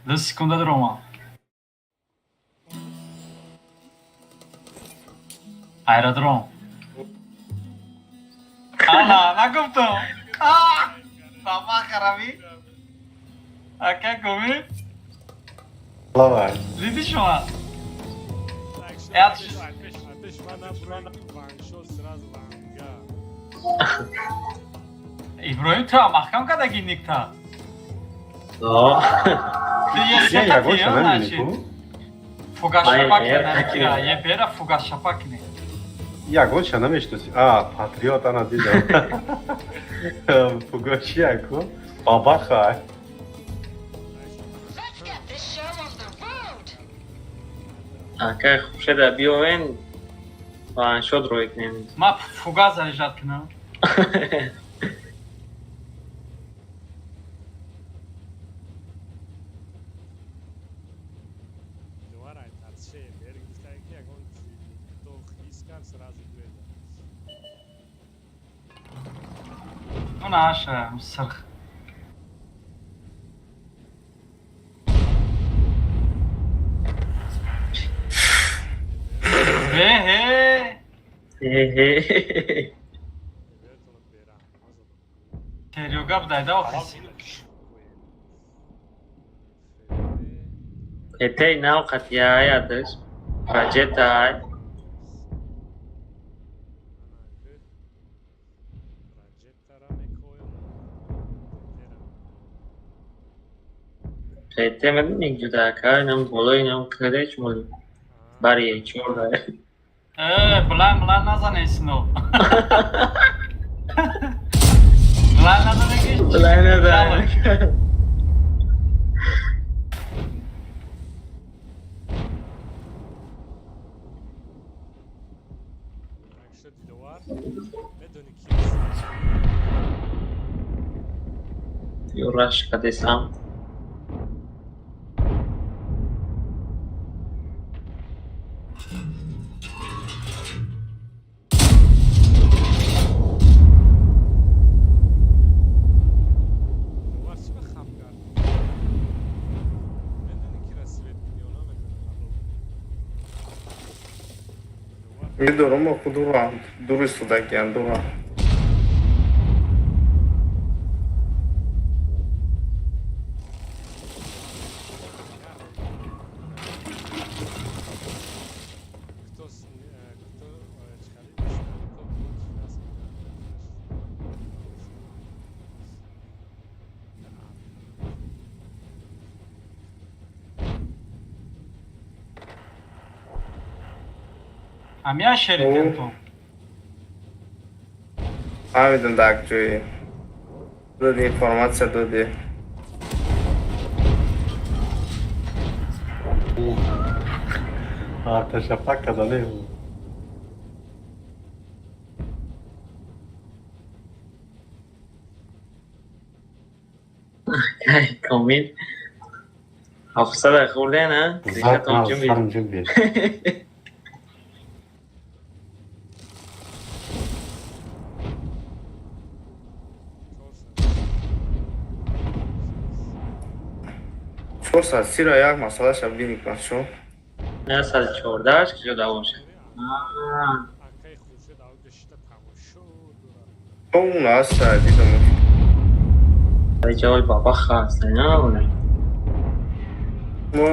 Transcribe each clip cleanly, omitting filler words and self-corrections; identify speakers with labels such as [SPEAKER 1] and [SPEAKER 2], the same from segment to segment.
[SPEAKER 1] 2 секунда даромад. Аэродром. Ана, нагуфтам. Баба хараби. Ака Комил.
[SPEAKER 2] Давай.
[SPEAKER 1] Диди шума?
[SPEAKER 3] Атеш ман ваншот сразу ванга.
[SPEAKER 1] Иброҳим, ту маҳкам кардаги никта.
[SPEAKER 2] Я ягонша намебинӣ ку?
[SPEAKER 1] Фугашапак е бера, фугашапак не.
[SPEAKER 2] Ягонша намешноси? А, патриот, ана дидам. Фугашия ку? Бабаха.
[SPEAKER 4] Let's get this show on the road.
[SPEAKER 5] Акай Хуршеда биёвен, ваншот рой кунем.
[SPEAKER 1] Ма фуга заряжать кунам.
[SPEAKER 3] Диловар ай тарше бер гуфтае, ки ягон то ҳис кард, сразу гӯеда.
[SPEAKER 1] Наша сирх. Эҳе.
[SPEAKER 5] Эҳе.
[SPEAKER 3] Бертона берам.
[SPEAKER 1] Серёга будайда охис.
[SPEAKER 5] Этей нав қатияй адаш. Раҷетай.
[SPEAKER 3] Раҷеттара мекоем.
[SPEAKER 5] Пете медони ҷудакай нам болои нам каде чмоли. Бари чорда.
[SPEAKER 1] Э, билан билан назане, сино. Билан назане ки.
[SPEAKER 5] Билан назане.
[SPEAKER 3] Так что, Диловар, медони ки аст?
[SPEAKER 5] Ё раш кадесам.
[SPEAKER 3] Диловар, чӣ ба хап кард? Медони кира свет кунӣ ё намедони? Алло. Диловар.
[SPEAKER 6] Медорам, оху дурам. Дур истодагиам, дурам.
[SPEAKER 3] Кто с, кто чхали с нами, тот против нас.
[SPEAKER 1] Ҳамия шеритен ту.
[SPEAKER 6] Фаҳмидам, дар ҷои. Доди информация додӣ.
[SPEAKER 2] Арташапак казанем.
[SPEAKER 5] Акай Комил. 700 хӯрден, а? Кришатон ҷумбид.
[SPEAKER 2] Сарм ҷумбид.
[SPEAKER 3] 400.
[SPEAKER 6] 430-ра як масъалаша бини бачо.
[SPEAKER 5] 114 киҷо давом шад.
[SPEAKER 3] Акай Хуршед авҷа шита тамошо дорад.
[SPEAKER 6] Он аста дидам.
[SPEAKER 5] Ҷои баба хаст, на?
[SPEAKER 6] Мо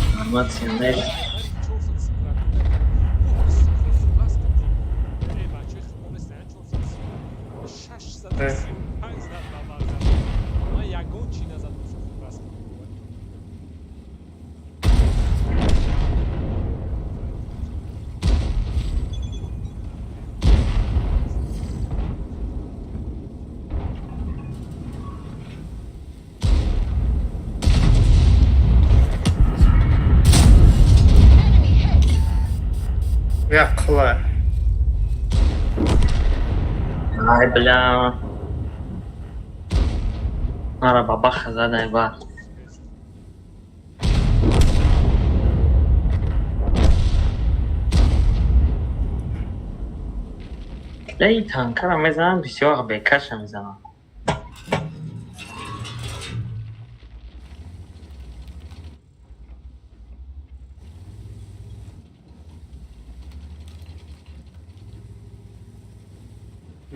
[SPEAKER 5] Информация нест.
[SPEAKER 3] 430 бачаи худонест, 430 635 зад баба. Ман ягон чӣ назадам, раст.
[SPEAKER 4] Enemy hit.
[SPEAKER 6] Як қила.
[SPEAKER 5] Ай, бля. Мара бабаха задай бар. Эй, танкара мезанам, бисёр бекаша мезанам.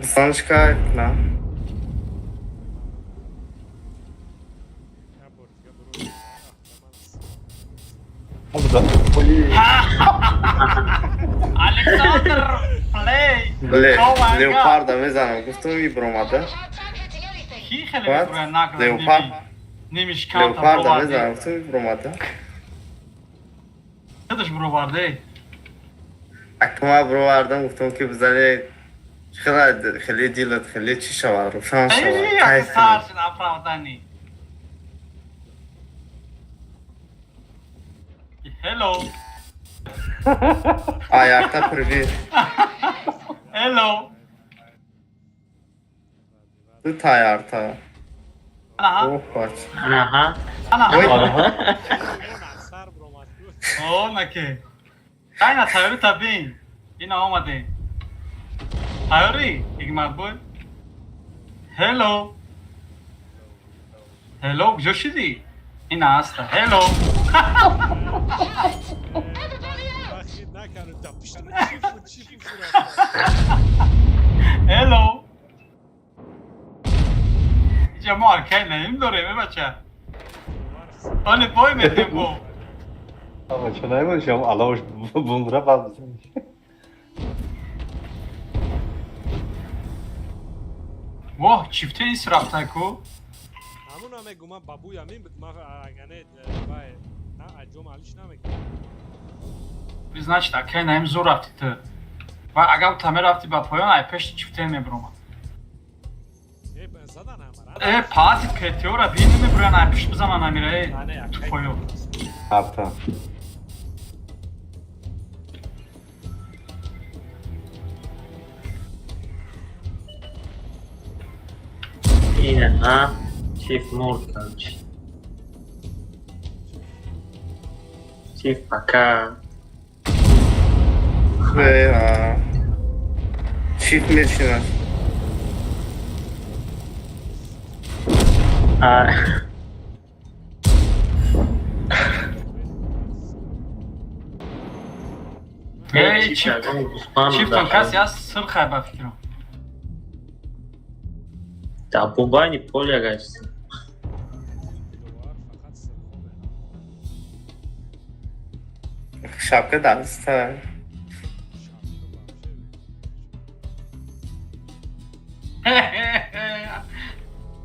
[SPEAKER 6] Бизанш кай на.
[SPEAKER 3] Як бор дига буро.
[SPEAKER 1] Александр Плей.
[SPEAKER 6] Ле,
[SPEAKER 1] Oh my God.
[SPEAKER 6] леопарда мезанам. Гуфтам и бромада.
[SPEAKER 4] Hard time hitting anything.
[SPEAKER 1] Ки хеле
[SPEAKER 6] What?
[SPEAKER 1] мебурад наград
[SPEAKER 6] Леопард.
[SPEAKER 1] Немиш карта
[SPEAKER 6] Леопарда
[SPEAKER 1] броварде.
[SPEAKER 6] мезанам. Гуфтам и бромада.
[SPEAKER 1] Худаш броварде.
[SPEAKER 6] Акма бровардам, гуфтам ки бизане хеле хеле дилат хеле чӣ шавад, рӯшан шавад.
[SPEAKER 1] Эй,
[SPEAKER 6] Кайф
[SPEAKER 1] як
[SPEAKER 6] кунӣ.
[SPEAKER 1] сар шуд оправдани. Hello.
[SPEAKER 6] А якта привет.
[SPEAKER 1] Hello.
[SPEAKER 6] Ду таярта.
[SPEAKER 1] Аҳа.
[SPEAKER 6] Оҳ бач.
[SPEAKER 5] Аҳа.
[SPEAKER 1] Ана.
[SPEAKER 6] Ой.
[SPEAKER 3] Сар буромад.
[SPEAKER 1] О, наке. Тайна тайёри та бин. Ина омаде. Тайёрӣ? Ҳикмат бой. Hello. Hello, куҷо шидӣ? Ина аста. Hello.
[SPEAKER 4] Everybody out!
[SPEAKER 3] Бахид накард. Да пишта чифу чифу фурафт.
[SPEAKER 1] Hello. Иҷа мо акай наим дорем, э бача. Оне бой метем бо.
[SPEAKER 2] Бача наймон аловш бумра бад бизаниш.
[SPEAKER 1] Воҳ, чифте ис рафта ку.
[SPEAKER 3] Ҳамуна мегум, ман бабуй амин буд, ман агане вай на аҷом алиш намекунам.
[SPEAKER 1] Значит, акай наим зур рафти ту. Ва агар та мерафти ба поён, ай пеши чифте мебуромад.
[SPEAKER 3] Э, задан ҳамара.
[SPEAKER 1] Э, паати петеора бин намебурян, ай пишт бизанан амира, э, ту поён.
[SPEAKER 2] Арта.
[SPEAKER 5] Инаҳа. Чиф мурд, короче. Чиф пока.
[SPEAKER 6] Э, а. Чиф мечина.
[SPEAKER 5] А,
[SPEAKER 1] Эй,
[SPEAKER 5] чиф
[SPEAKER 1] чиф,
[SPEAKER 5] ягон гӯсфанд
[SPEAKER 1] чифтон
[SPEAKER 5] буда.
[SPEAKER 1] касе аст сирхай ба фикрам.
[SPEAKER 5] Дар бубайни поля гашт.
[SPEAKER 3] Диловар фақат сирхо меравад.
[SPEAKER 6] Шапка даста.
[SPEAKER 3] Шапка вообще.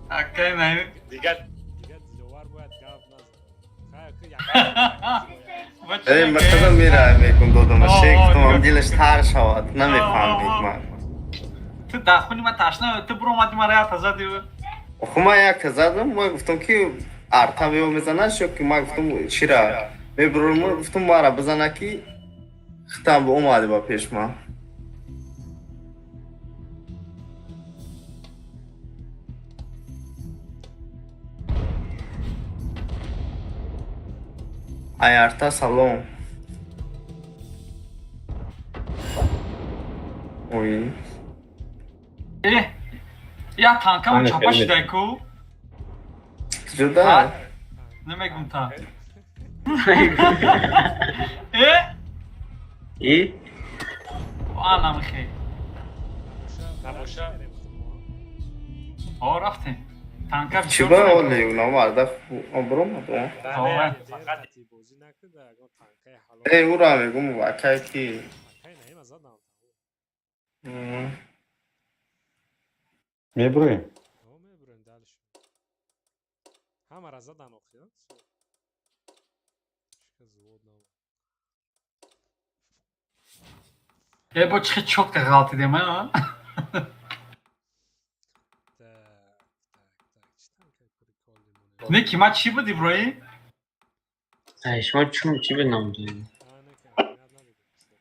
[SPEAKER 1] Акай наим.
[SPEAKER 3] Дигар Диловар бояд гап назанад. Хай, ки як
[SPEAKER 6] Э, ман худам мера мекун додам.
[SPEAKER 1] О,
[SPEAKER 6] Шек
[SPEAKER 1] о,
[SPEAKER 6] гуфтам
[SPEAKER 1] нигоҳ.
[SPEAKER 6] дилаш тар шавад. Намефаҳмид ман.
[SPEAKER 1] Ту дар хуни ма ташна, ту буромади мара як зади.
[SPEAKER 6] Охо ман як задам, ман гуфтам ки арта мео мезанаш ё ки ман гуфтам чира. Мебурам, гуфтам мара бизана ки хитам омади ба пеш ман. Аярта салом. Ой.
[SPEAKER 1] Э, я танкам
[SPEAKER 2] Ане,
[SPEAKER 1] чапа
[SPEAKER 2] хеле.
[SPEAKER 1] шидай ку.
[SPEAKER 6] Ҷуда?
[SPEAKER 1] Намегум та. Э,
[SPEAKER 5] И?
[SPEAKER 1] анам хе.
[SPEAKER 3] Набоша.
[SPEAKER 1] О, рафтем. Танка
[SPEAKER 6] Чӣ
[SPEAKER 1] бисёр
[SPEAKER 6] ба
[SPEAKER 1] дорем.
[SPEAKER 6] оли номарда обромад?
[SPEAKER 3] Фақат бозӣ накарда, ягон танкаи ҳалол.
[SPEAKER 6] Э, ура мегум акай ки.
[SPEAKER 3] Акай наима задам.
[SPEAKER 2] Мебурем.
[SPEAKER 3] О, мебурем дальше. Ҳамара задан охир. Шика звод нам.
[SPEAKER 1] Э, бо чихи чётко ғалтидем, а?
[SPEAKER 3] Так, так, так. Чӣ танкаи прикольный монед?
[SPEAKER 1] Не ки ма чӣ буд, Иброҳим?
[SPEAKER 5] Ай, шумо чун чӣ бе ном доред?
[SPEAKER 3] А, не, ки аҳамият надидем.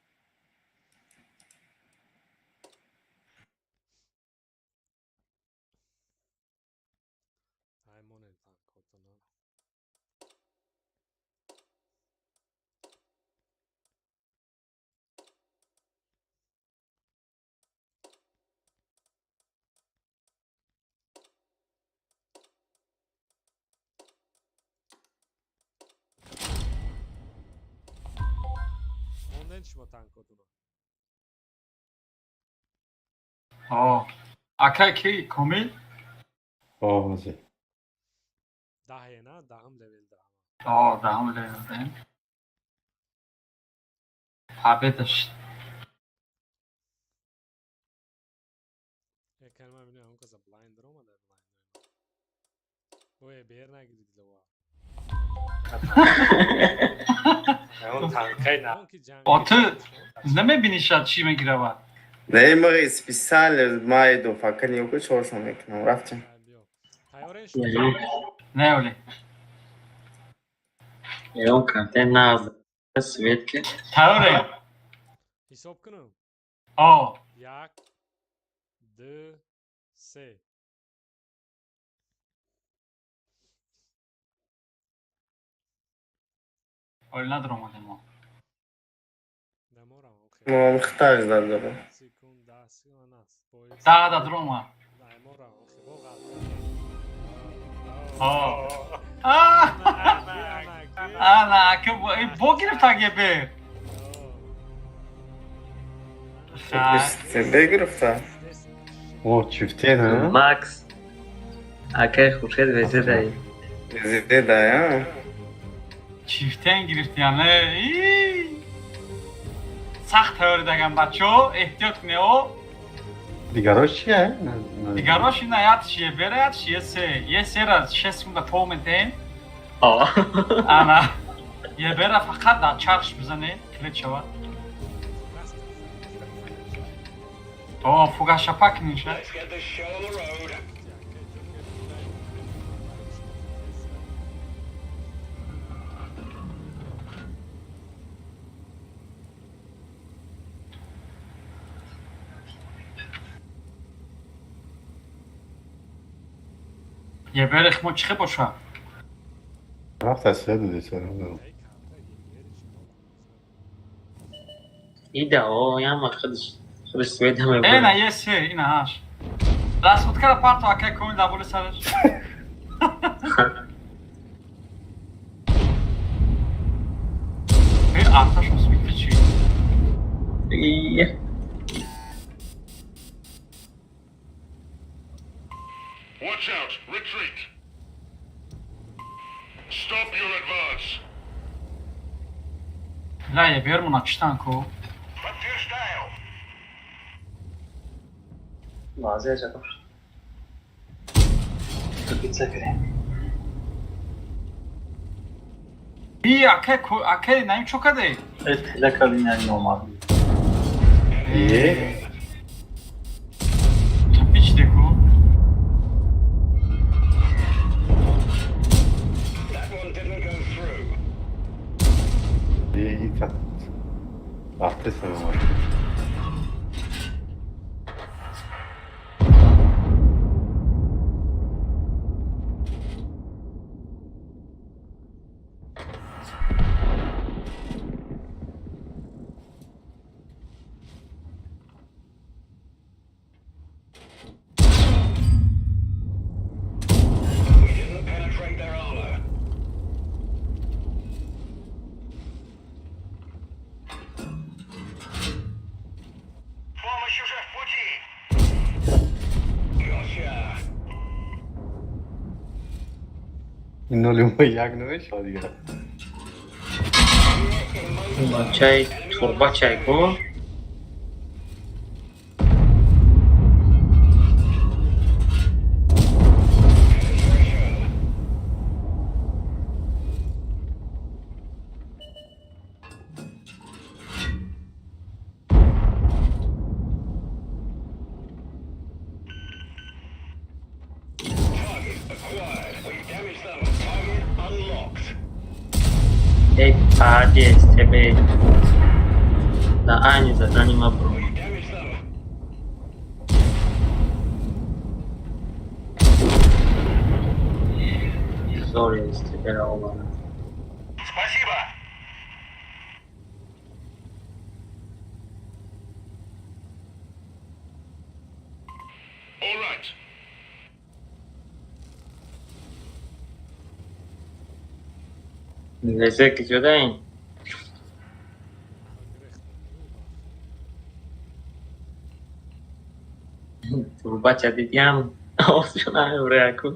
[SPEAKER 3] Ай, монед танкотона. Монден шумо танкотона.
[SPEAKER 1] О. Акай ки Комил?
[SPEAKER 2] Ози.
[SPEAKER 3] Даҳе на, даҳум левел даҳ.
[SPEAKER 1] О, даҳум левел даҳем. Победа шид.
[SPEAKER 3] Калима бинем, ҳамон каса блайнд омада, блайнд. Ой, бер нагири дилова.
[SPEAKER 5] Он танкай на.
[SPEAKER 1] О, ту намебинӣ шад чӣ мегиравад?
[SPEAKER 6] Не, ма специально майду факат нигоҳ чоршон мекунам. Рафтем.
[SPEAKER 1] Не, оли.
[SPEAKER 5] Ягон контент нағз светке.
[SPEAKER 1] Тайёре?
[SPEAKER 3] Ҳисоб кунам?
[SPEAKER 1] О.
[SPEAKER 3] Як, ду, се.
[SPEAKER 1] Оли надромадем мо.
[SPEAKER 3] Даморам.
[SPEAKER 6] Мо хитаж дадам.
[SPEAKER 3] Секунд, даҳ секунд аст.
[SPEAKER 1] Даҳ да дрома.
[SPEAKER 3] Даморам.
[SPEAKER 1] О. Ана, ака бо гирифта гебер.
[SPEAKER 6] Бегирифта.
[SPEAKER 2] О, чифтен, а?
[SPEAKER 5] Макс. Акай Хуршед везедай.
[SPEAKER 6] Везедай, а?
[SPEAKER 1] Чифтен гирифти, яъне. Сахт тайёр даган бачаҳо, эҳтиёт кунед, о.
[SPEAKER 2] Дигарош чия?
[SPEAKER 1] Дигарош ина ятш ебера, ятш есе. Есера 6 секунда тов метаем.
[SPEAKER 5] О.
[SPEAKER 1] Ана. Ебера фақат дар чархш бизане, клет шавад. О, фугашапа книша. Еберех мо чихе боша?
[SPEAKER 2] Рафта свет додисарам.
[SPEAKER 5] Ида, о, яма худш. Худш свет ҳаме.
[SPEAKER 1] Э, на есе, ина ҳаш. Расходкара парто акай комил дар боли сараш. Э, арташон смитли чи?
[SPEAKER 5] Ие.
[SPEAKER 7] Watch out! Retreat! Stop your advance!
[SPEAKER 1] Ла ебер читан ку.
[SPEAKER 7] Подтверждаю!
[SPEAKER 5] Вазия чакош. Тупица кре.
[SPEAKER 1] И акай акай наим чо каде?
[SPEAKER 5] Э, тела калина номад.
[SPEAKER 2] Е?
[SPEAKER 1] Тупич деку.
[SPEAKER 2] Е, итат. Рафтесам.
[SPEAKER 7] Помощь уже в пути!
[SPEAKER 2] Иноли мо як намешавад дигар.
[SPEAKER 5] Чай, турба чай ку. Эй, падес тебе. Да, ани за нима бро. Sorry, тебе омада.
[SPEAKER 7] Спасибо! All right.
[SPEAKER 5] Лезе киҷодаин? Бача дидиам овшона евреяку.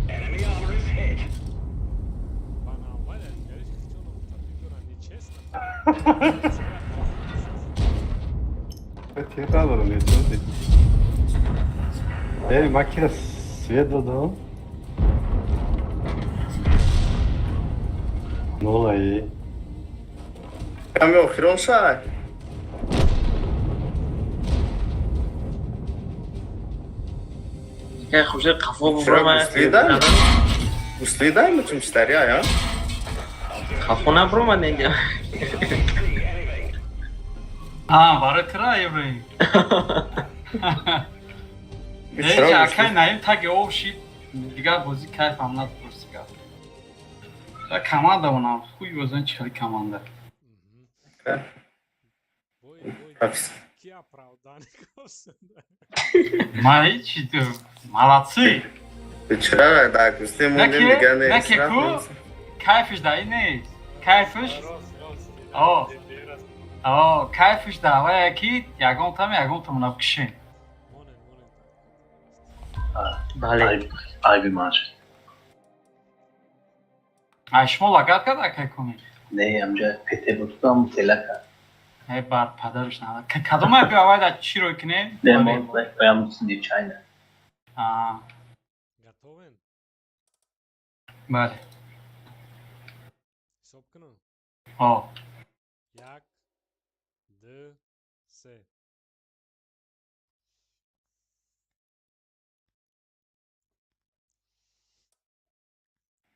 [SPEAKER 7] Enemy armor is hit.
[SPEAKER 3] Ба наввал дигариш хичоно табрик дорам, нечестно.
[SPEAKER 2] Тир надорам, нечо. Э, ма кира свет додам? Нолаи.
[SPEAKER 6] Каме охирон шай.
[SPEAKER 5] Кай хуши қафо
[SPEAKER 6] Чиро
[SPEAKER 5] бубрама.
[SPEAKER 6] гуслида? Гуслида мучум читари ая?
[SPEAKER 5] Қафо набромад инҷа.
[SPEAKER 7] See anything.
[SPEAKER 1] А, барои тира Ибраҳим.
[SPEAKER 6] Чиро
[SPEAKER 1] Э, акай
[SPEAKER 6] гусли?
[SPEAKER 1] Наим таги об шид, дигар бозӣ кайфам надорст гап. Да команда онам, хуй бозан чӣ хели команда.
[SPEAKER 3] Бой, бой.
[SPEAKER 6] Профис-
[SPEAKER 3] Ки оправдание гуфтанд?
[SPEAKER 1] Ма ҳичи молодцы.
[SPEAKER 6] Чиро да гусли мондем дигар
[SPEAKER 1] Не
[SPEAKER 6] нест.
[SPEAKER 1] ки ку кайфиш да ин нест. Кайфиш,
[SPEAKER 3] Рост, рост.
[SPEAKER 1] О.
[SPEAKER 3] Дер аст.
[SPEAKER 1] о, кайфиш да вая ки ягон там ягон там набкишем.
[SPEAKER 3] Монен, монен.
[SPEAKER 5] Бале.
[SPEAKER 8] Айби ман шуд.
[SPEAKER 1] Ай шумо лагат кард акай кунӣ?
[SPEAKER 8] Не, амҷа ПТ будам, тела кард.
[SPEAKER 1] Э, бар падарш на. Кадом ай биё вай да чӣ рой кунем?
[SPEAKER 8] Не, мо баям нечайна.
[SPEAKER 1] А,
[SPEAKER 3] Готовен?
[SPEAKER 1] бале.
[SPEAKER 3] Ҳисоб кунам.
[SPEAKER 1] О,
[SPEAKER 3] Як, ду, се.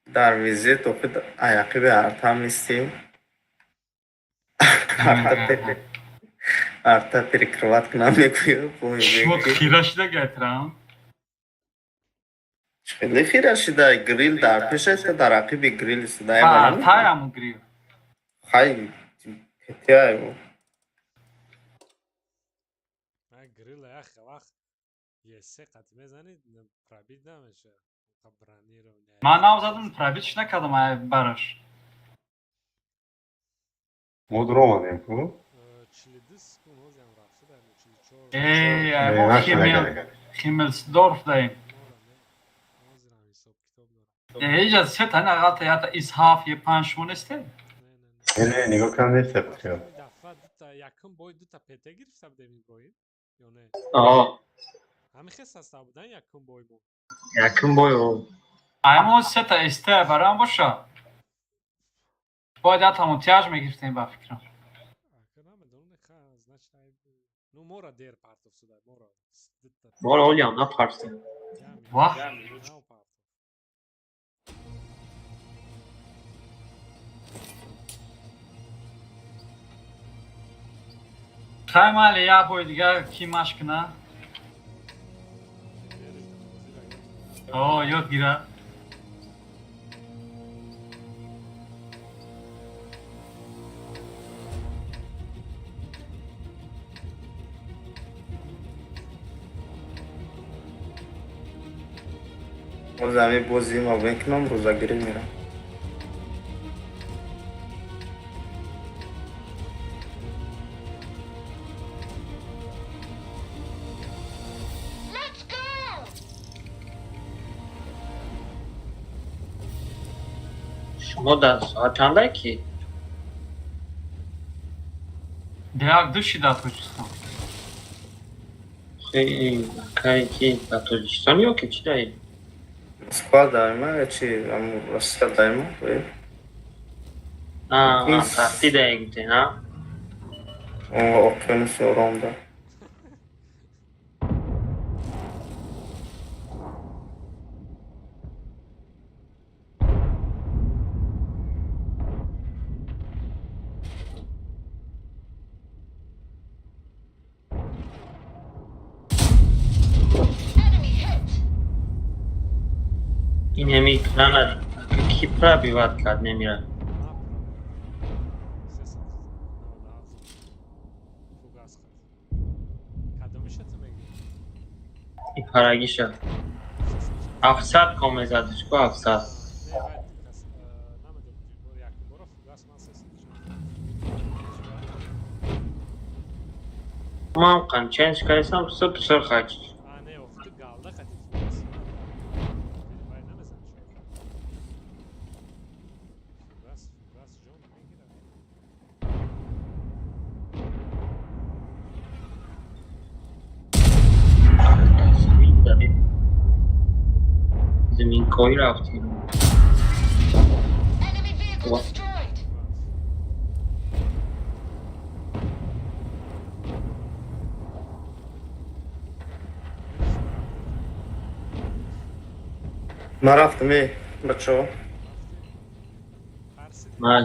[SPEAKER 6] Дар визит охи аяқиби артам истим. Арта перекрывать кунам мегӯю.
[SPEAKER 1] шумо хира шида гатрам.
[SPEAKER 6] Хеле хира шида грил дар пеш аст дар ақиби грил истода.
[SPEAKER 1] Артаям грил.
[SPEAKER 6] Хай петяю.
[SPEAKER 3] Ман грила як вақт есе қати мезанид, пробит намеша. Бронирование.
[SPEAKER 1] Ман нав задам пробитш накардам ай бараш.
[SPEAKER 2] Мо дуромадем ку?
[SPEAKER 3] 42 секунд ҳозиам рафт шуда, 44.
[SPEAKER 1] Э, ай
[SPEAKER 2] Э,
[SPEAKER 1] мо
[SPEAKER 2] наша
[SPEAKER 1] Химмел
[SPEAKER 2] накарда.
[SPEAKER 1] Химмелсдорф даем.
[SPEAKER 3] Мора не. Ҳозирам ҳисоб китоб дорам.
[SPEAKER 1] Э, иҷа се тани ағалта ята исҳаф е панҷ шумо несте?
[SPEAKER 3] Не, не, не.
[SPEAKER 2] Не, не, нигоҳ кунам нест патриот.
[SPEAKER 3] Ин дафъа дута якум бой дута ПТ гирифта будем Иброҳим ё не?
[SPEAKER 5] О,
[SPEAKER 3] Ҳамин хел состав будан якум бой мо.
[SPEAKER 5] якум бой о.
[SPEAKER 1] Ай мо се та СТ барам боша. Бояд ятамон тяж мегирифтем ба фикрам.
[SPEAKER 3] Ака намедонам, не ха, значит ай ну мора дер партов шуда, мора дута.
[SPEAKER 5] Бора олиам напарсем.
[SPEAKER 3] Ям,
[SPEAKER 1] Вах.
[SPEAKER 3] ям, нав партов.
[SPEAKER 1] Хай майли як бори дигар ки машқ куна?
[SPEAKER 3] Дериш да бозира ёд.
[SPEAKER 1] О, ёд гира.
[SPEAKER 6] Боз ҳами бозӣ ма мекунам рӯзагирӣ мерам.
[SPEAKER 4] Let's go!
[SPEAKER 5] Шумо дар соат чандай ки?
[SPEAKER 1] Деак ду шида Тоҷикистон.
[SPEAKER 5] Хе, кай ки дар Тоҷикистон ё ки чӣ даи?
[SPEAKER 6] Москва дайма ё чи ҳамун Россия дайма? Э?
[SPEAKER 5] А, тафти даи гуфте, а?
[SPEAKER 6] Океануси Ором да.
[SPEAKER 4] Enemy hit!
[SPEAKER 5] Ин ҳами крана ки пробиват кард немира.
[SPEAKER 3] Ма пробит. 397. Фугас хат. Кадомиша ту мегӯӣ?
[SPEAKER 5] И парагиша.
[SPEAKER 3] 360.
[SPEAKER 5] 700 ком мезадиш ку 700.
[SPEAKER 3] Не, вай кас
[SPEAKER 5] Ман қанчанч кайсам суп сурхач.
[SPEAKER 3] А, не, охи, ту галда қати фугас. Вай намезан шояд. Фугас, фугас ҷон мегирад.
[SPEAKER 5] Замин дадем. Заминкоӣ рафтем.
[SPEAKER 4] Enemy vehicle
[SPEAKER 5] What?
[SPEAKER 4] destroyed!
[SPEAKER 3] Фугас.
[SPEAKER 6] Ман рафтам, э, бачаҳо.
[SPEAKER 3] Тарсидӣ?
[SPEAKER 5] Ман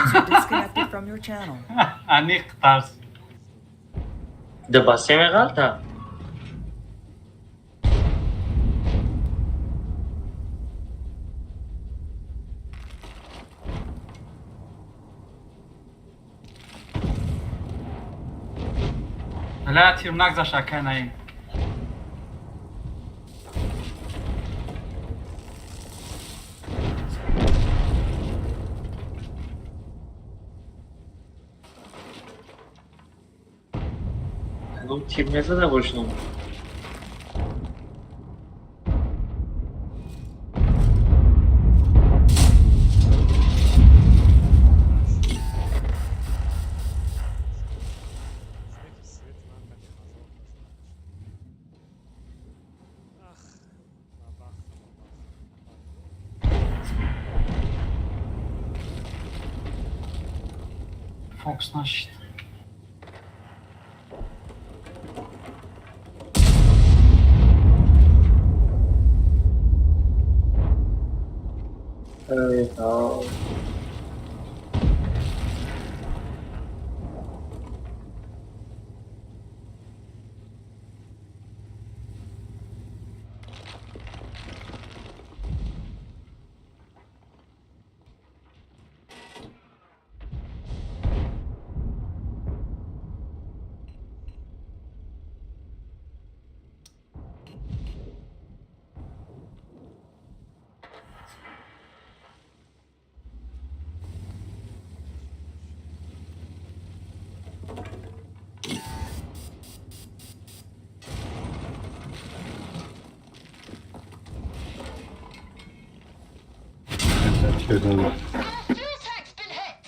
[SPEAKER 9] User disconnected from your channel.
[SPEAKER 1] Аниқ тарс.
[SPEAKER 5] Да басе меғалта.
[SPEAKER 1] Ла, тир нагзашт, акай Наим.
[SPEAKER 5] Ягон тир мезада бошам.
[SPEAKER 3] Ки свет ман қати 1000 кас. Ах, бабах, бабах.
[SPEAKER 1] Фокус нашид.
[SPEAKER 5] Эй, ҳо.
[SPEAKER 4] Our fuel tank's been hit!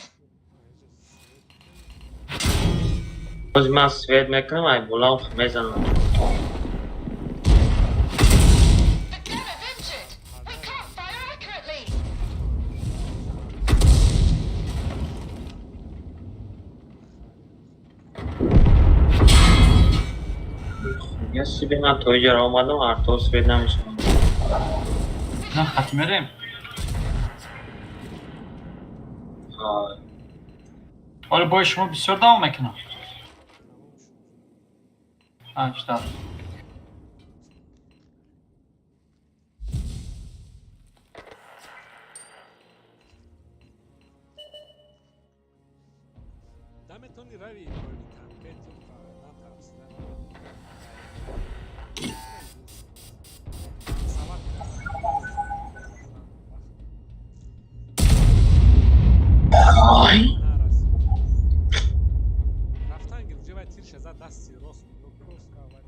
[SPEAKER 5] Боз ман свет мекунам, ай болам мезанам.
[SPEAKER 4] The gunner's injured! We can't fire accurately!
[SPEAKER 5] Я себе ман то иҷара омадам, арто свет намешавам.
[SPEAKER 1] На хат мерем.
[SPEAKER 5] Ҳай.
[SPEAKER 1] Ҳоло бои шумо бисёр давом мекунам. А, ждал.
[SPEAKER 3] Да, метавонӣ рави поёни танкету натарсида. Сават.
[SPEAKER 5] Ай.
[SPEAKER 3] Нарасид. Рафтан гир, ҷа вай тирша зад, дасти рост рост вай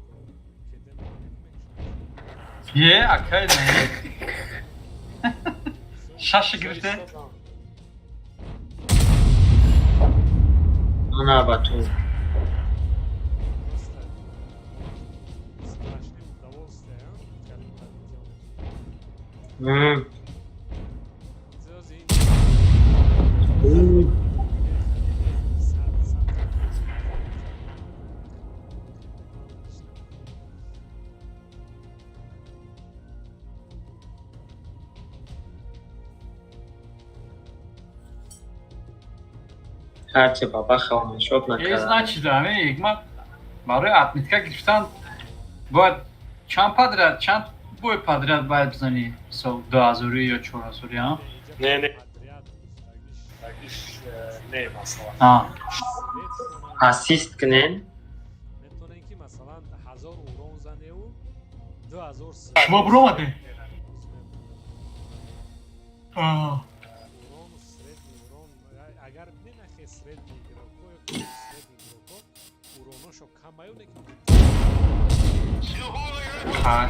[SPEAKER 3] кедем мекушад.
[SPEAKER 1] Е, акай Наим. Шаши гирифте?
[SPEAKER 5] Ана ба ту.
[SPEAKER 3] Просто страшное удовольствие, а? Калим пролетел. Звёзды.
[SPEAKER 5] У.
[SPEAKER 3] Сад, сад.
[SPEAKER 5] Ҳарчи баба хомӯшот
[SPEAKER 1] Е,
[SPEAKER 5] накард.
[SPEAKER 1] значит, ами ҳикмат барои отметка гирифтан бояд чанд подряд, чанд бой подряд бояд бизанӣ? Мисол, 2000-ӣ ё 4000-ӣ, а?
[SPEAKER 3] Не, не. Подряд гуфтагиш не, масалан.
[SPEAKER 1] А,
[SPEAKER 5] Ассист кунен.
[SPEAKER 3] Метавонем ки масалан 1000 урон заневу 2000.
[SPEAKER 1] Шумо буромадед? А,
[SPEAKER 3] Урон, средний урон, агар бинем, ахе, средний игрок ҳо ё средний игрок ҳо. Шо камаю не ки.
[SPEAKER 1] Ха.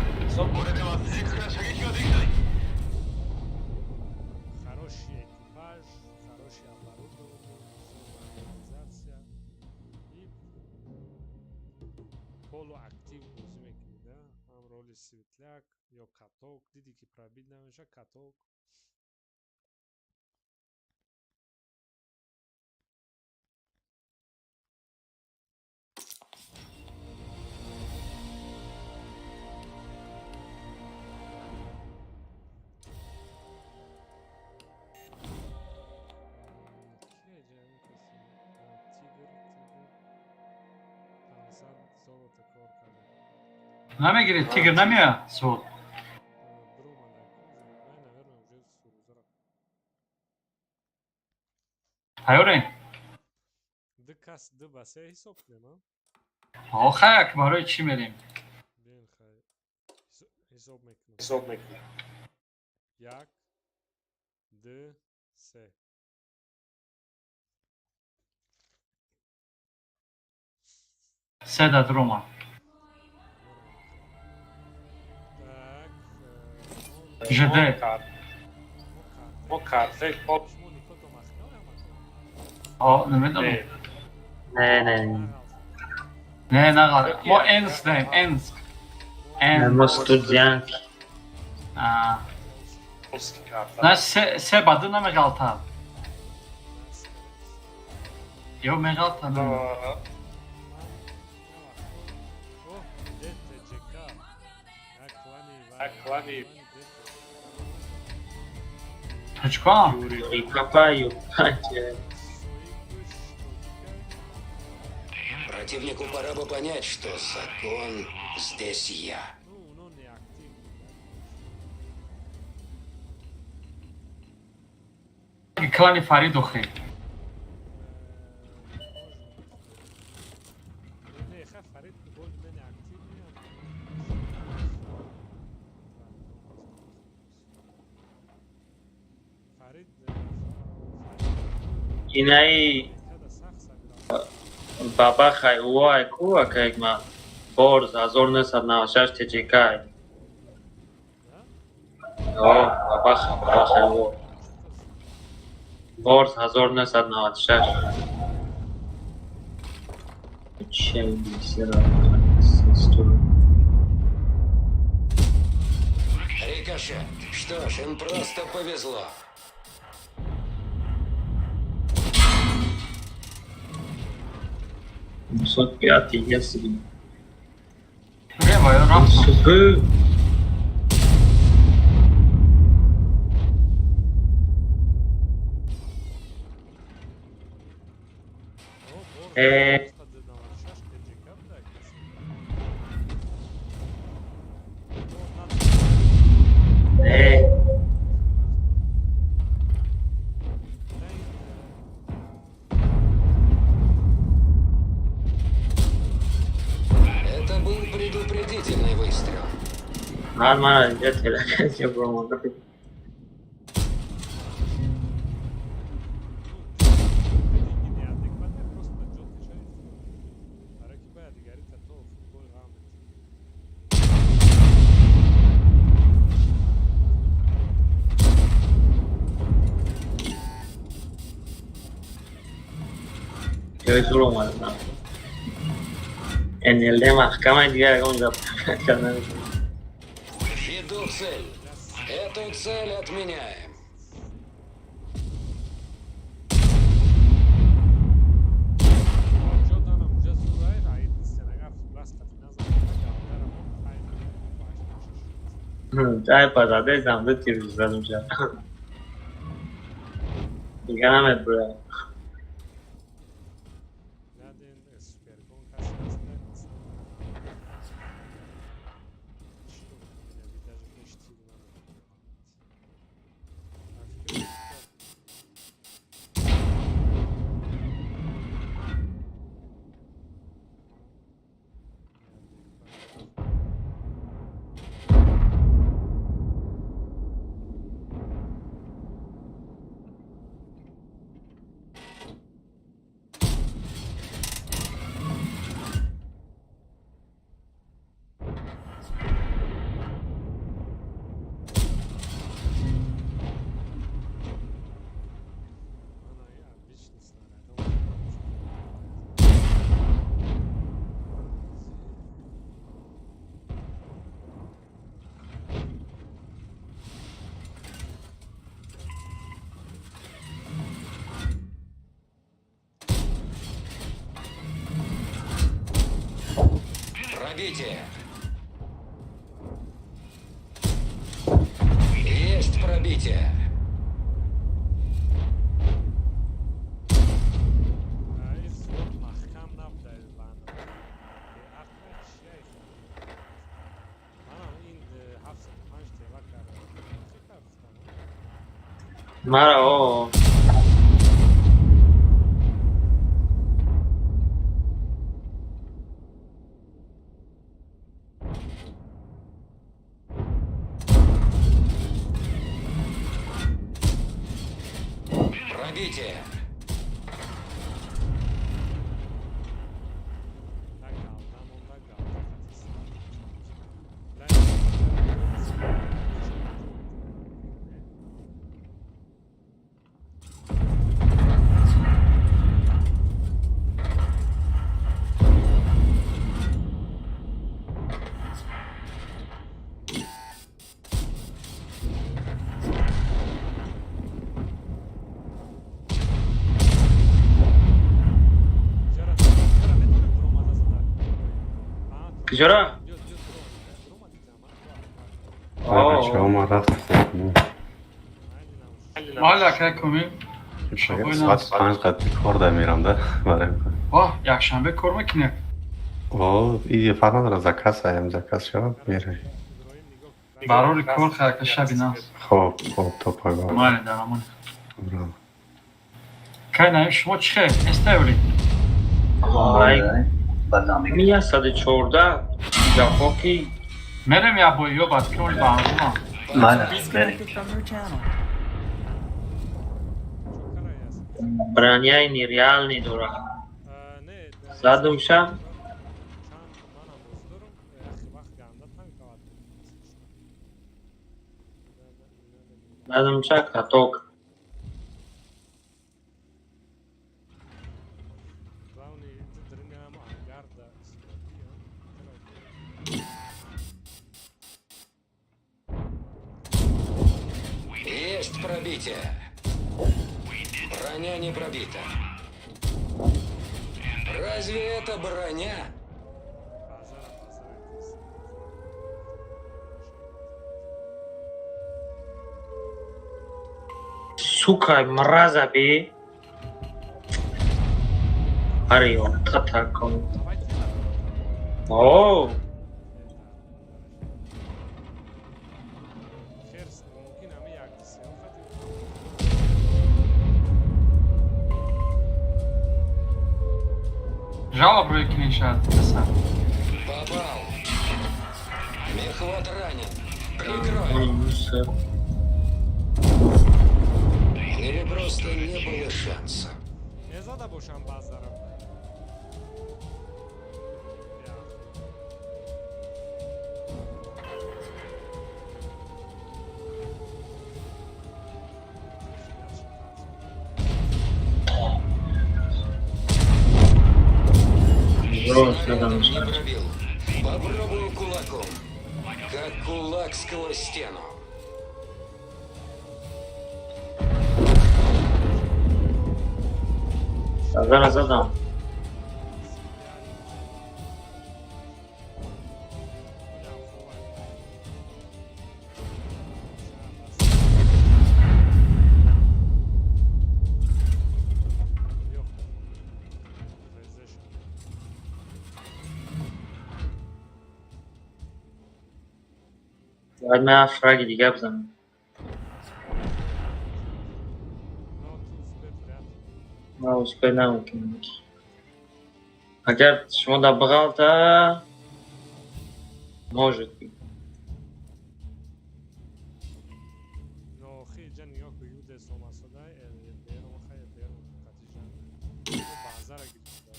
[SPEAKER 3] Хороший экипаж, хороший оборудование, организация и полуактив бозӣ мекунӣ, да? Ҳам роли светляк ё каток, диди ки пробит намеша, каток.
[SPEAKER 1] Намегирӣ, тигр намея суд. Тайёрем?
[SPEAKER 3] Ду кас ду ба се ҳисоб кунем, а?
[SPEAKER 1] О, хаяк, барои чӣ мерем?
[SPEAKER 3] Бин, хай. Ҳисоб мекунем. Ҳисоб мекунем. Як, ду, се.
[SPEAKER 1] Се да дрома.
[SPEAKER 3] Так,
[SPEAKER 1] ЖД.
[SPEAKER 3] Мо карте.
[SPEAKER 1] О, намедонам.
[SPEAKER 5] Не, не,
[SPEAKER 1] Не, нағал. Мо Энск даем, Энск.
[SPEAKER 5] не. Мо студианки.
[SPEAKER 1] А. Знаешь, се, се ба ду намеғалтад. Ё меғалтад. Тоҷикон?
[SPEAKER 5] И папа, и панче.
[SPEAKER 7] Противнику пора бы понять, что закон здесь я.
[SPEAKER 1] Клани Фарид охи.
[SPEAKER 5] Инаи бабахай уай ку акайгма борз 1996 ТЖК. О, бабаха, бабахай уо. Борз 1996. Чем беседа?
[SPEAKER 7] Рикошет. Что ж, им просто повезло.
[SPEAKER 5] 5 если.
[SPEAKER 1] Лево, рафтам.
[SPEAKER 7] Это был предупредительный выстрел.
[SPEAKER 5] Нормально, идет, я был. Я зуру мадам. НЛД маҳкама дигар ягон гап карда.
[SPEAKER 7] Иду цель. Эту цель отменяем.
[SPEAKER 5] Ай, пазаде зам тир задумча. Дигар намебурад.
[SPEAKER 7] Пробитие. Есть пробитие.
[SPEAKER 3] Ин взвод маҳкам набуда, беақла чия. Манам ин 75 тела кардам.
[SPEAKER 5] Мара о.
[SPEAKER 7] Пробитие.
[SPEAKER 3] На галда монда, галда хатис. Метавонем буромада зада?
[SPEAKER 5] Куҷора?
[SPEAKER 2] Бачаҳо, ман рафтам.
[SPEAKER 1] Ҳола акай Комил.
[SPEAKER 2] Соати 5 қад кор да мерам да барои.
[SPEAKER 1] Оҳ, якшанбе кор мекунед?
[SPEAKER 2] О, и фарқ надорад, заказ аям, заказ шавад, меравем.
[SPEAKER 1] Барори кор, хайрка, шаби нағз.
[SPEAKER 2] Хоб, хоб, то пагоҳ.
[SPEAKER 1] Майли, дар амон. Кай наим, шумо чӣ хел нестаёли?
[SPEAKER 5] Ми 114 гафо ки.
[SPEAKER 1] Мерем я бо ё бад киоли ба ҳамзуман.
[SPEAKER 8] Майли, мерем.
[SPEAKER 9] Disconnected from your channel.
[SPEAKER 5] Броняи нереальный дорад. Задумша.
[SPEAKER 3] Чанд манам бозӣ дорам, вақт ганда танкавад.
[SPEAKER 5] Задумша каток.
[SPEAKER 3] Главный дринам ангарда.
[SPEAKER 7] Есть пробитие. Броня не пробита. Разве это броня?
[SPEAKER 3] Базара, базара.
[SPEAKER 5] Сука, мраза би. Ари, тата кон. О,
[SPEAKER 3] Херс мумкин ами як сео хати.
[SPEAKER 1] Жалоб рӯи кинен шояд писар.
[SPEAKER 7] Попал. Мехвод ранен. Прикрой.
[SPEAKER 5] Мусор.
[SPEAKER 7] Или просто не было шанса.
[SPEAKER 3] Мезада бошам базара. Я.
[SPEAKER 5] Брось,
[SPEAKER 7] Снарядом не
[SPEAKER 5] задумша.
[SPEAKER 7] пробил. Попробую кулаком. Как кулак сквозь стену.
[SPEAKER 5] Базара задам.
[SPEAKER 3] Худам хуб. Ёх. Резеш.
[SPEAKER 5] Бояд ман фраги дига бизанам.
[SPEAKER 3] Но ту успеть вряд ли.
[SPEAKER 5] Ман успеть намекунам. Агар шумо дар бағалта, может быть.
[SPEAKER 3] Но хи ҷа нигоҳ ку, юдес омасодай берон, хай берон қатижан базара гирифта.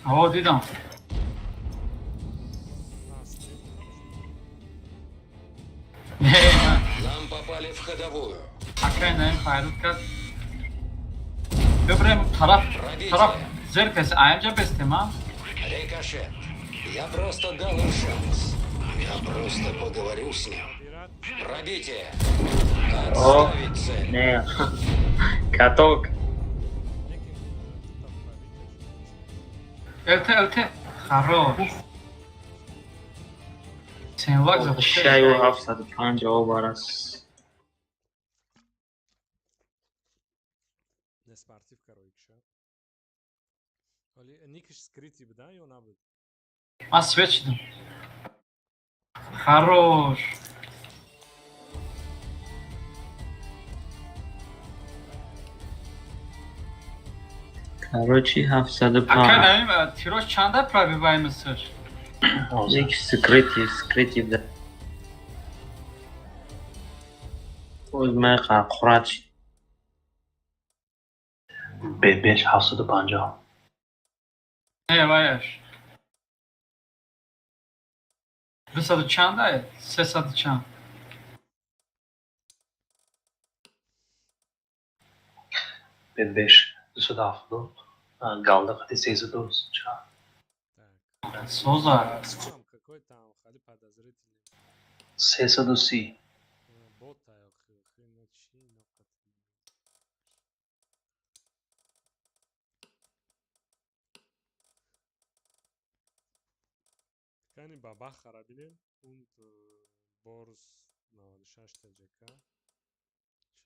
[SPEAKER 1] О, дидам.
[SPEAKER 3] Наст.
[SPEAKER 1] Не,
[SPEAKER 7] Нам попали в ходовую.
[SPEAKER 1] акай наим хайрут кард. Бибрем тараф, тараф зер каси аямҷа бестем, а?
[SPEAKER 7] Рикошет. Я просто дал им шанс. Я просто поговорю с ним. Пробитие.
[SPEAKER 5] О.
[SPEAKER 7] Отставить цель.
[SPEAKER 5] Не. Каток.
[SPEAKER 3] Неким тута пробитие.
[SPEAKER 1] ЛТ, ЛТ. Хорош. Сенвак запускай.
[SPEAKER 5] Шаю 750 бар аст.
[SPEAKER 3] Неспортивка роикша. Оли никаш скрытый буда ё набуд?
[SPEAKER 1] Ман свет шидам. Хорош.
[SPEAKER 5] Короче, 705.
[SPEAKER 1] Ака намим, тирош чанда пробиваемостьш?
[SPEAKER 5] Як скрытый, скрытый буда. Оз ман қурат шид.
[SPEAKER 8] Беш 750.
[SPEAKER 1] Не, ваяш. 200 чанда? 300 чанд?
[SPEAKER 8] Беш 270. Галда қати 324.
[SPEAKER 3] Так.
[SPEAKER 1] Соза.
[SPEAKER 3] Там какой там хали подозрительный.
[SPEAKER 8] 330.
[SPEAKER 3] Бота ё чи ноқат. Кани бабахара бинем. Он борз 96 ТЖК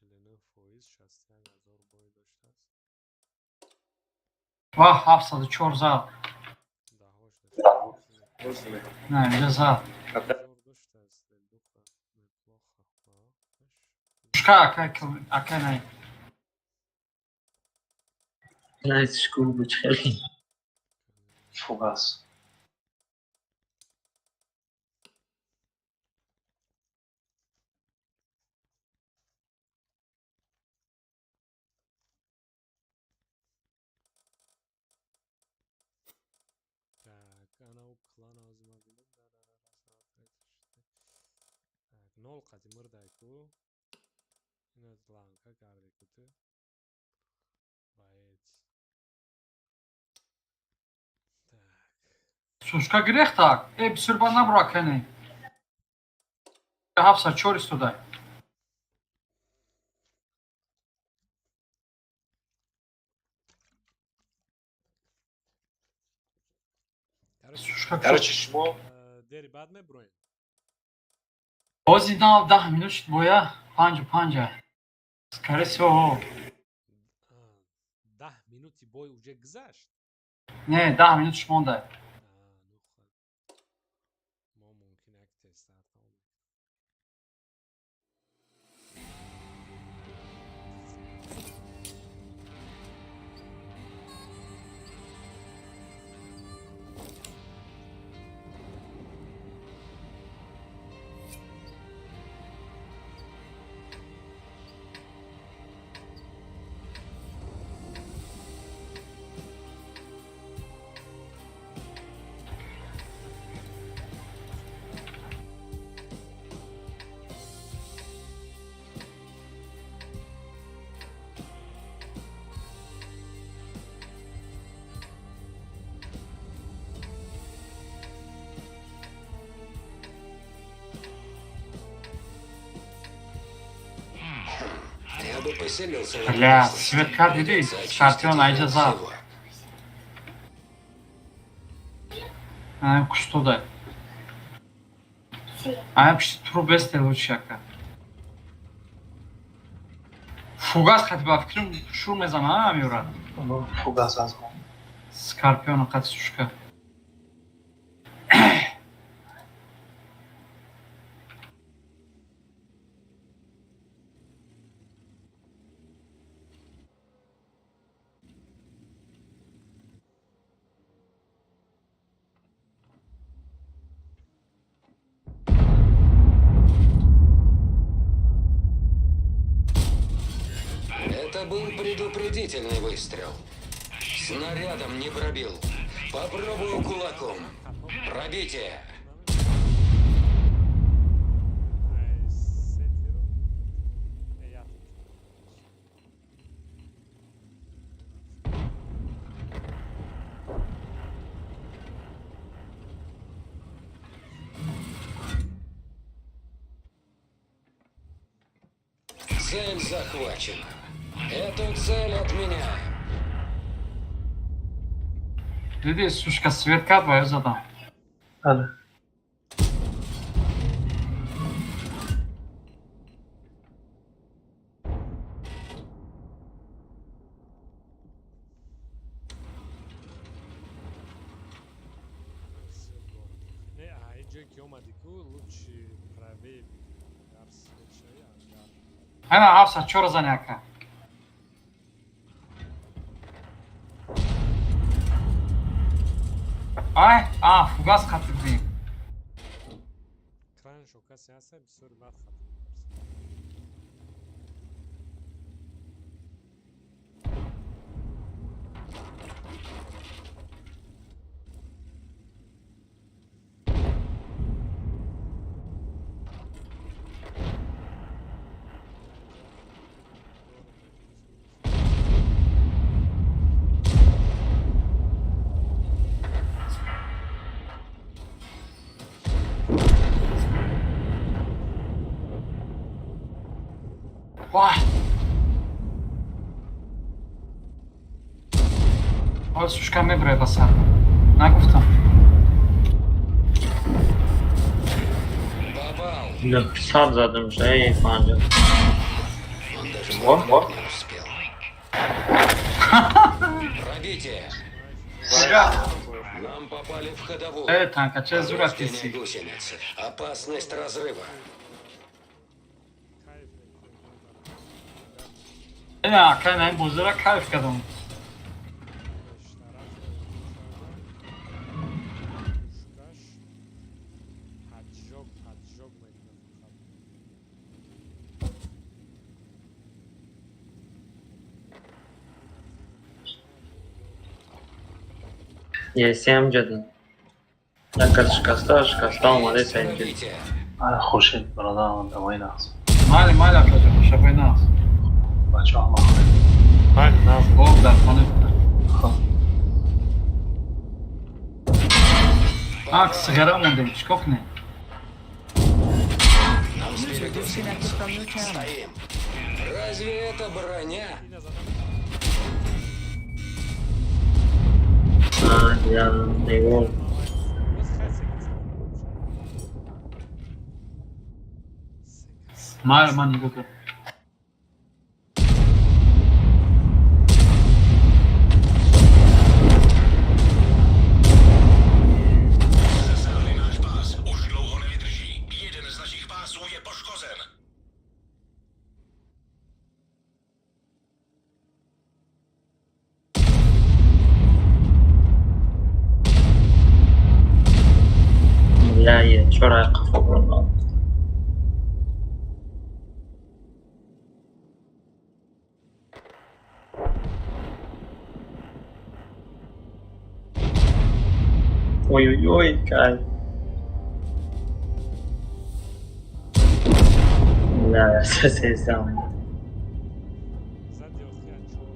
[SPEAKER 3] 49%, 61 ҳазор бой доштааст.
[SPEAKER 1] Ва, 704 зад.
[SPEAKER 3] Даҳош доштааст.
[SPEAKER 1] Не, инҷа зад.
[SPEAKER 3] Ҳазор доштааст. Духа неплохо.
[SPEAKER 1] Пушка, ака, ака не.
[SPEAKER 5] Найс шкур буд хеле.
[SPEAKER 8] Фугас.
[SPEAKER 3] Так, анау клан озима бинем. Так, нол қати мурдайку. Ина ланка кардеку ту. Боец. Так.
[SPEAKER 1] Сушка гирехта. Э, бисёр ба набро, ака не. 704 истодай.
[SPEAKER 3] Короче,
[SPEAKER 1] Сушка.
[SPEAKER 10] Короче, шумо
[SPEAKER 3] дери баъд меброем.
[SPEAKER 1] Бози нав 10 минут шуд боя панҷу панҷа. Скорее всего.
[SPEAKER 3] 10 минути бой уже гузашт.
[SPEAKER 1] Не, 10 минут шуд монда.
[SPEAKER 3] А, ну ха. Мо мумкин як тезтар тамом.
[SPEAKER 7] Я бы поселился в
[SPEAKER 1] Бля,
[SPEAKER 7] опасности.
[SPEAKER 1] свет карт диди,
[SPEAKER 7] Придется очистить
[SPEAKER 1] Скорпион
[SPEAKER 7] её
[SPEAKER 1] айҷа
[SPEAKER 7] от
[SPEAKER 1] зад.
[SPEAKER 7] всего.
[SPEAKER 1] Аям кустодай. Аям пишти туру бесте лучше, ака. Фугас хати ба фикрам шур мезана, амюра.
[SPEAKER 8] Фугас аз мо.
[SPEAKER 1] Скорпион қати сушка.
[SPEAKER 7] Это был предупредительный выстрел. Снарядом не пробил. Попробую кулаком. Пробитие.
[SPEAKER 3] Ай, сетиро. Э, я тут.
[SPEAKER 7] Цель захвачена. Эту цель отменяем.
[SPEAKER 1] Диди, сушка свет кард ва ё задам.
[SPEAKER 8] Бале.
[SPEAKER 3] Не, а ҷое ки омадӣ ку, лучше правее бигир, агар свет шавӣ, агар
[SPEAKER 1] Ана ҳафтсад чора зани, ака. Ай, а, фугас хатидем.
[SPEAKER 3] Краншо касе ҳаста, бисёри бад хат.
[SPEAKER 1] Вай! Ой, сушка меброя ба сар. Нагуфтам.
[SPEAKER 7] Попал.
[SPEAKER 5] 900 задам эй, панҷа.
[SPEAKER 7] Он даже моргнуть не успел. Пробитие. Нам попали в ходовую.
[SPEAKER 1] Э, танкача зура
[SPEAKER 7] Повреждение
[SPEAKER 1] теси.
[SPEAKER 7] гусениц. Опасность разрыва.
[SPEAKER 3] Кайф мекунем.
[SPEAKER 1] Э, ака, на ин бозира кайф кардам.
[SPEAKER 3] Пештараф пушкаш поджог, поджог мекунад фақат.
[SPEAKER 5] Есем ҷада. Якас шикаста, шикаста омаде
[SPEAKER 7] Есть
[SPEAKER 5] саинҷа.
[SPEAKER 7] пробитие.
[SPEAKER 8] Ана Хуршед, бародар, давои нағз.
[SPEAKER 1] Майли, майли, акаҷон, шабои нағз.
[SPEAKER 8] Бачаҳо, ҳама хуб.
[SPEAKER 3] Майли, нағз.
[SPEAKER 1] Боб дар хона будам.
[SPEAKER 8] Хуб.
[SPEAKER 1] Ак, сиғара мондем, чикор кунем?
[SPEAKER 7] Нам
[SPEAKER 9] User
[SPEAKER 7] сбили
[SPEAKER 9] disconnected
[SPEAKER 7] гусеницу.
[SPEAKER 9] from your channel.
[SPEAKER 7] Стоим. Разве это броня?
[SPEAKER 3] Ина задам.
[SPEAKER 5] Я девор.
[SPEAKER 3] Боз хай секас.
[SPEAKER 1] Майли, ман нигоҳ кардам.
[SPEAKER 7] Zasáhli náš pás. Už dlouho nevydrží. Jeden z našich pásů je poškozen.
[SPEAKER 5] Ляе, чора қафо бурдам. Ой-ой-ой, кайф. Ля, сесам.
[SPEAKER 3] Зади охир чор.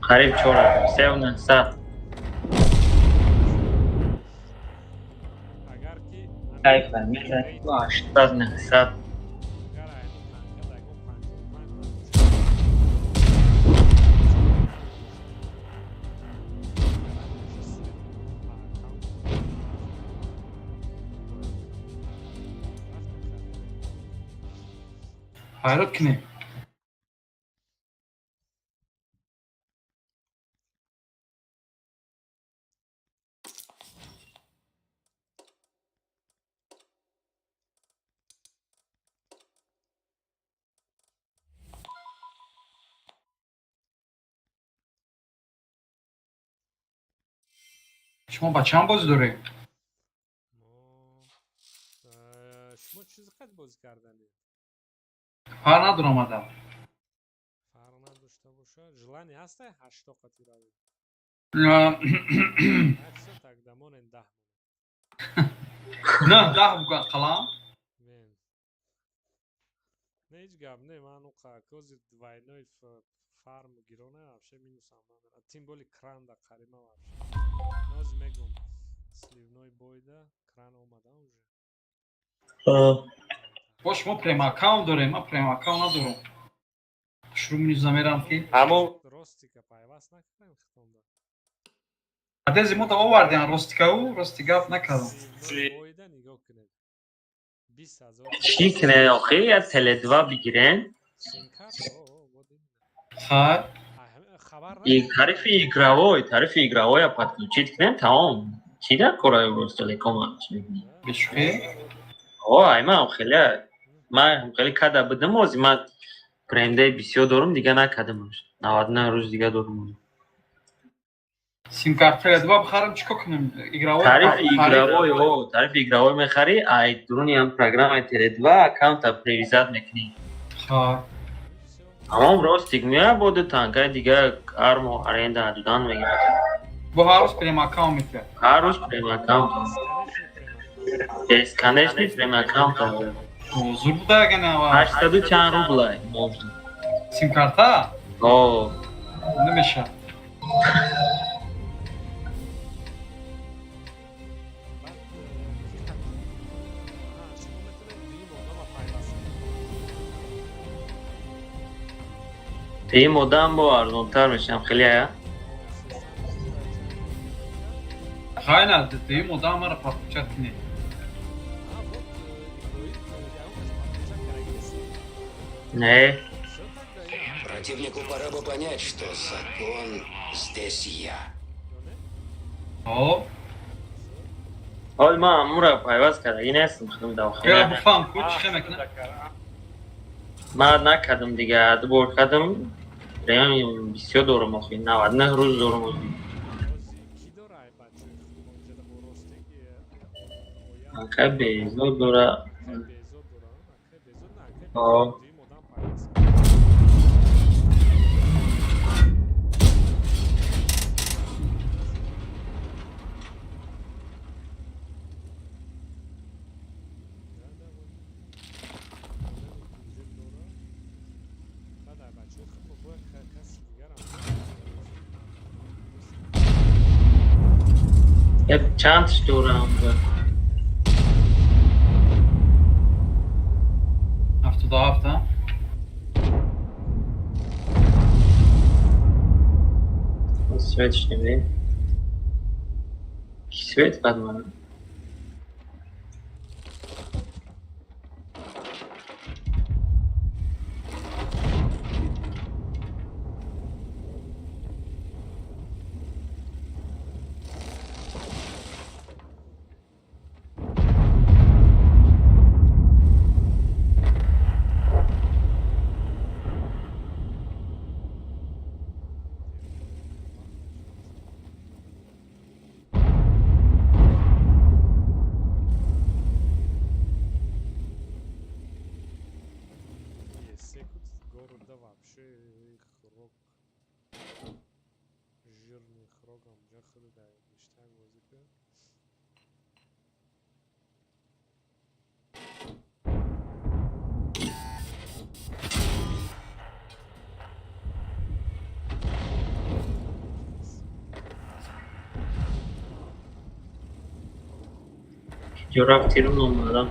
[SPEAKER 5] Қариб чора, сев нӯҳсад.
[SPEAKER 3] Агар ки
[SPEAKER 5] Кайф, мезанӣ 80 900.
[SPEAKER 3] Агар айни танка дагон 55
[SPEAKER 1] Ҳайрат кунем. Шумо ба чанд бозӣ доред?
[SPEAKER 3] Шумо чизи қад бозӣ карданед?
[SPEAKER 1] Фарқ надорам ада.
[SPEAKER 3] Фарқ надошта боша, желание ҳаста ҳашто қати равед? Всё, тогда монен 10.
[SPEAKER 1] Не, 10 буга қалам.
[SPEAKER 3] Не, не, ҳеҷ гап не, ман уқа кози двойной фарм гирона вообще минусам надорад, тем более кранда қарима вообще. Ноз мегум, сливной бойда кран омада уже.
[SPEAKER 1] Бо шумо прем аккаунт дорем, ман прем аккаунт надорам. Хушрӯ минус намерам ки.
[SPEAKER 6] Ҳамо
[SPEAKER 3] Ростика пайваст накардем хитонда.
[SPEAKER 1] Адези мо да овардем ростикау, рости гап накардам.
[SPEAKER 3] Сливной бойда нигоҳ кунед. 20 000.
[SPEAKER 5] Чӣ кунед охи, я Теле2 бигирен.
[SPEAKER 3] Симкарта, о, вот именно.
[SPEAKER 1] Хай.
[SPEAKER 3] Хабар
[SPEAKER 5] И тарифи игровой, тарифи игровой подключить кунем, тамом. Чӣ дар кораи Ростелекома чӣ мекунӣ?
[SPEAKER 1] Бешухӣ?
[SPEAKER 5] О, ай ман хеле ман хеле када будам, ози ман премдаи бисёр дорум, дига накардам. 99 рӯз дига дорум.
[SPEAKER 1] Симкарта Теле2 бихарам, чӣ кор кунем? Игровой.
[SPEAKER 5] Тарифи игровой, о, тарифи игровой мехарӣ, ай дуруни ҳам программаи Теле2 аккаунта привязать мекунӣ.
[SPEAKER 1] Хай.
[SPEAKER 5] Тамом, ростик меояд, бо ду танкаи дига ҳар моҳ аренда додан мегирад.
[SPEAKER 1] Бо ҳар рӯз прем аккаунт метиҳад.
[SPEAKER 5] Ҳар рӯз прем аккаунт. Бесконечный прем аккаунт.
[SPEAKER 1] Зур буда ягана.
[SPEAKER 5] 800 чанд рублай можно.
[SPEAKER 1] Симкарта?
[SPEAKER 5] О.
[SPEAKER 1] Намешавад.
[SPEAKER 3] Баъд шумо метавонед дуюм одама пайваст кунед.
[SPEAKER 5] Дуюм одам бо арзонтар мешавам хеле ая.
[SPEAKER 1] Хай, на, дуюм одам мара подключать кунед.
[SPEAKER 3] Вот игрои ягон кас подключать кардаги нест?
[SPEAKER 5] Не.
[SPEAKER 3] Всё, тогда ина.
[SPEAKER 7] Противнику пора бы понять, что закон здесь я.
[SPEAKER 3] Ё не?
[SPEAKER 1] О.
[SPEAKER 5] Ҳол ман амура пайваст кардаги нестам худам
[SPEAKER 1] Я
[SPEAKER 5] давхона.
[SPEAKER 1] бифаҳм ку чӣ хе мекунад.
[SPEAKER 5] Ман накардам дига, ду бор кардам. Прем бисёр дорум охи, 99 рӯз дорум ози.
[SPEAKER 3] Ози кӣ дора ай бачаи худмо инҷода бо ростик оя?
[SPEAKER 5] Акай Безод дора.
[SPEAKER 3] Акай Безод дора, акай Безод на, акай
[SPEAKER 5] О.
[SPEAKER 3] Безод дуюм одам пайваст кунед. Да, вот. Одаме ки инҷо дора. Баъд ай бачаҳои худмо бояд каси дигарам.
[SPEAKER 5] Як чандш дорам.
[SPEAKER 1] 77, а?
[SPEAKER 5] Светш немем. Ки свет бад ман.
[SPEAKER 3] Есекут города вообще хрок, жирный хрок амҷа худ дар ништак бозӣ кун.
[SPEAKER 5] Ҷо рафтирум омадам.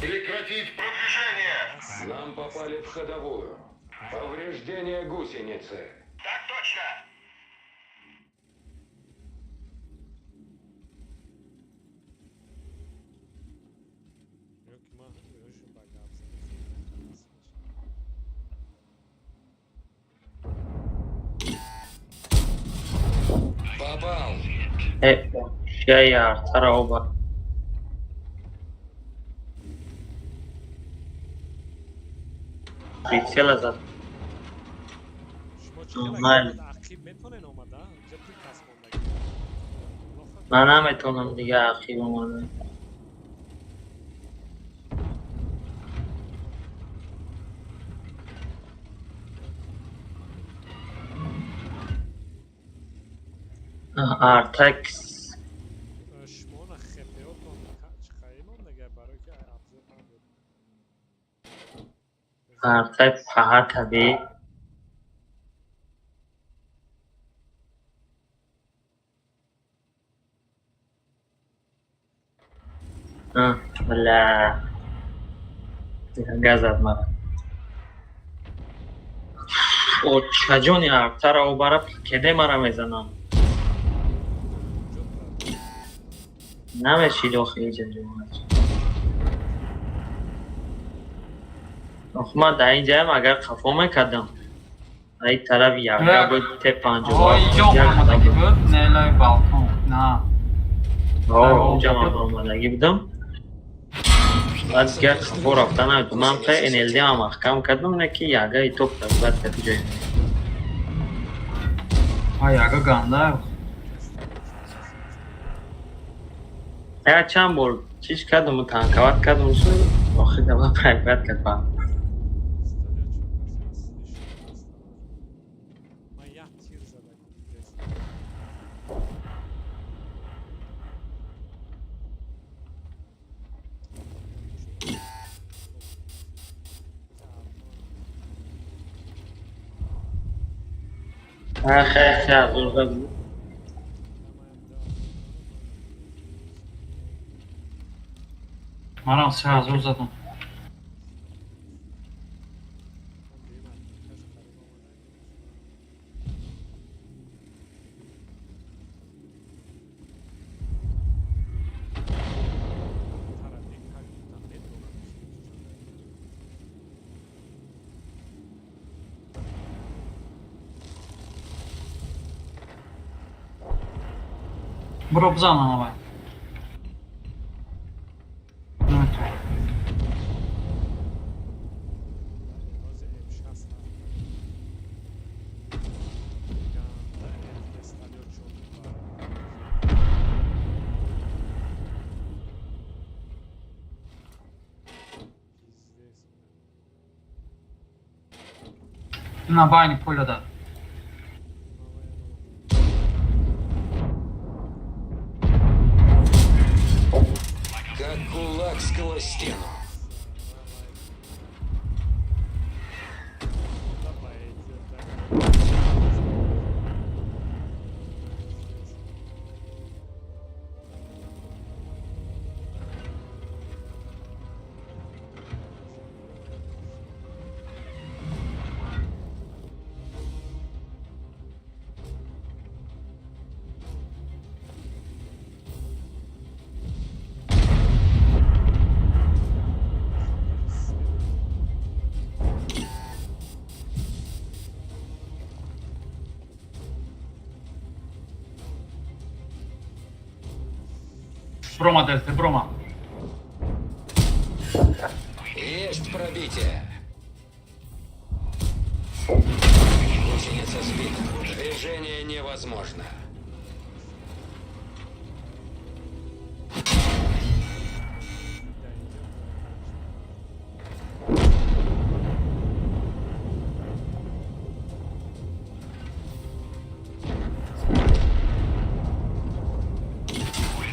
[SPEAKER 7] Прекратить продвижение! Нам попали в ходовую. Повреждение гусеницы.
[SPEAKER 10] Так точно!
[SPEAKER 3] Ё ки ман ҳушм ба гапзанӣ хеле накардам.
[SPEAKER 7] Попал!
[SPEAKER 5] Э, шай артара оба. Прицела зад.
[SPEAKER 3] Шумо чӣ хела
[SPEAKER 5] Майли.
[SPEAKER 3] ақиб метонен омада? Инҷа ду кас мондагӣ.
[SPEAKER 5] Ман наметавонам дига ақиб омада. Артакс.
[SPEAKER 3] Шумона хпотон чиқаи мондага, барое ки обзор набуд.
[SPEAKER 5] Артай паҳатаби. Бля. Газад мара. Очаҷони, артара обара кеде мара мезанам. Намешид охи иҷа ҷумач. Ох, ман дар ин ҷаям, агар қафо мекардам. Ай тараф яга буд Т
[SPEAKER 1] О, инҷо омадагӣ буд, не лаи балкон. На.
[SPEAKER 5] Онҷа ман омадагӣ будам. Баъд дигар қафо рафта наметавонам. Ман та НЛД ам маҳкам кардам, не ки яга и топ баъд кати ҷой.
[SPEAKER 1] А яга ганда.
[SPEAKER 5] Я чанд бор чиш кардаму, танковать кардам, шу охир даба проиграть кард ба.
[SPEAKER 3] Сталё чор кас ҳаст, нишон ҳаст. Ман як тир задагим.
[SPEAKER 5] Хе, азурда буд.
[SPEAKER 1] Манам 3000 задам. Буро, бизан авай. Наметавон.
[SPEAKER 3] Ҳозир М6 ганда весталё чор. Пиздец.
[SPEAKER 1] На байни поля дад.
[SPEAKER 7] Как кулак сквозь стену.
[SPEAKER 1] Брома, Дельта, брома.
[SPEAKER 7] Есть пробитие. Гусеница сбита. Движение невозможно.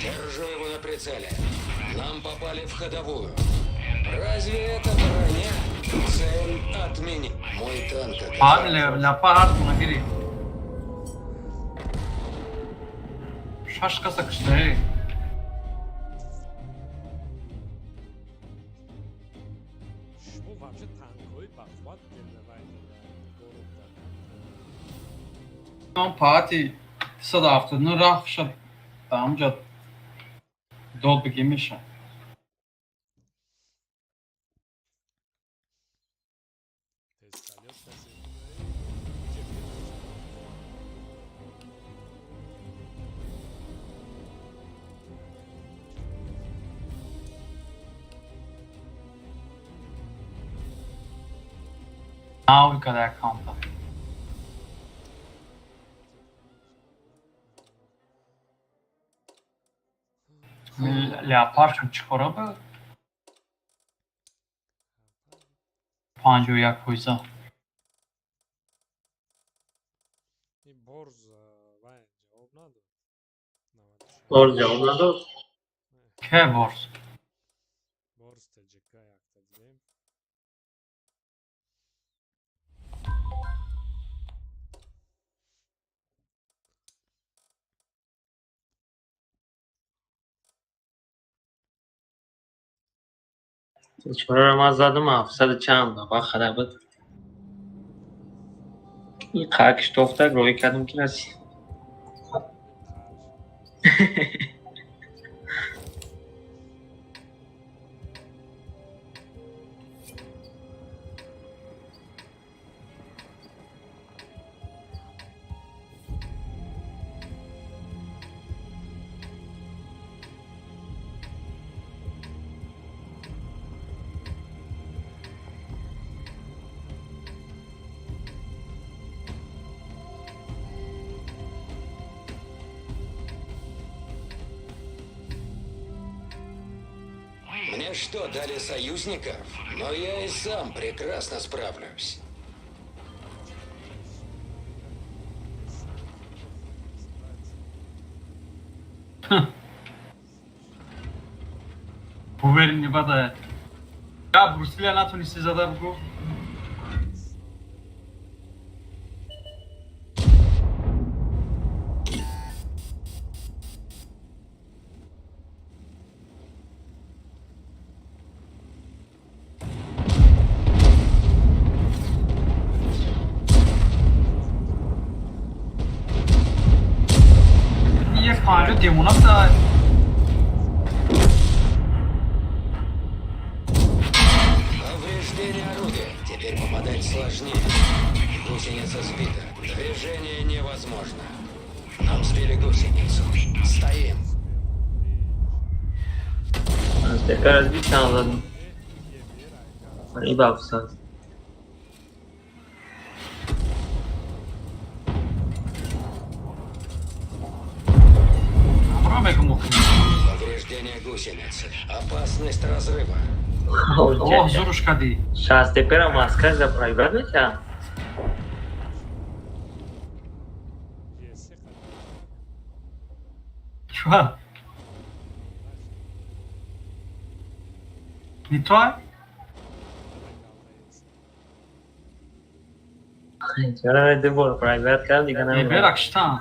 [SPEAKER 7] Держу его на прицеле. Нам попали в ходовую. Разве это броня? Цель отмени. Мой танк
[SPEAKER 1] Пар
[SPEAKER 7] оказался
[SPEAKER 1] лепард нагири. Шаш каса куштай.
[SPEAKER 3] Шумо вообще танкҳои бақувват делавай город.
[SPEAKER 1] Ман паати 379 рахша ба ҳамҷа дод бигӣ меша.
[SPEAKER 3] Тезсталёт касе.
[SPEAKER 1] Now we got аккаунта. Леопардшон чӣ кора буд? 51%.
[SPEAKER 3] Ин борз вай ҷавоб надод.
[SPEAKER 5] Борз ҷавоб надод?
[SPEAKER 1] Ке Борз?
[SPEAKER 3] Борз ТЖК якта дидем.
[SPEAKER 5] Чораро ман задам ҳафтсаду чанд ба хара буд. Ин қакш тофтак роҳӣ кардам ки расид.
[SPEAKER 7] Мне что, дали союзников? Но я и сам прекрасно справлюсь.
[SPEAKER 1] Уверен бада. Я Брусилия натонисти зада бугу. Е панҷо демона буда.
[SPEAKER 7] Повреждение орудия. Теперь попадать сложнее. Гусеница сбита. Движение невозможно. Нам сбили гусеницу. Стоим.
[SPEAKER 5] Аз тепер аз би чанд задам. И ба ҳафтсад.
[SPEAKER 1] Ҳамро мегум охи.
[SPEAKER 7] Повреждение гусеницы. Опасность разрыва.
[SPEAKER 1] Аллоҳ зуруш кардӣ.
[SPEAKER 5] Шаст тепера маскаш за проиграть мекард?
[SPEAKER 3] Есе қадр.
[SPEAKER 1] Чуа? Не то?
[SPEAKER 5] Чора ду бор проиграть кард, дига
[SPEAKER 1] Бера
[SPEAKER 5] намедонам.
[SPEAKER 1] киштан.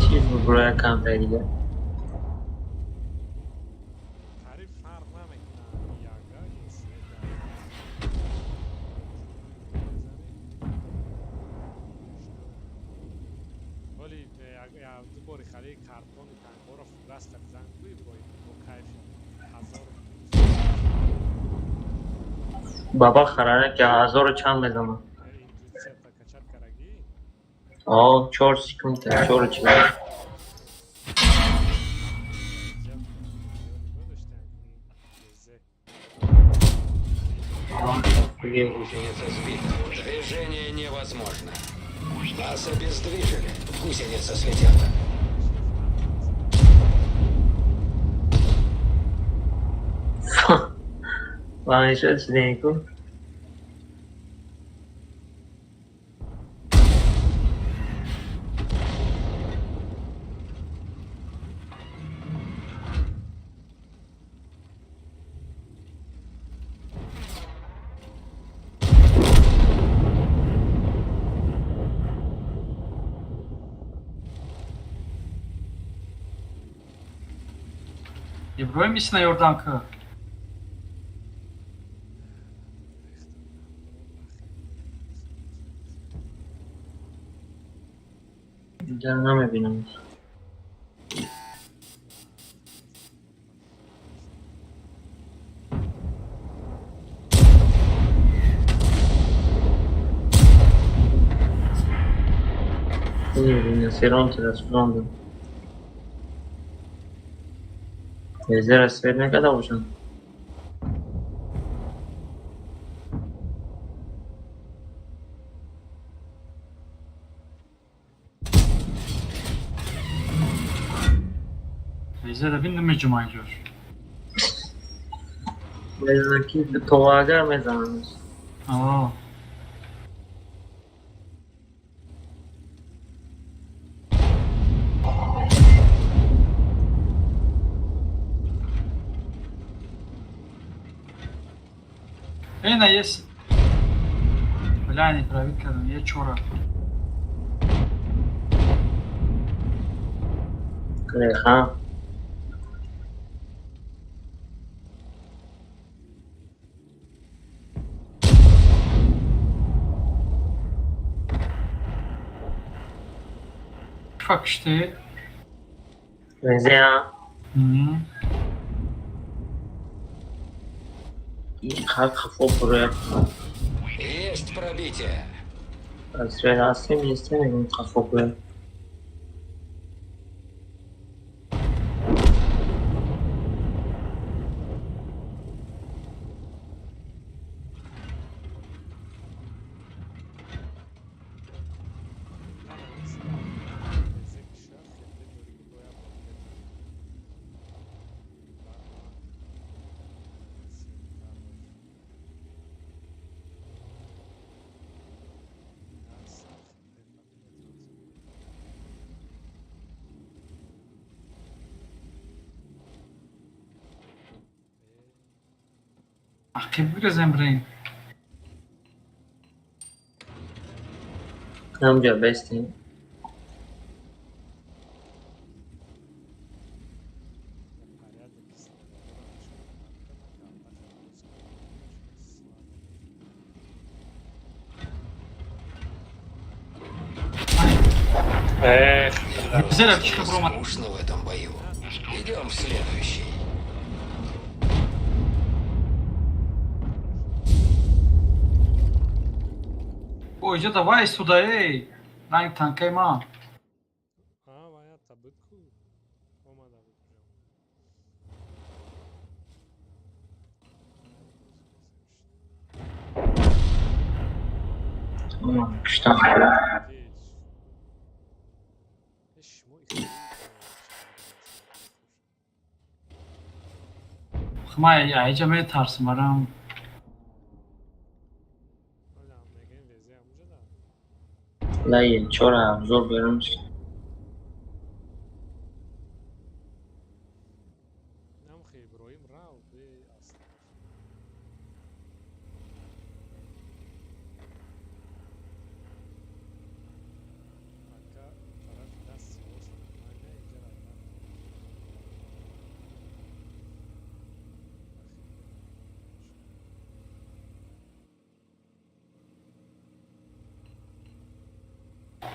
[SPEAKER 5] Чиз бубуроя камтар дига.
[SPEAKER 3] Қариб фарқ намекунад яга есе. Вале ду бори хари картони танкҳоро раста бизан кӯи бо кайф ҳазор.
[SPEAKER 5] Баба харара ки ҳазору чанд мезанад.
[SPEAKER 3] Интуитсия прокачать карагӣ.
[SPEAKER 5] О, 4 секунда, чору чил.
[SPEAKER 3] Нигоҳ доштем езе.
[SPEAKER 7] Гусеница сбита. Движение невозможно. Нас обездвижили. Гусеница слетела.
[SPEAKER 5] Ва мешуд шудем ку.
[SPEAKER 1] Иброҳим исна ёрдам ки.
[SPEAKER 5] Инҷа намебинам. Риносеронт расондам. Езера свет накарда бошам.
[SPEAKER 1] Езера бин намеҷума инҷош.
[SPEAKER 5] Мезанам ки товагар мезанам.
[SPEAKER 1] О. Эй, на есть. Бля, не пробит кардам, я чора.
[SPEAKER 5] Греха.
[SPEAKER 1] Фак, что?
[SPEAKER 5] Везеа.
[SPEAKER 1] Мм.
[SPEAKER 5] Ин хафо буроя.
[SPEAKER 7] Есть пробитие.
[SPEAKER 5] Аз ҳастем, нестем, мегӯм хафо буроя.
[SPEAKER 1] Ақиб бигазем бирем.
[SPEAKER 5] Ҳамҷа бестем.
[SPEAKER 3] Эх.
[SPEAKER 1] Зера, чӣ хабар.
[SPEAKER 7] Скучно в этом бою. Идем в следующий.
[SPEAKER 1] О, иҷо давай сюда, эй. Ранг танкаи ман.
[SPEAKER 3] А, вая табит ку. Омада буд прям.
[SPEAKER 5] Куштам.
[SPEAKER 1] Ма айҷа метарсам, барам.
[SPEAKER 5] Лайи чора обзор берам.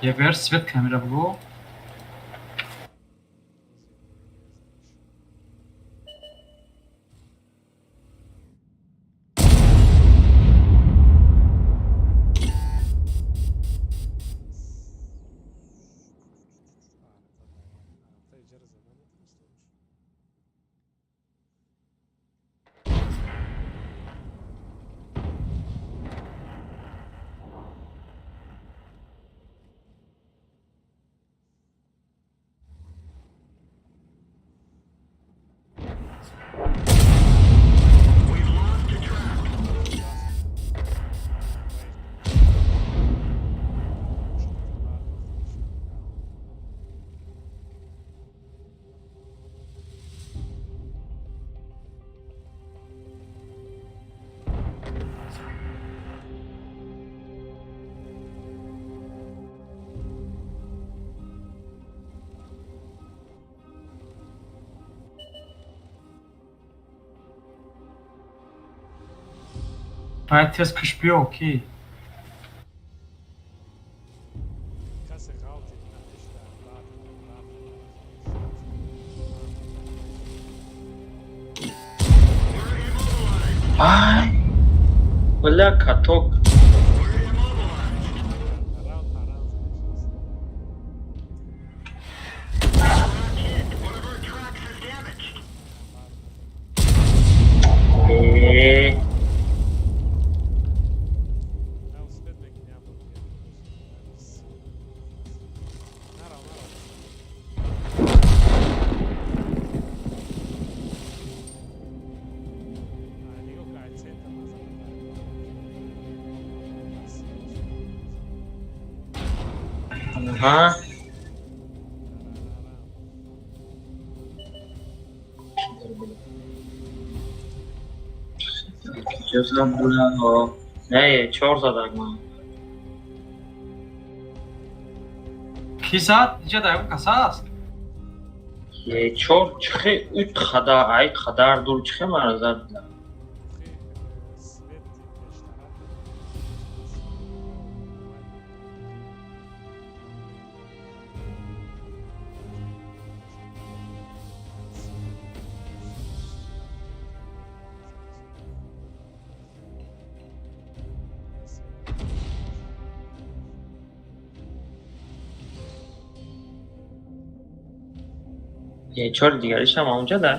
[SPEAKER 1] Я бер свет камера бугу. Бояд тез куш биё, ки.
[SPEAKER 5] Ай! Бля, каток. Э. Аҳа. Куҷо зад буда? Не, чор задак ман.
[SPEAKER 1] Ки зад? Иҷа дар ягон каса аст?
[SPEAKER 5] Е, чор чихе ут хада, ай хадар дур чихе мара зад буда.
[SPEAKER 3] Свет пештара.
[SPEAKER 5] Е, чор дигаришам онҷа да?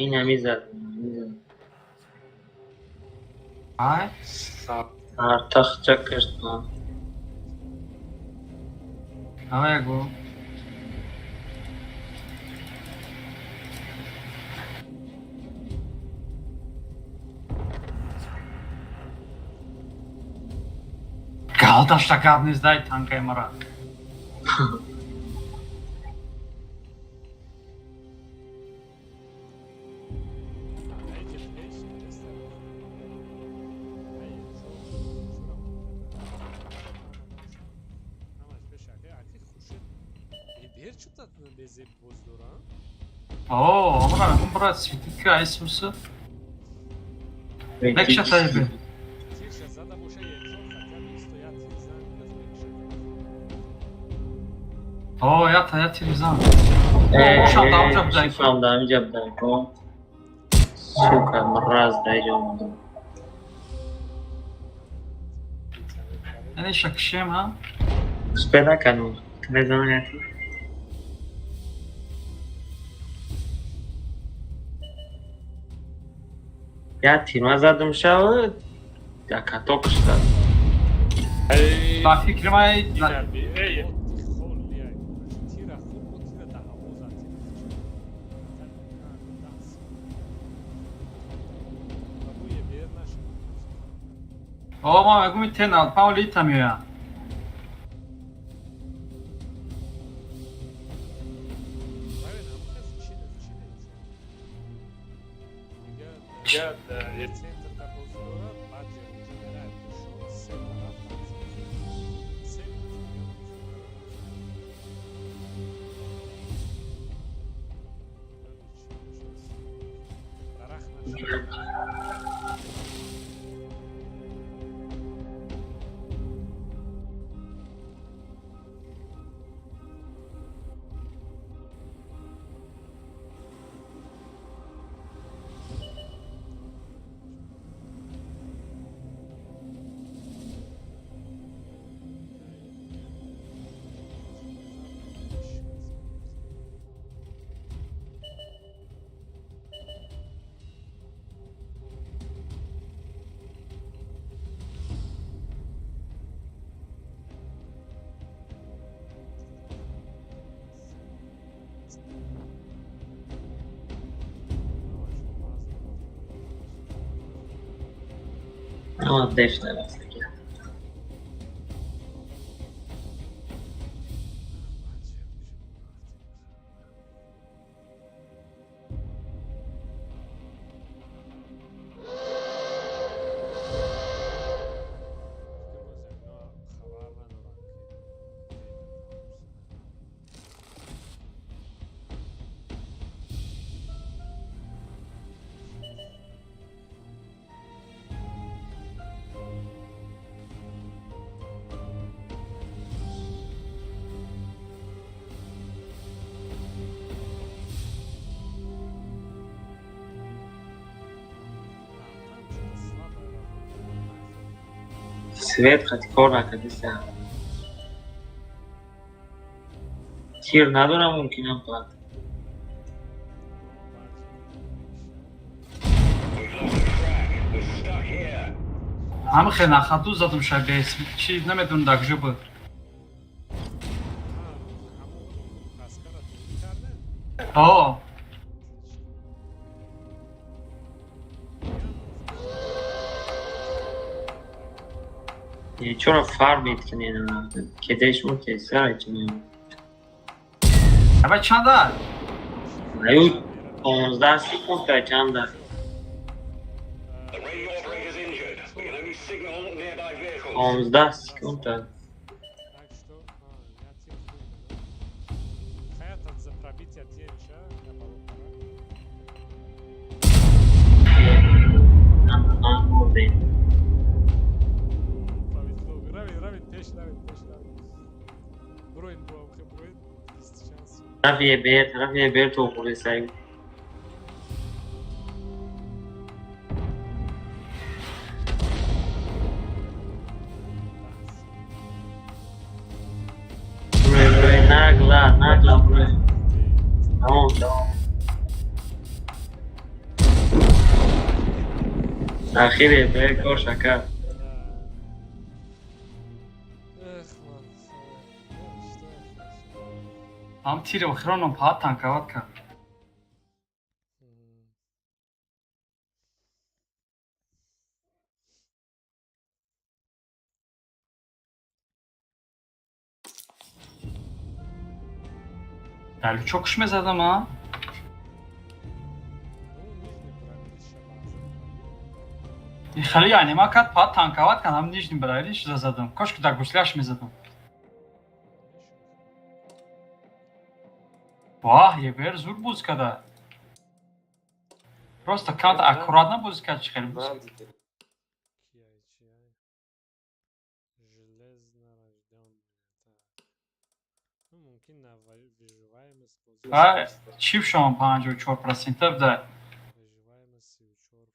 [SPEAKER 5] Ин ҳами зад. Ҳами зад.
[SPEAKER 1] Ай?
[SPEAKER 5] Артахча кашт ман.
[SPEAKER 1] Давай ягу. Галташта гап нест, дай танкаи мара.
[SPEAKER 3] Эйҷи пеш нест. Ай, ҳамаш пеш аки, аки Хуршед. Бер чута безеб боз дора?
[SPEAKER 1] О, амра, мегум брат, светит ка айсуса. Мекша таибе.
[SPEAKER 3] Тирша зада боша ечор хотя бы истояд тир зан газ мекша.
[SPEAKER 1] О, я та я тирзан.
[SPEAKER 5] Э,
[SPEAKER 1] Ошам да онҷа будай.
[SPEAKER 5] Шифам да ҳамиҷа будай. Ко. Сука, мраз да иҷа омадам.
[SPEAKER 1] Яъне шакшем, ҳа?
[SPEAKER 5] Успел накардам. Мезанам я тир. Я тирма задам шава, я каток шуда.
[SPEAKER 1] Ба фикри ман
[SPEAKER 3] Эй, холли тира хуб буд, тира да ҳаво зад тир. Ва бӯе бер нашуд.
[SPEAKER 1] О, ма мегум тен алпам лита меояд.
[SPEAKER 3] Правильно, ҳамон кас чи чи мега центр да бозӣ дорад, баъд ҷа мерад шо се тараф се. Дарахт нашуд.
[SPEAKER 5] Ама деф не рафтаги.
[SPEAKER 3] Хабар надорам ки. Там что-то слабая работа.
[SPEAKER 5] Свет хати кор накардиста. Тир надорам мумкинам пад.
[SPEAKER 1] Ҳама хел нахаду задум шабес. Чи намедонам дар куҷо буд.
[SPEAKER 3] Ҳамон аскара тури карда?
[SPEAKER 1] О,
[SPEAKER 5] Е, чора фарм иткане на кедеш му те сара че не.
[SPEAKER 1] Ава чанда?
[SPEAKER 5] Аю 15 секунд чанда. 15 секунд.
[SPEAKER 3] Так что, я тир хуб, хаятат за пробитие тирча, я балопара.
[SPEAKER 5] Мурдем.
[SPEAKER 3] Повезло. Равид, равид, пеш равид, пеш равид. Броин, бро, броин, есть шанс.
[SPEAKER 5] Тарафи ЕБР, тарафи ЕБР то хӯресай. Нагла, нагла, бро. Тамом, тамом. Ахир ЕБР кор шакар.
[SPEAKER 3] Эх, ман, ну, что я хочу.
[SPEAKER 1] Ҳам тири охироном паат танковать кард. Дар лючок ш мезадам, а?
[SPEAKER 3] Ну, нижний пробить шабаза.
[SPEAKER 1] Хеле анима кард, паат танковать кард, ҳам нижний брайлиш задам. Кошки дар гусляш мезадам. Ваҳ, ЕБР зур боз када. Просто камта аккуратно боз кард, чӣ хеле боз кард.
[SPEAKER 3] Кияй, чияй. Железно рожденный. Так. Ну, мумкин на выживаемость боз.
[SPEAKER 1] Ва чип шон 54% буда.
[SPEAKER 3] Выживаемость 34%.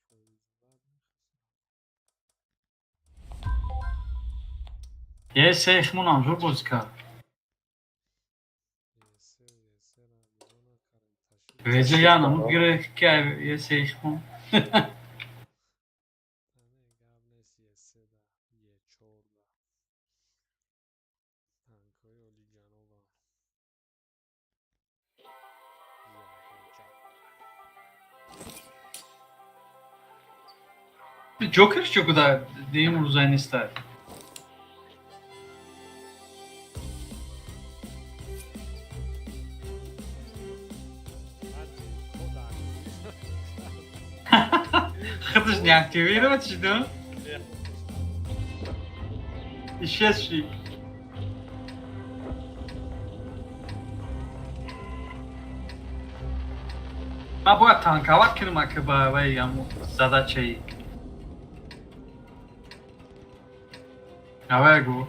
[SPEAKER 1] Е сейхмунам зур боз кард.
[SPEAKER 3] Есе, есе, ра, нигоҳ накардем. Ташвиш.
[SPEAKER 1] Везе янамуд гире ки е сейхмун.
[SPEAKER 3] Не, гап нест, есе да, е чор да. Танкҳои олиҷаноба. Ягон
[SPEAKER 1] Ҷокер чӣ куда деим рӯзай неста.
[SPEAKER 3] Баъд кода
[SPEAKER 1] Худаш не активировать шиду? Исчез ши. Ман бояд танковать кунам, ака ба вай аму задачаи. Авай гу.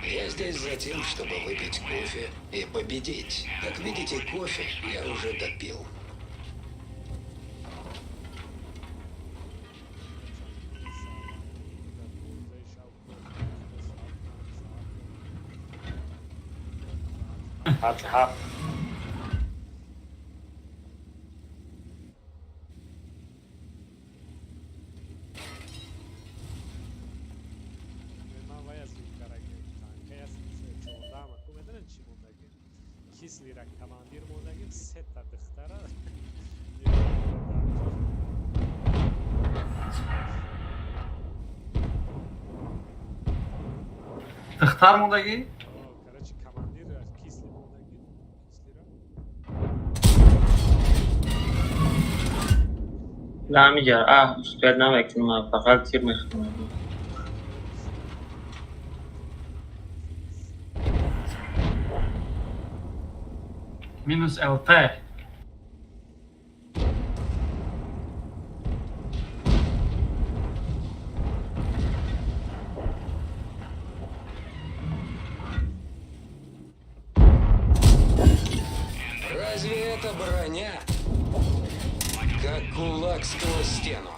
[SPEAKER 7] Я здесь за тем, чтобы выпить кофе и победить. Как видите, кофе я уже допил.
[SPEAKER 8] Соати 7.
[SPEAKER 3] Ман вай аз караги танка аз 14 ку медонед чӣ мондагим? Кислира командир мондагим, сета духтара.
[SPEAKER 1] Духтар мондагӣ?
[SPEAKER 3] Короче, командир кисли мондагим, кислира.
[SPEAKER 5] На ҳамиҷа, аҳ, успеть намекунам, фақат тир мехӯрам.
[SPEAKER 1] Минус ЛТ.
[SPEAKER 7] Разве это броня? Как кулак сквозь стену.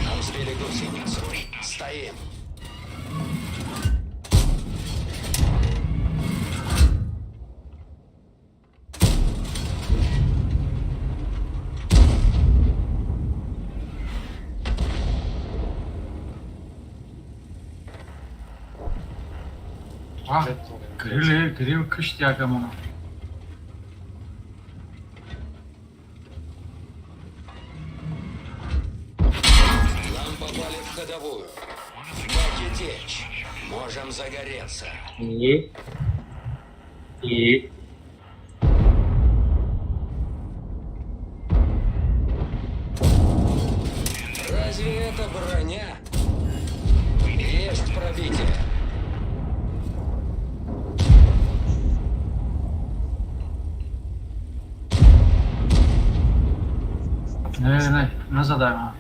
[SPEAKER 7] Нам сбили гусеницу. Стоим.
[SPEAKER 1] Вах, гриль, грил кушти ягамона.
[SPEAKER 7] Нам попали в ходовую. Баки течь. Можем загореться.
[SPEAKER 5] И? И?
[SPEAKER 7] Разве это броня? Есть пробитие.
[SPEAKER 1] Не, не, назадаем.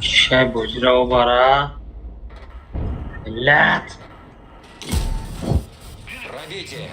[SPEAKER 5] Шай бозиро обара. Миллат.
[SPEAKER 7] Пробитие.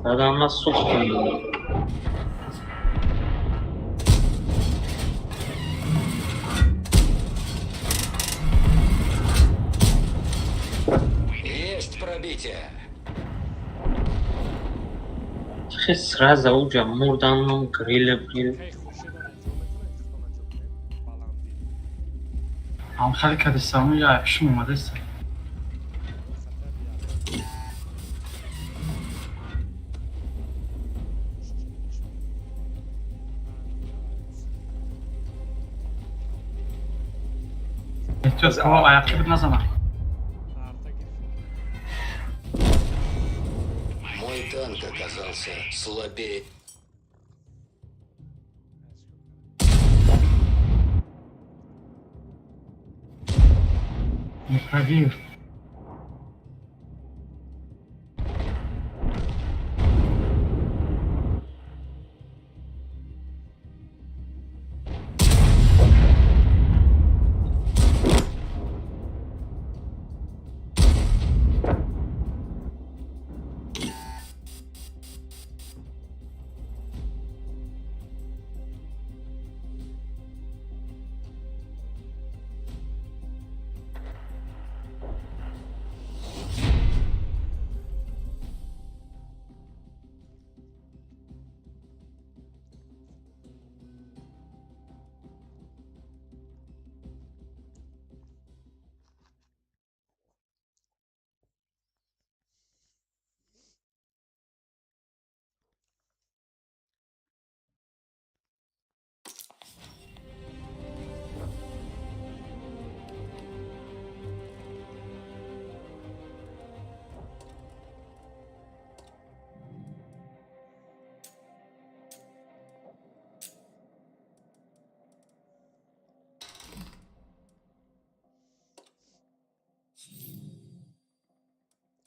[SPEAKER 5] Адамна сӯхтам.
[SPEAKER 7] Есть пробитие.
[SPEAKER 5] Хе сразу уҷа мурданум гриль гриль.
[SPEAKER 3] Кай Хуршеда наҷо метавонед хито наҷо кунед? Баландӣ.
[SPEAKER 1] Ам хали кадисаму я пишум омадеста.
[SPEAKER 3] Хатар як.
[SPEAKER 1] Эҳтиёт кова аяқи буд назана.
[SPEAKER 3] Арта гирифт.
[SPEAKER 7] Мой танк оказался слабее.
[SPEAKER 1] Не пробил.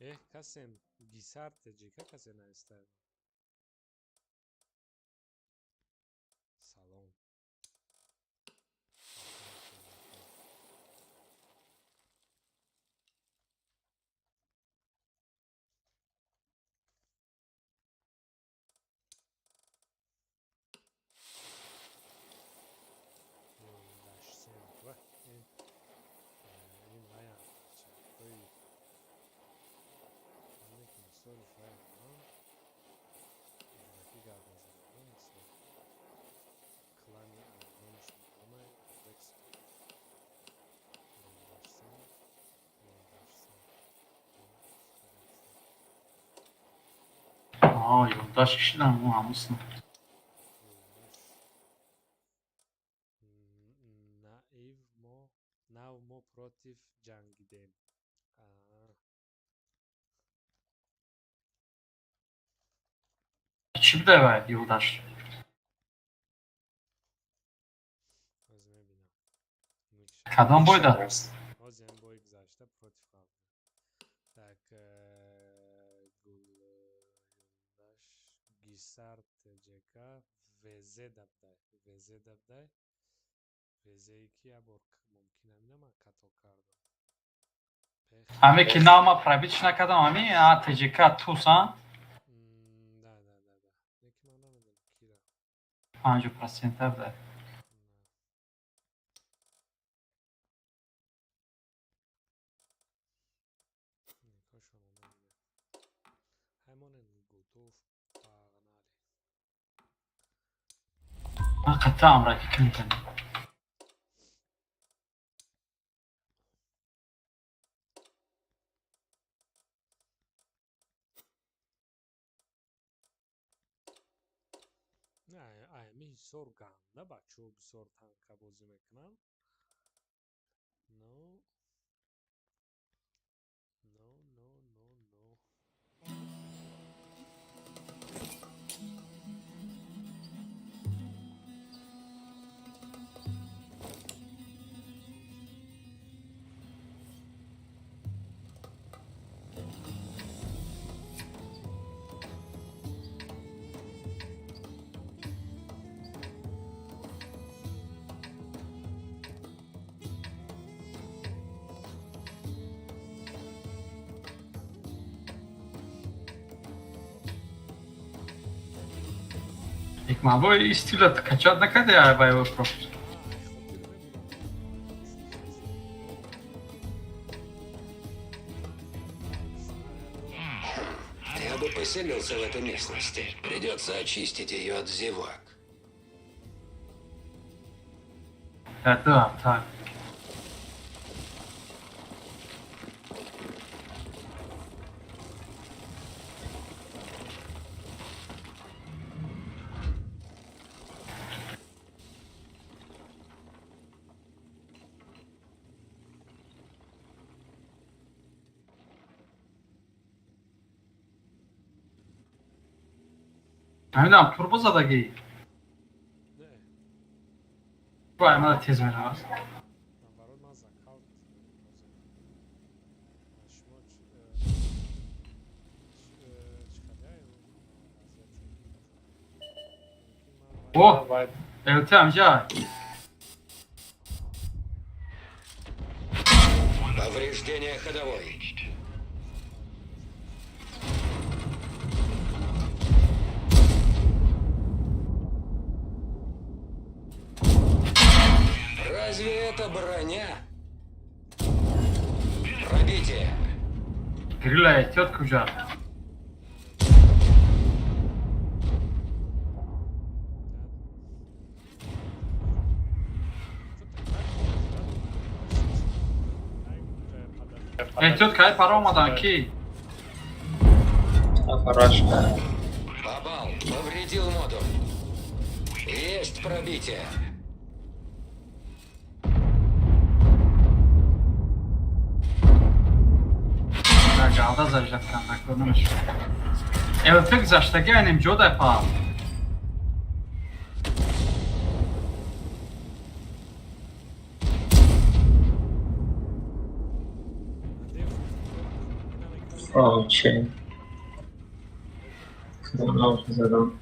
[SPEAKER 3] Эҳ, касем гисар теҷика касе наистад. Салом. Ёлдашсен. Ва, ин вая чакои.
[SPEAKER 1] Ёлдаш кишидам, ҳамусна.
[SPEAKER 3] Наив мо нав мо против ҷангидем.
[SPEAKER 1] Чӣ буда вай ёлдаш?
[SPEAKER 3] Ҳозир мебинам.
[SPEAKER 1] Кадом бойда?
[SPEAKER 3] Ҳозир ҳам бои гузашта против қабл. Так, гул ёлдаш Гисар ТЖК ВЗ дабдай. ВЗ дабдай. ВЗ ки як бор мумкин ҳамина ман като кардам.
[SPEAKER 1] Ҳаме ки нав ма пробить накардам, ҳами а ТЖК тус, а?
[SPEAKER 3] Да. Не ки ман намедонам кира.
[SPEAKER 1] 50% буда.
[SPEAKER 3] Никошона намедонам. Ҳаймонен готов, погнали.
[SPEAKER 1] Ман қатъа амраки кунтам.
[SPEAKER 3] Не, ами ҳисор ганда бачаҳо бисёр танка бозӣ мекунанд. Но но но но но.
[SPEAKER 1] Ҳикматбой истилат качать накарди боевой пропуск?
[SPEAKER 3] Ай хотир мебурам.
[SPEAKER 7] Я бы поселился в этой местности. Придется очистить ее от зевак.
[SPEAKER 1] Дар 2 ҳафта. Намедонам, турбо задагӣ?
[SPEAKER 3] Не,
[SPEAKER 1] Вай, мада тез меравад.
[SPEAKER 3] наоборот, ман закалт ҳозир. Шумо чӣ қадар вазъияти мумкин ман
[SPEAKER 1] О, ЛТ ҳамҷа.
[SPEAKER 7] Повреждение ходовой. Разве это броня? Пробитие.
[SPEAKER 1] Грила эҳтиёт куҷа. Эҳтиёт, кай пара омадан ки?
[SPEAKER 5] Хорош.
[SPEAKER 7] Попал. Повредил модуль. Есть пробитие.
[SPEAKER 1] Галда заждат канда намешуд. ЛТ гузаштаги айнем ҷо дай па.
[SPEAKER 5] Окей. Задам.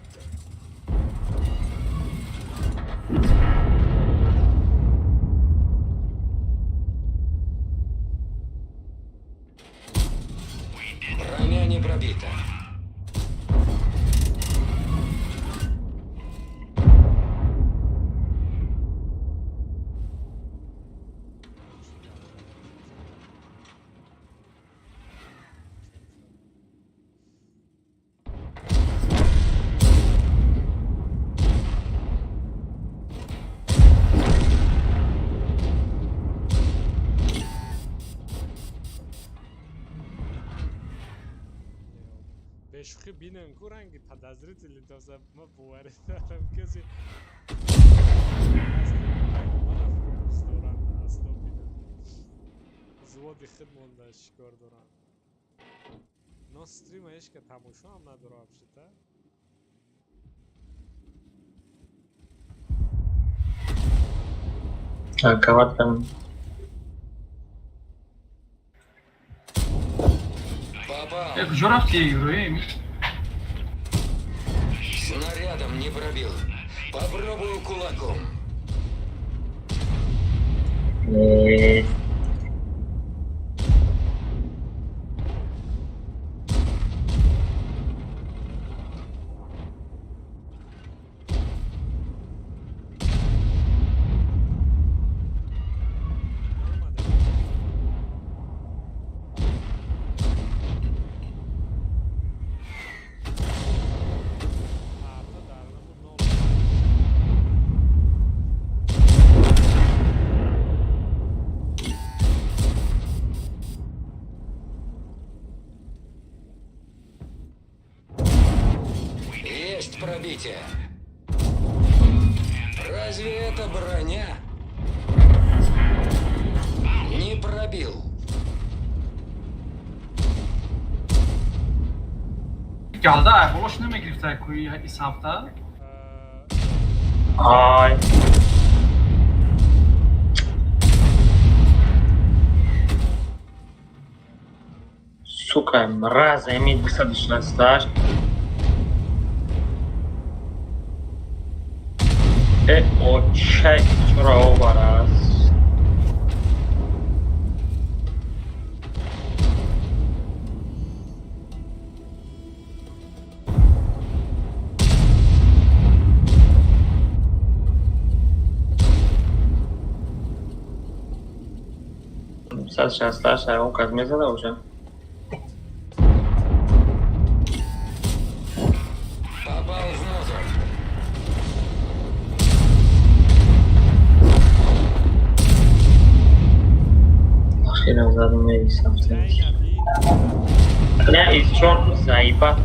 [SPEAKER 7] Броня не пробита.
[SPEAKER 3] Бешӯхӣ бинем ку ранги подозрительный тоза ма боварӣ дорам касе доранд асло бинам взводи худ монда шикор доранд. Но стрима ҳечка тамошо ҳам надора вообще-то.
[SPEAKER 5] Танковать там.
[SPEAKER 7] Попал.
[SPEAKER 1] Куҷо рафти, Иброҳим?
[SPEAKER 7] Снарядом не пробил. Попробую кулаком.
[SPEAKER 3] Омада. Арта дар набуд нол.
[SPEAKER 7] Есть пробитие. Разве это броня? Не пробил.
[SPEAKER 1] Галда болош намегирифта куи ис ҳафта.
[SPEAKER 5] Ай. Сука, мразь, ами 268. Э, очай, чура оварас. 68 ягон кас мезада уже.
[SPEAKER 7] Попал в мотор.
[SPEAKER 5] Ахирам задум исам.
[SPEAKER 3] Дай наби.
[SPEAKER 5] Не, из чёрт заебать.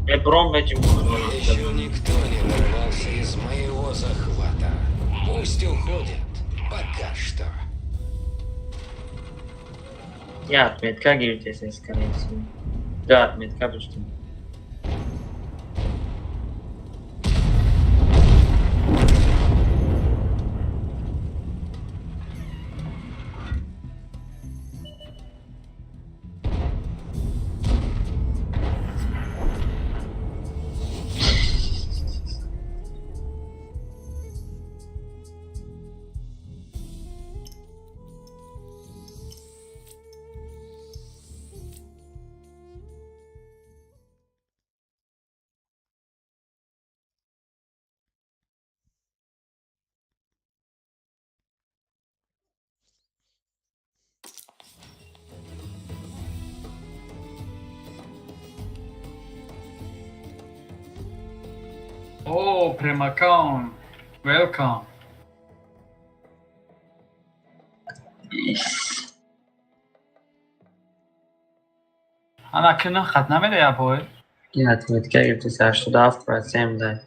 [SPEAKER 5] Э, бром беджим.
[SPEAKER 7] Еще никто не вырвался из моего захвата. Пусть уходят. Пока что.
[SPEAKER 5] Я отметка гирифтесен, скорее всего. Да, отметка почти.
[SPEAKER 1] О, премакаун. Welcome.
[SPEAKER 5] Ис.
[SPEAKER 1] Ана кина хат намеда я бой.
[SPEAKER 5] Я отметка гирифтеса 87% да.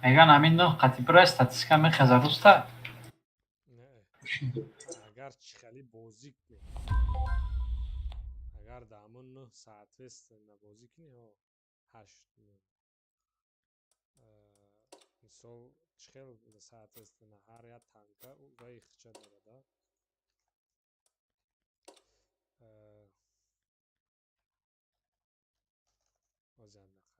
[SPEAKER 1] Меган ҳамин нӯҳ қати бира статистика мехеза руста.
[SPEAKER 3] Не, агар чӣ хеле бозӣ кунӣ, агар дар ҳамон нӯҳ соответственно бозӣ кунӣ, ҳо, ҳашт нӯҳ. Мисол, чӣ хел соответственно ҳар як танка ваи хича дорад, а боз як дақиқа.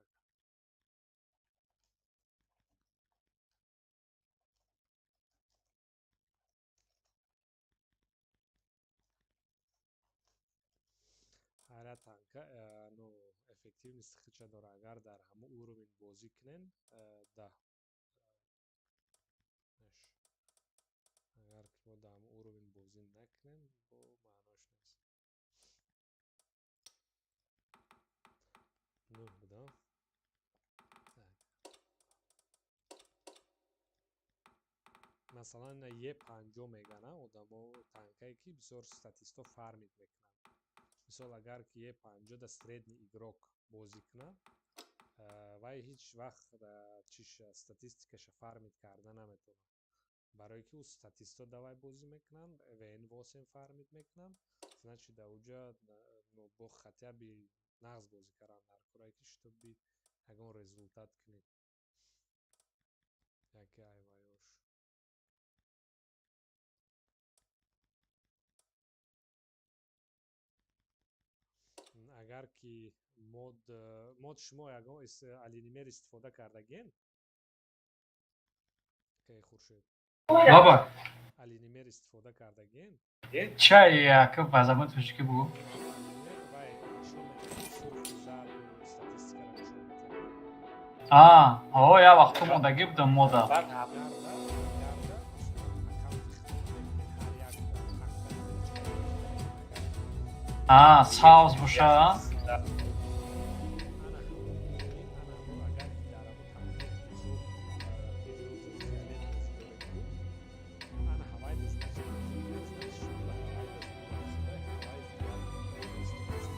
[SPEAKER 3] Ҳар як танка ну эффективности хича дорад. Агар дар ҳамон уровень бозӣ кунен, да неш. Агар ки мо дар ҳамон уровень бозӣ накунем, бо маънош нест. Нӯҳ будам. Так. Масалан, Е50 мегана одамо, танкае ки бисёр статисто фармить мекунанд. Мисол, агар ки Е50 да средний игрок бозӣ кунад, вай ҳеҷ вақт чиш статистикаша фармить карда наметавонад, барое ки ӯ статисто давай бозӣ мекунанд, ВН8 фармить мекунанд. Значит, да уҷа бо хотя бы нағз бозӣ кардан дар корае ки чтобы ягон результат кунӣ. Яке айваёш. Агар ки мод шумо ягон алинимер истифода кардагем, кай Хуршед?
[SPEAKER 1] Баба.
[SPEAKER 3] Алинимер истифода кардагем?
[SPEAKER 1] Чай яка ба забони тоҷикӣ бугӯ.
[SPEAKER 3] Алинимер вай нишон медиҳад сурху зарду статистикаро нишон медиҳад.
[SPEAKER 1] А, о, як вақто мондагӣ будам мода.
[SPEAKER 3] Баъд агарда масалан аккаунти худро мебинед, ҳар як танка.
[SPEAKER 1] А, сабз боша.
[SPEAKER 3] Ана ҳамон, агар ки дар ҳамон танка мисол фиолет бозӣ доред ку, ана ҳавайда, значит, значит, шумо ба ҳавайда ҳавай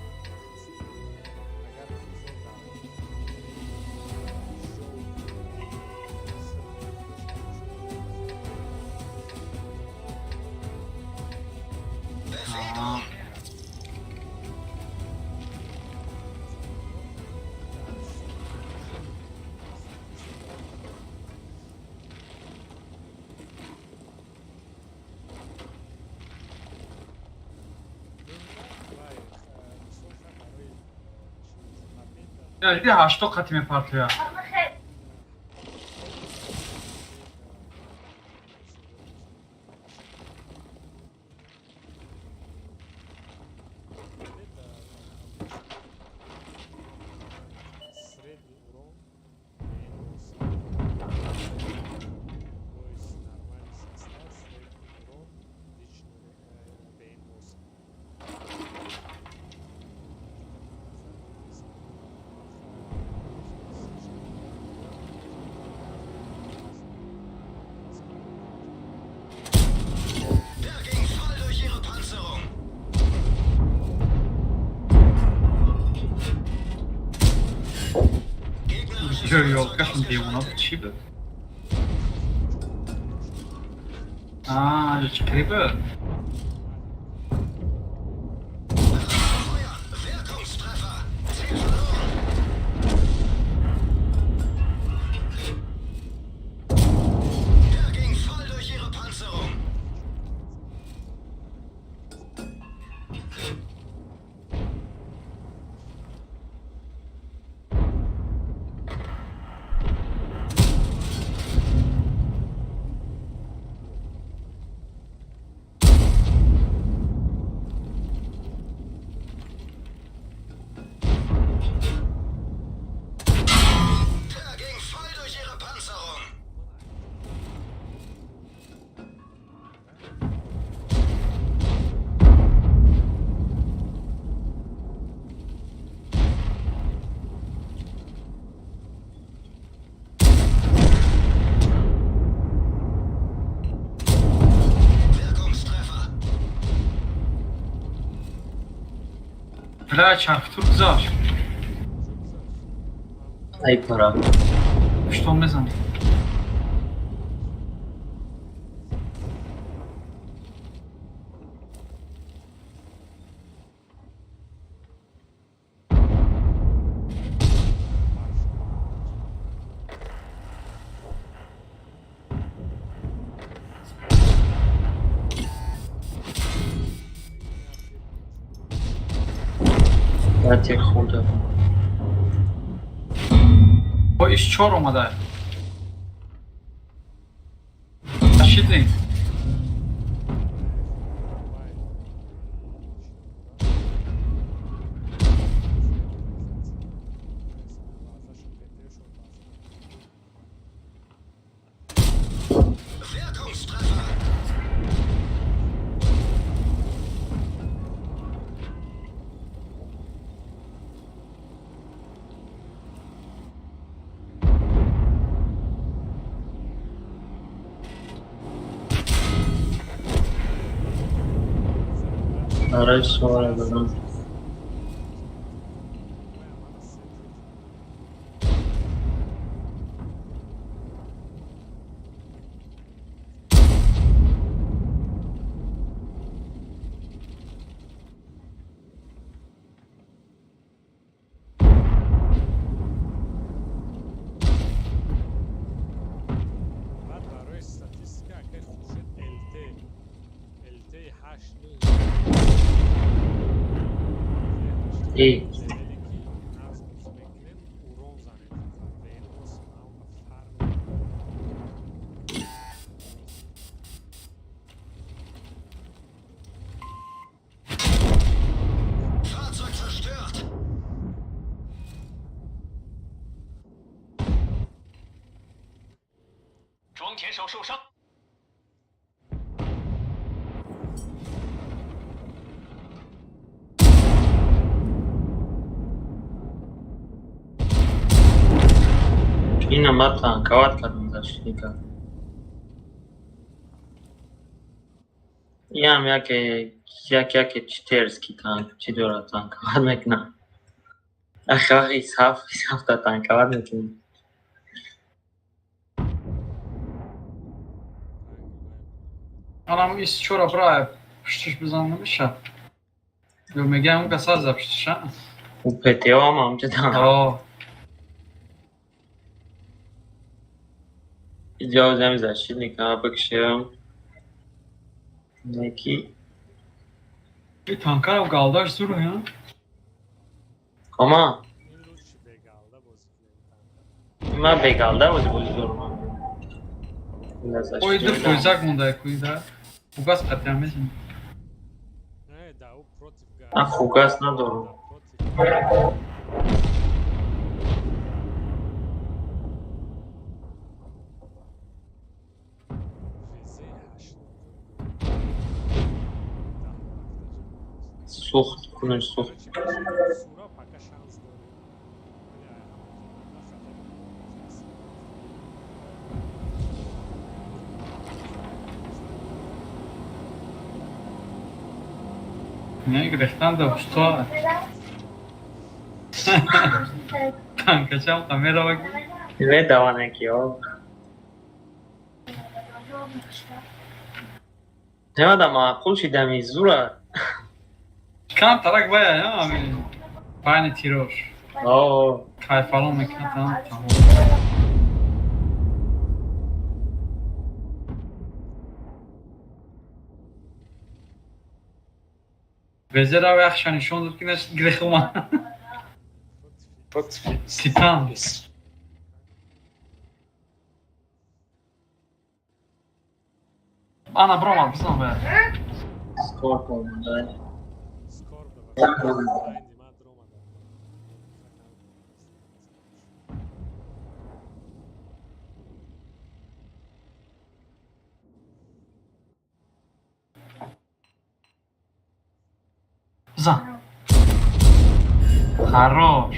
[SPEAKER 3] статистика. Агар ки мисол дар жёлтый сирх дошта бошед.
[SPEAKER 1] А. Диди, ҳашто қати мепартоя.
[SPEAKER 3] Средний урон минус, то есть нормальный состав, средний урон лично БН8.
[SPEAKER 7] Der ging voll durch ihre Panzerung. Gegnerisches
[SPEAKER 1] Ё,
[SPEAKER 7] Fahrzeug
[SPEAKER 1] ёлкашон девона
[SPEAKER 7] ausgeschaltet.
[SPEAKER 1] буд, чӣ буд? А, чӣ буд?
[SPEAKER 7] Feuer! Wirkungstreffer! Ziel verloren! Der ging voll durch ihre Panzerung. Der ging voll durch ihre Panzerung. Wirkungstreffer.
[SPEAKER 1] Бля, чархтур гузашт.
[SPEAKER 5] Ай пара.
[SPEAKER 1] Пуштон мезанӣ.
[SPEAKER 5] Баъд хӯрда.
[SPEAKER 1] Бо иш чор омада. Шидем.
[SPEAKER 7] Wirkungstreffer.
[SPEAKER 5] Барои шуморо додам.
[SPEAKER 3] Баъд барои статистика, акай Хуршед, ЛТ ЛТ ҳашт
[SPEAKER 5] Эй.
[SPEAKER 3] левеле ки нағз бозӣ мекунем, урон занем, фақат ВНОс фарм.
[SPEAKER 7] Fahrzeug zerstört.
[SPEAKER 5] Ина ма танковать кардам защитника. Иам яке як яке читерский танк чӣ дорад, танковать мекунам. Ахи исҳаф исҳафта танковать мекунем.
[SPEAKER 1] Анам ис чора бра пуштиш бизан намеша. Ё мегам он каса за пуштиша.
[SPEAKER 5] У ПТО ам ҳамҷа танк.
[SPEAKER 1] О,
[SPEAKER 5] Иҷозами защитника бикшем. Неки
[SPEAKER 1] и танкара галдаш зур я.
[SPEAKER 5] кома
[SPEAKER 3] Ин лучше бегалда бозӣ кунем танка.
[SPEAKER 5] Ма бегалда бозӣ дорам.
[SPEAKER 1] Ой, ду фойзак монда куида. Фугас қатъя мезин.
[SPEAKER 3] Не, да ӯ против
[SPEAKER 5] Ман фугас надорам.
[SPEAKER 3] Да против ВЗ ҳашт.
[SPEAKER 5] Сӯхт кунаш, сӯхт.
[SPEAKER 3] Сура пока шанс дорем. Вале ай ҳама команда хатари аст.
[SPEAKER 1] Не, грехтан да что? Танкачам камера ваки.
[SPEAKER 5] Медаване ки о. Немада маъқул шидами зура.
[SPEAKER 1] Кам тарак бая, я, ами. Байни тирош.
[SPEAKER 5] О,
[SPEAKER 1] Кайфалон мекунад там тамом. Везера яхша нишон дод ки наш грехума.
[SPEAKER 3] Против
[SPEAKER 1] Титан. Ана бромад бизан бая.
[SPEAKER 5] Скорб омада.
[SPEAKER 3] Скорб да байни ма дромада.
[SPEAKER 1] Бизан. Хорош.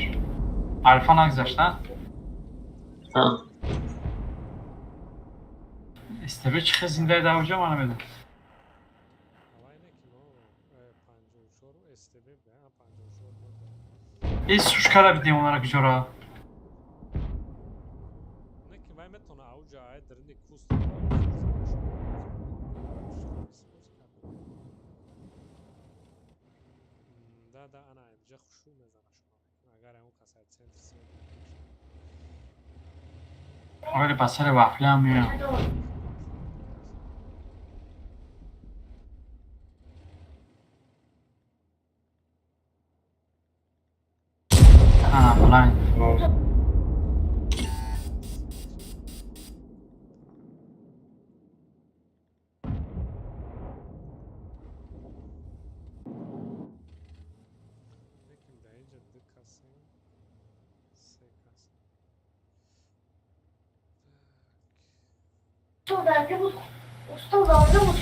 [SPEAKER 1] Альфа нагзашт, а?
[SPEAKER 5] А,
[SPEAKER 1] СТБ чӣ хел зиндаи дар оҷа мана медон.
[SPEAKER 3] Авай не ки мо 54 СТБ буда, 54 мо.
[SPEAKER 1] И сушкара бидем онара куҷора.
[SPEAKER 3] Не ки вай метавона ауҷа ай дарини куст. Да, ана инҷа хушу мезана шумо. Агар он кас ай центр свет.
[SPEAKER 1] Вале ба сари вафлиам меоям. Ана блайн.
[SPEAKER 3] Лекин дар инҷа ду касем. Се кас.
[SPEAKER 10] Устод, буд. Устод, буд.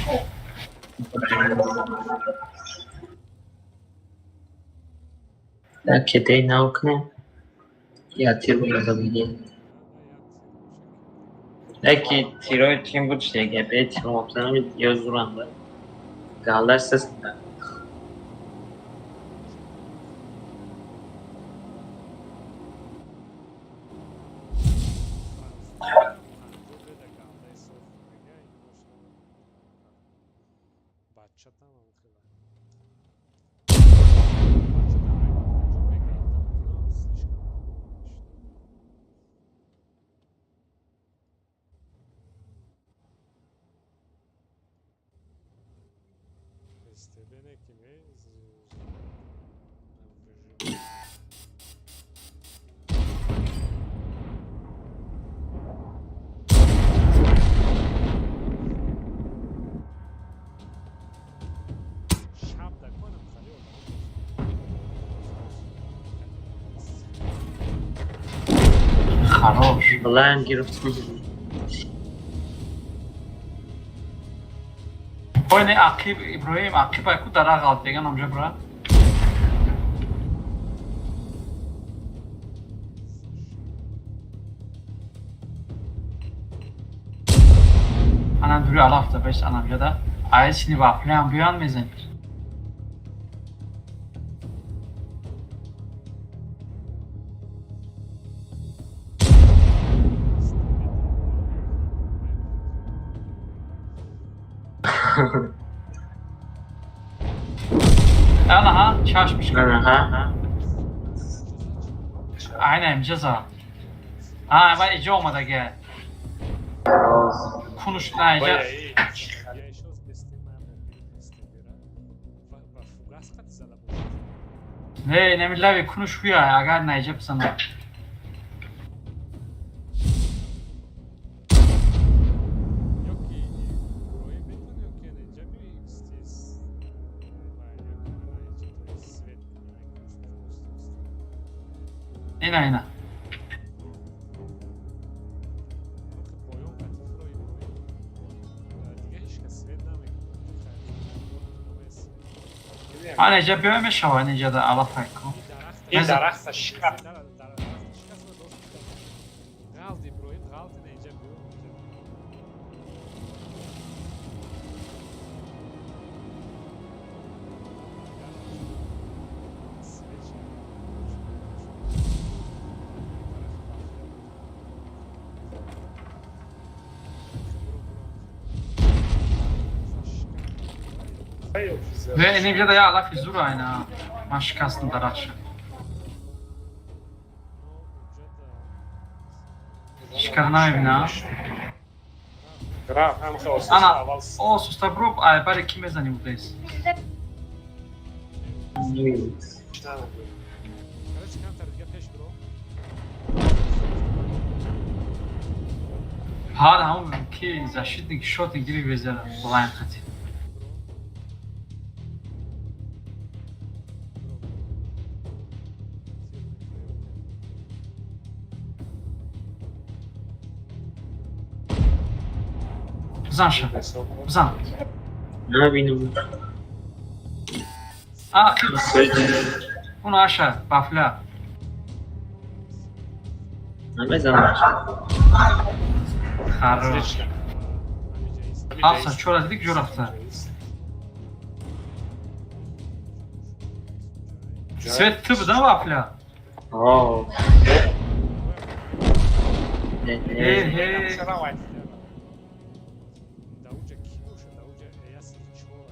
[SPEAKER 5] Як кедей нав кунем. Я тир бигирем. Яки тирои чим буд шеге бе тир мобзанам ё зуранда. Галдаш сест.
[SPEAKER 3] Бачатам ам хела. Бачатам мегардам, слишком СТБ не ки не шаб даконам хали
[SPEAKER 1] Хорош.
[SPEAKER 5] Блайн гирифтем.
[SPEAKER 1] Ой, не ақиб, Иброҳим, ақиб айку дара ғалт беган амҷа бра. Анам дури алафта беш анамҷада. Ай сини вафлиам биён мезани. Анаҳа, чашм шикар.
[SPEAKER 5] Аҳа.
[SPEAKER 1] Айна имҷаза. А, ва иҷо омадага. Кунуш на иҷа. Не, намилави кунуш хуя, агар на иҷа бизана.
[SPEAKER 3] Ёки Иброҳим метавони, ёки инҷа биёи, свет.
[SPEAKER 1] Ина, ина.
[SPEAKER 3] Поён қатифро Иброҳим, дига ҳеч кас свет намекунад.
[SPEAKER 1] Ана иҷа биёй мешава, ана иҷа да алаф айку.
[SPEAKER 3] Ин дарахта шикаст, ғалт, Иброҳим, ғалт, ина инҷа биё.
[SPEAKER 1] Не, ина иҷа да я алафи зур айна. Ман шикастам дарахша. Шикар намебина. Ана, о, суста броб, ай бари ки мезани будес.
[SPEAKER 3] Короче, камтар дига пеш биро.
[SPEAKER 1] Ҳар ҳамон ки защитник шотник гири везера блайн хати.
[SPEAKER 3] Биро, биро.
[SPEAKER 1] Бизан ша. Бизан.
[SPEAKER 5] Набинам.
[SPEAKER 1] А, он аша, бафля.
[SPEAKER 5] Намезанам.
[SPEAKER 1] Хорош. Ҳафса чора дидик ҷо рафта. Свет ту буда вафля.
[SPEAKER 5] О.
[SPEAKER 1] Э, э.
[SPEAKER 3] Дауҷа ки боша? Дауҷа яси чора.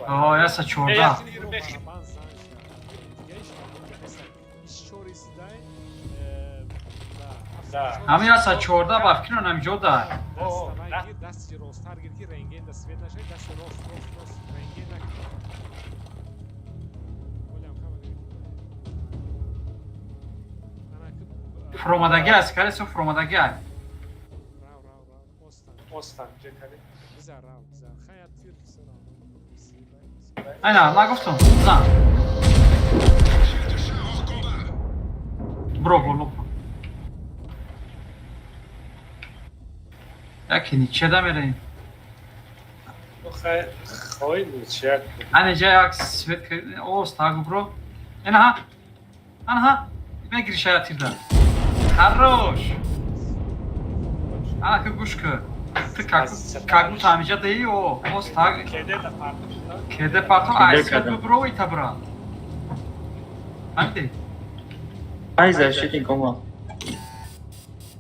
[SPEAKER 1] О, яса 14.
[SPEAKER 3] Барабан зан ша. Дига ҳеч иш чори сидай.
[SPEAKER 1] Ҳамин яса 14 ба фикр нам ҷо да.
[SPEAKER 3] Даст гир, дасти росттар гир, ки рентген да свет нашавад. Дасти рост, рост, рост, рентген накун. Олям кама.
[SPEAKER 1] Фуромадаги аст, каресо фуромадаги аст.
[SPEAKER 3] Рав, рав, рав, остан. Бизар, рав, бизар, хая тир сера.
[SPEAKER 1] Айна, нагуфтум, зан. Бро, боло. Яке ниче да мерем. Ана ҷа як свет о стагу бро. Ина ха. Анаҳа. Мегири шая тирда. Хорош. Ана ки гӯш кун. Ту как будто ҳамиҷа даи о, о стаг. Кеде парто ай свет бро ита бра. Фаҳмидӣ?
[SPEAKER 5] Ай защитник омад.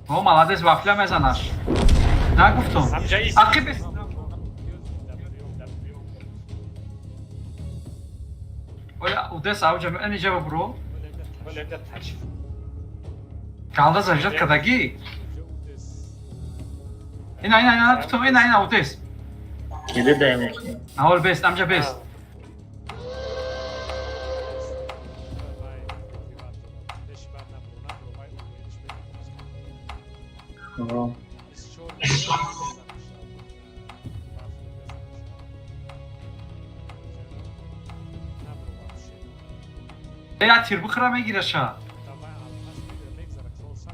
[SPEAKER 1] О, молодец, вафля мезанаш. Нагуфтум. Ақиб. Оля удес авҷа ани ҷаба бро. Галда заряжать кадаги. Ина, ина, ина, гуфтам, ина, ина, удес.
[SPEAKER 5] Кида даем.
[SPEAKER 1] Аввал бест, амҷа бест. Я тир бихӯра, мегираша.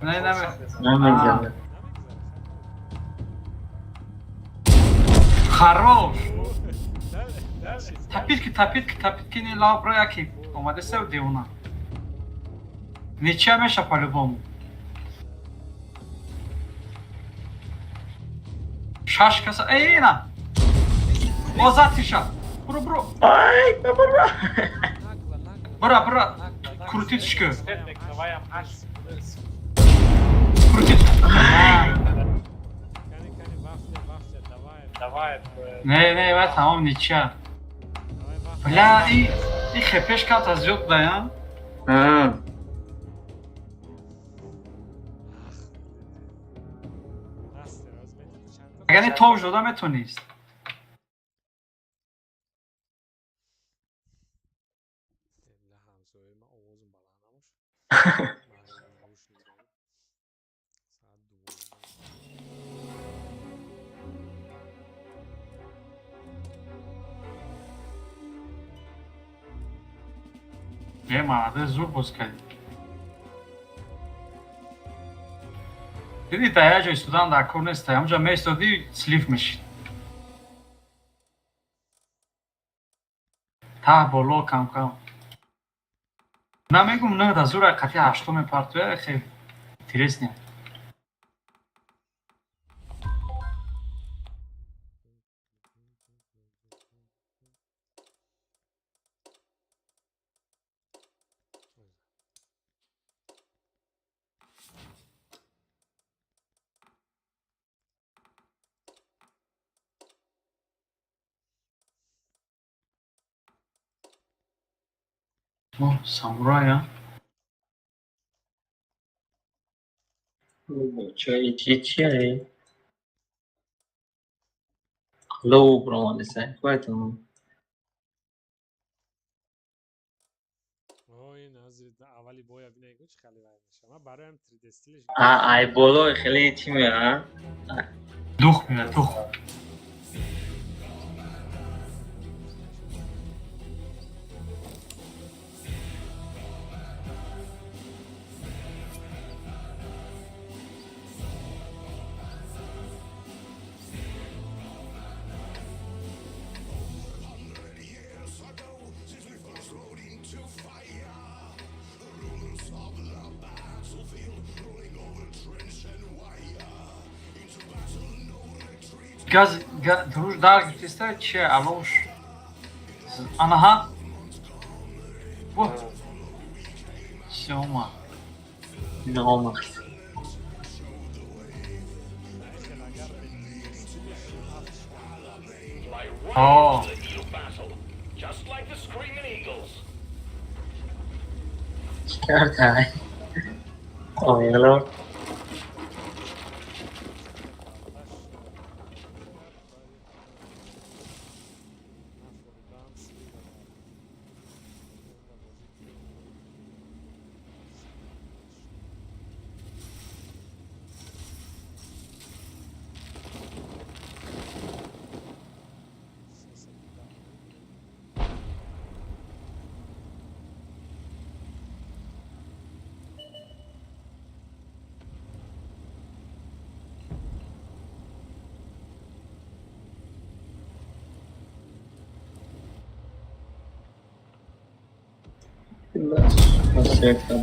[SPEAKER 1] Не, не.
[SPEAKER 5] Намегзара.
[SPEAKER 1] Хорош. Тапит ки, тапит ки, тапит ки, не лав бро, яки омаде сев девона. Ничья меша по-любому. Шаш каса. Эй, ина. О, затиша. Бро, бро.
[SPEAKER 5] Ай, бро.
[SPEAKER 1] Бра, бра. Крутить ки. Крутить. Не, не, ва тамом, ничья. Бля, и хепеш камта зиёд да, я?
[SPEAKER 5] А.
[SPEAKER 1] Агар не тош дода метонист. Е, молодец, зур боз кардӣ. Диди, дар як ҷо истодан дар кор нест, ҳамҷа меистодӣ, слив мешид. Таҳ боло кам-кам. Намегум, на да зура қати ҳашто мепартоя, хел интересне. О, самурай, а?
[SPEAKER 5] Чой чи чия? Лоу бромадеса. Поэтому
[SPEAKER 3] Аввали боя бинегу, чӣ хеле вай меша. Ман бароям 3D стилиш.
[SPEAKER 5] А, ай боло хеле чи меа?
[SPEAKER 1] Дух меа, дух. Газ, друж дар гирифтеста, чи алош. Анаҳа. Во. Всё, омад.
[SPEAKER 5] Омад.
[SPEAKER 1] О.
[SPEAKER 5] Чӣ кардай? Ояло. Acerta.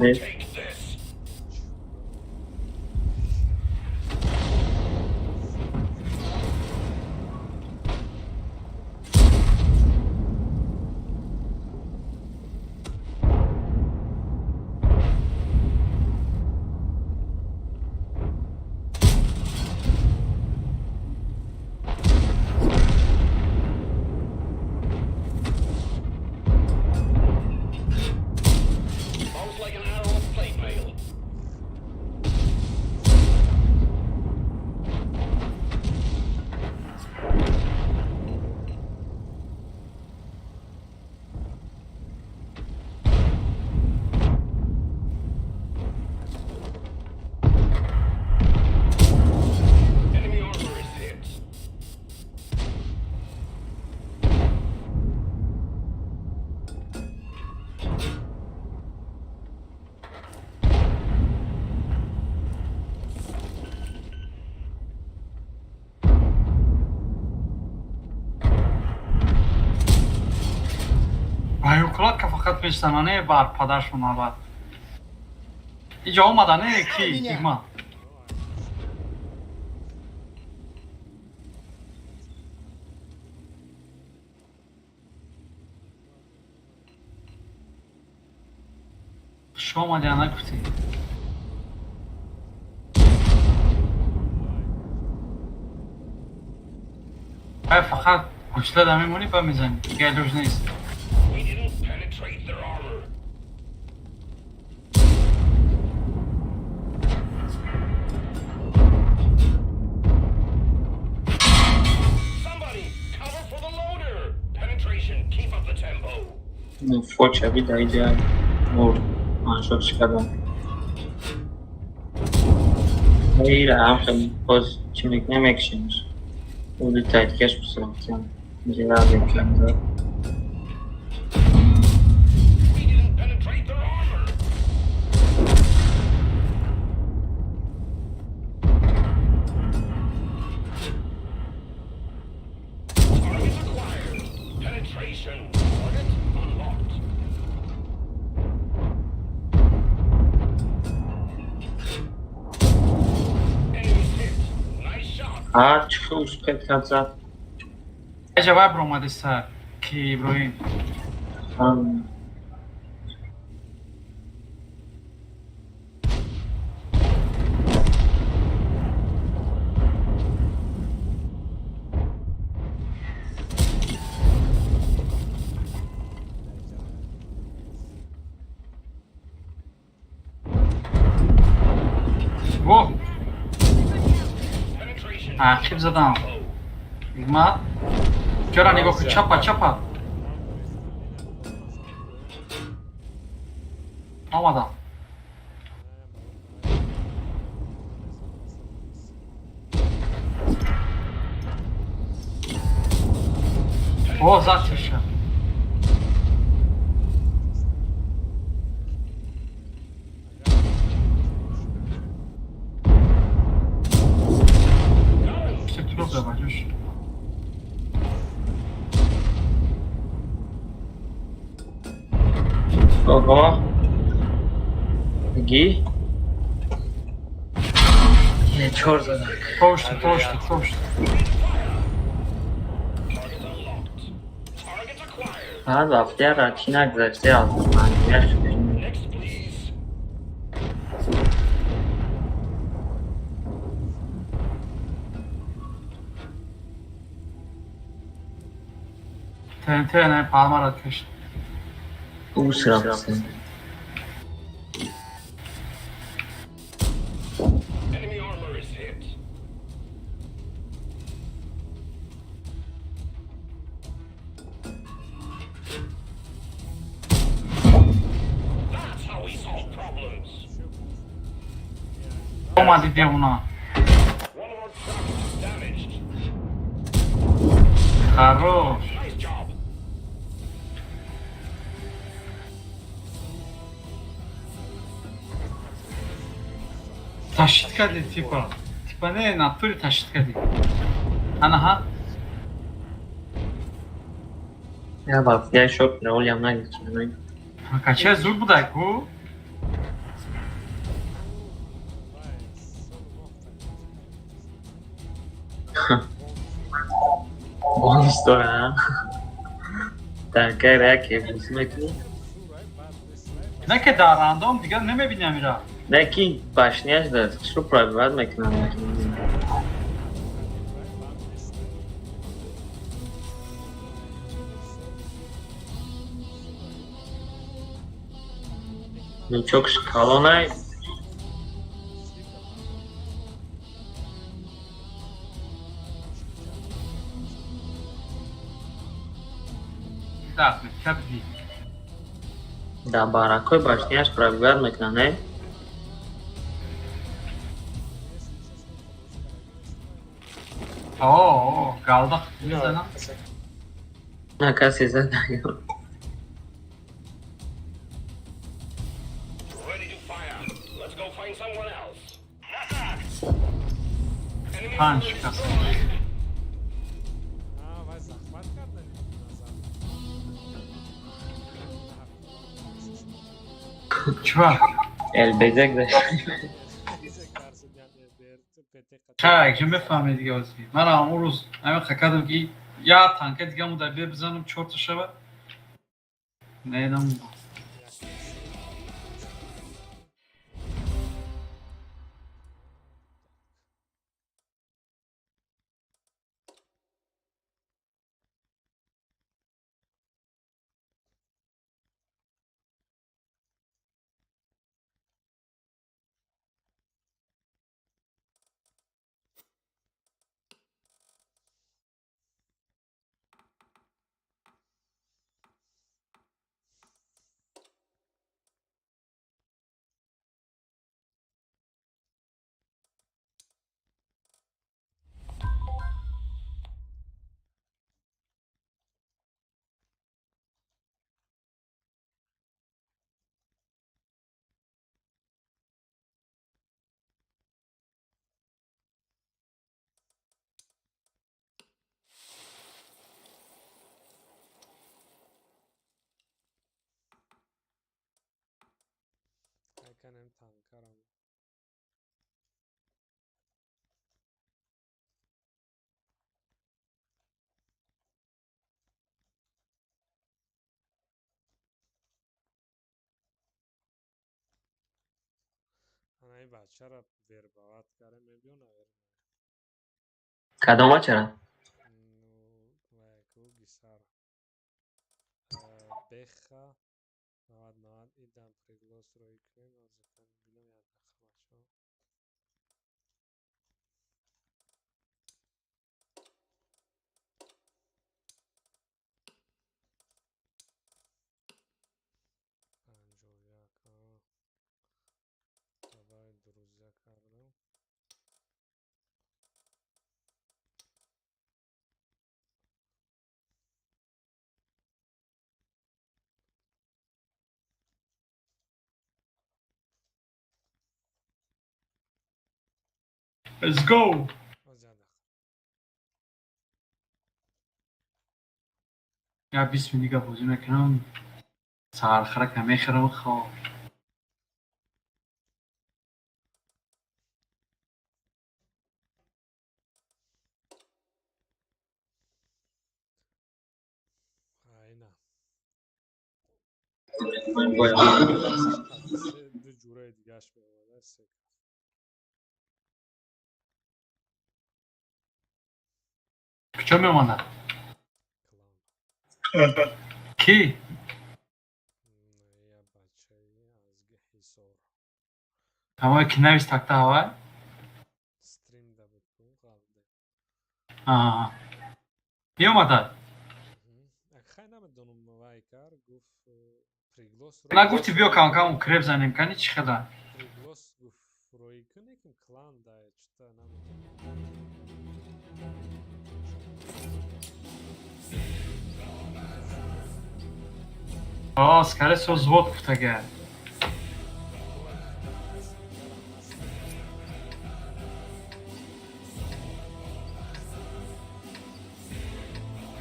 [SPEAKER 1] Ба укладка фақат мешзана, не бар падаршон аввал. Иҷо омада не ки Ҳикмат. Хуш омадӣ, ана гуфтӣ. Ай фақат гӯшта да мемонӣ, ба мезанӣ. Дигар илоҷ нест.
[SPEAKER 7] We didn't penetrate their armor. Somebody, cover for the loader. Penetration, keep up the tempo.
[SPEAKER 5] Фоча бида иҷа мурд. Ваншотш кардам. Ира ҳам хел боз чӣ мекунем, мекушемш. Ӯ ду тайткаш бусрафтям. Ҷилаве канда.
[SPEAKER 7] We didn't penetrate their armor. Target acquired. Penetration. Target unlocked. Enemies hit. Nice shot.
[SPEAKER 5] Ҳар чӣ хел успеть кард зад.
[SPEAKER 1] Иҷа вай биромадиста ки Иброҳим.
[SPEAKER 5] Ҳам.
[SPEAKER 1] Во,
[SPEAKER 7] Penetration.
[SPEAKER 1] ақиб задам. Ҳикмат. Ҷора нигоҳ кун, чапа, чапа. Омадам. О, зад чаша. Пушти туро бабаҷош.
[SPEAKER 5] Оҳо. Ги? Е, чор задак.
[SPEAKER 1] Пошти, пошти, пошти.
[SPEAKER 7] Target unlocked. Target acquired.
[SPEAKER 5] Баъд вақтияра чӣ нагзаште аз панҷояш.
[SPEAKER 7] Next, please.
[SPEAKER 1] ТНТ не палмара кашт.
[SPEAKER 5] Ус рафтем.
[SPEAKER 7] Enemy armor is hit. That's how we solve problems.
[SPEAKER 1] Омади девона.
[SPEAKER 7] One of our trucks is damaged.
[SPEAKER 1] Хорош.
[SPEAKER 7] Nice job.
[SPEAKER 1] Ташид кардӣ типа. Типа не, натури ташид кардӣ. Анаҳа.
[SPEAKER 5] Я вақтия шок раолиам нагзаште.
[SPEAKER 1] Кача зуд будай ку?
[SPEAKER 3] Вай, соли моҳ.
[SPEAKER 5] Бонус дора, а? Дар кайра яке бозӣ мекунӣ?
[SPEAKER 3] Зурай, бад нестрай.
[SPEAKER 1] Не ки дар рандом дигар намебинам ира.
[SPEAKER 5] Не ки башняш дар шур пробивать мекунам.
[SPEAKER 3] Бад нестрай.
[SPEAKER 5] Лучокш калонай.
[SPEAKER 1] Да, кардӣ.
[SPEAKER 5] Дар баракҳои башняш пробивать мекунам, не?
[SPEAKER 1] О, галда мезанам.
[SPEAKER 5] На касе зад.
[SPEAKER 7] Ready to fire. Let's go find someone else. Enemy
[SPEAKER 1] Панҷ
[SPEAKER 7] armor
[SPEAKER 1] кас.
[SPEAKER 7] destroyed.
[SPEAKER 3] А, вай захват кардани назар.
[SPEAKER 1] Чува?
[SPEAKER 5] ЛБЗ гузашт.
[SPEAKER 1] Ча, якҷо мефаҳмед дига озӣ. Ман ҳамон рӯз ҳамин кардам ки я танка дига муда бе бизанам чорта шава. Не намуда.
[SPEAKER 3] Айканем танкарам. Анаи бачара вербовать карем, мебиё наверное.
[SPEAKER 5] Кадом бачара?
[SPEAKER 3] Ну, вайку гисар. Беха 90 90 идам приглас рӯй кунем, озикан бинам як дақиқа, бачаҳо. 51 давай друзья кардам.
[SPEAKER 1] Let's go.
[SPEAKER 3] Оз як дақиқа.
[SPEAKER 1] Я 20 минут дига бозӣ мекунам. Сархарака мехӯрам, хоб.
[SPEAKER 3] Айна. Ду ҷураи дигаш меомада се.
[SPEAKER 1] Куҷо мемонад?
[SPEAKER 3] Клан.
[SPEAKER 1] Кӣ?
[SPEAKER 3] Я бачаи аз Ҳисор.
[SPEAKER 1] Ҳамое ки навис такта ҳавай?
[SPEAKER 3] Стрим да буд ку қалде.
[SPEAKER 1] Аа. Меомадад?
[SPEAKER 3] Хай, намедонам, вай кар гуфт, приглас.
[SPEAKER 1] Нагуфти биё камкам укреп занем, кани чӣ хела?
[SPEAKER 3] Приглас гуфт рӯй кун, лекин клан да чита намедонам.
[SPEAKER 1] О, скорее всего, взвод гуфтага.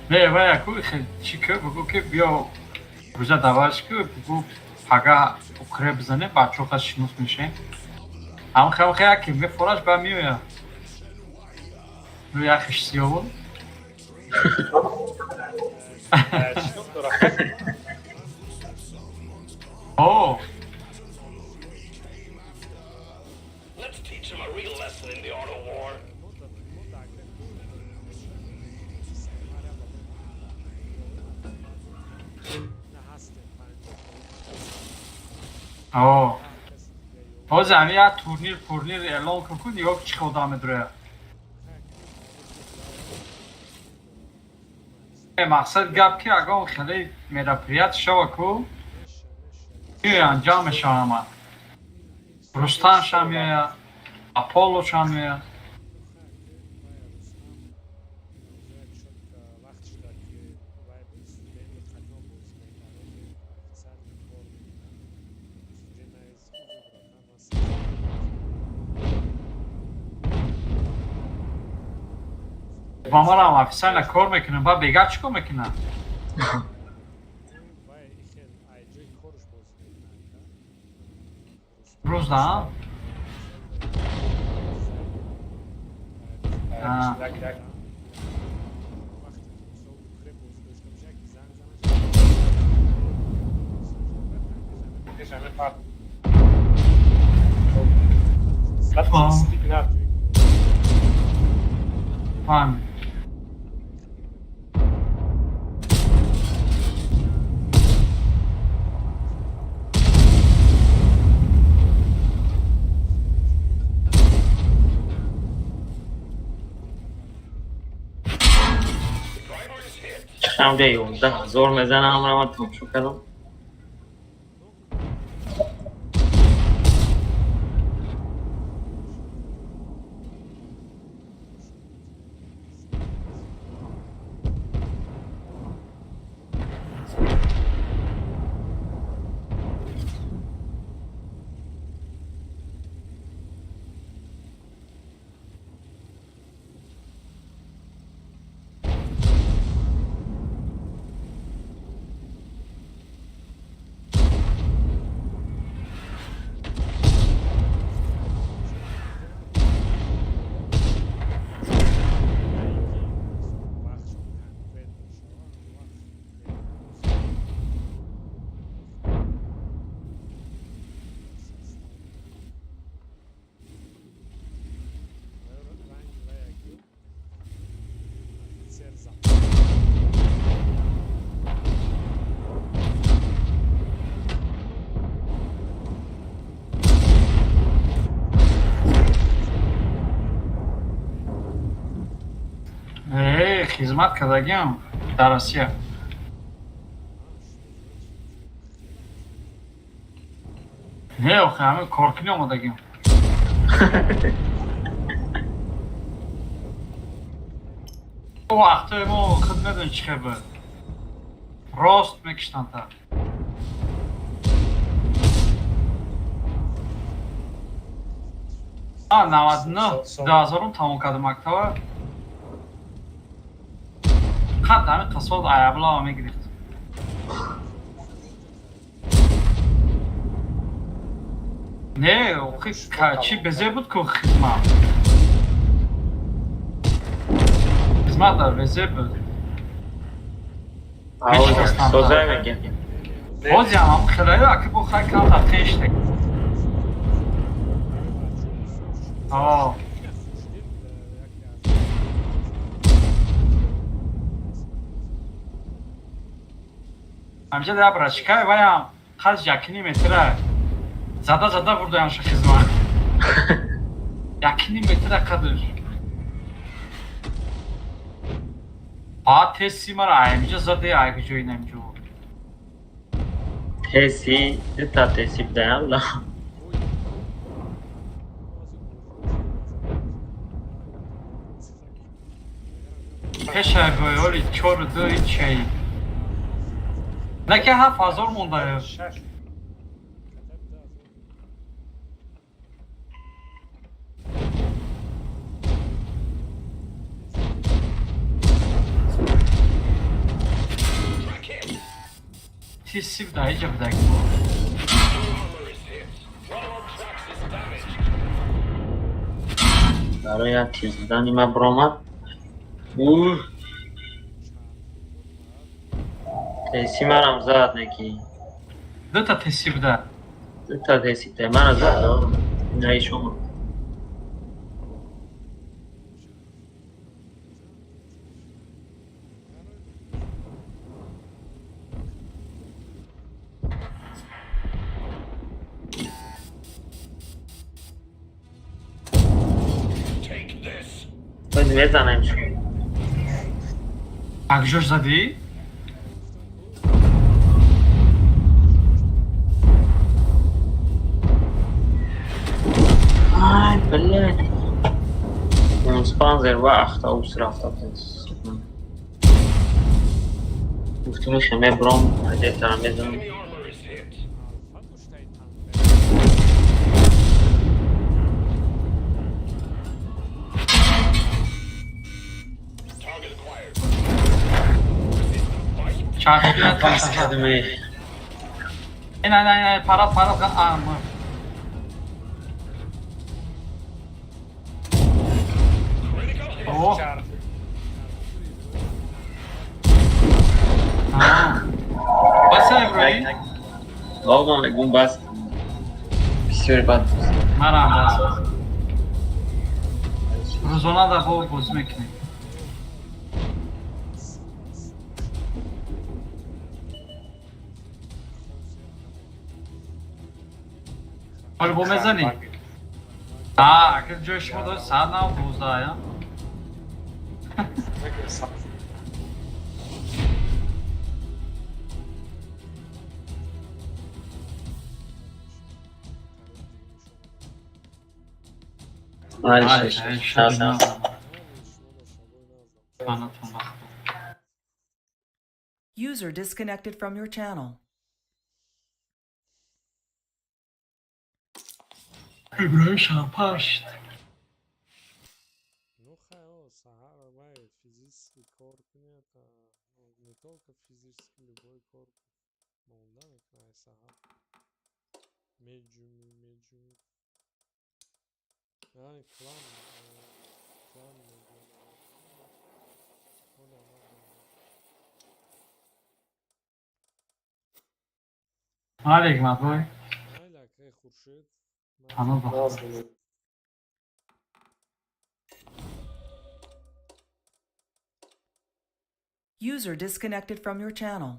[SPEAKER 1] Не, вай аку хел чӣ ки бугу ки биё рӯза даваш ки бугу пага укреп бизанем, бачаҳо хас шинос мешем. Ҳам хел хел яке мефораш ба меояд. Ну яхеш сиёҳ буд.
[SPEAKER 3] Чӣ дора?
[SPEAKER 1] О,
[SPEAKER 7] Let's teach them a real lesson in the art of war.
[SPEAKER 3] Мо да сценария ба на ҳастем 50.
[SPEAKER 1] О.
[SPEAKER 3] Ҳар каси дига ё
[SPEAKER 1] Ҳозир ҳамин як турнир пурнир эълон кун, ку нигоҳ чӣ хел одам медурояд. Мақсад гап ки ягон хеле мероприятие шава ку
[SPEAKER 3] Меша, меша.
[SPEAKER 1] меоянд, ҷамъ мешаванд ҳама. Рустам шам меояд, Аполло шам меояд.
[SPEAKER 3] Вақт шуда ки вай буд, студенти қадима бозӣ мекард, официально кор мекунад. Студент навис узу, братан, ман
[SPEAKER 1] Ба манам официально кор мекунам, ба бега чӣ кор мекунам?
[SPEAKER 3] Вай ихел ай ҷои корш бозӣ мекунад.
[SPEAKER 1] Рӯз да? Фаҳмид.
[SPEAKER 5] Чақам ҷа 11 000 мезанам, ҳамра ман тамошо кардам.
[SPEAKER 1] Э, хизмат кардагиам дар Россия. Не, охе, ҳамин коркунӣ омадагиам. Вақтое мо худ медонӣ чӣ хел буд. Рост мекиштанд та. А, 99, 2000-ум тамом кардам мактаба. Қад ҳамин қисмат аяблава мегирифт. Не, охи, чӣ безе буд ку хизмат. Хизмат дар безе буд.
[SPEAKER 5] Соза мегем.
[SPEAKER 1] Бозиам ҳам хелаю аки бо хай камтар тенштек. О. Ҳамиша да брачкай ваям қаз якним метра зада зада бурдаямша хизмат. 1,5 метра қадр. А теси мара аймиҷа заде айгиҷои намиҷо.
[SPEAKER 5] Теси, дита теси бидаям ла.
[SPEAKER 1] Пешай бой, оли чору ду ичай. Наки 7000 мондаю. Тиси буда, иҷа буда.
[SPEAKER 5] Барои як тир задани ма биромад. Ух! Теси марам зад неки.
[SPEAKER 1] Дута теси буда.
[SPEAKER 5] Дута теси буда. Мара зад. Инаиш омад. Мезанем шумо.
[SPEAKER 1] Акҷош задӣ?
[SPEAKER 5] Ай, блядь. Спанзер ва автобус рафта. Гуфтум мебром, газетара мезанам. Пас кардам.
[SPEAKER 1] Не, не, не, парад, парад, а. Бас Иброҳим?
[SPEAKER 5] О, ман мегӯм бас. Бисёри бад.
[SPEAKER 1] Манам бас. Рӯзона дар бо бозӣ мекунем. Ҳоло бо мезанӣ? Агар ҷои шумо дошт саат нав 12 я?
[SPEAKER 9] User disconnected from your channel.
[SPEAKER 1] Иброҳим шампар шуд.
[SPEAKER 3] Ну хай, о, саҳар вай физически кор кунед, не только физически, любой кор монда мекунад саҳар. Меҷумӣ, меҷумӣ. Яъне клан, клан мегӯям.
[SPEAKER 1] Алейк мадбой.
[SPEAKER 3] Майли, акай Хуршед.
[SPEAKER 1] Ано ба.
[SPEAKER 9] User disconnected from your channel.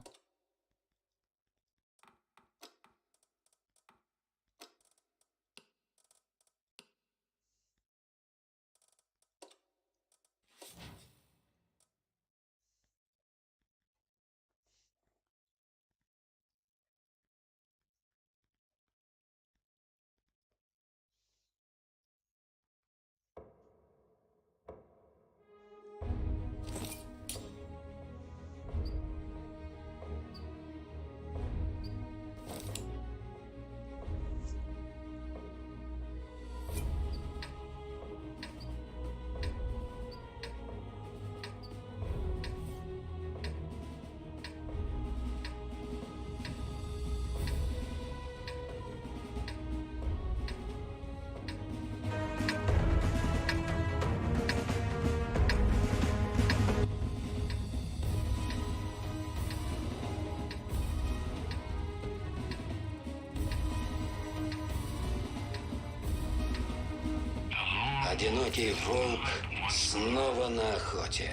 [SPEAKER 7] Одинокий волк снова на охоте.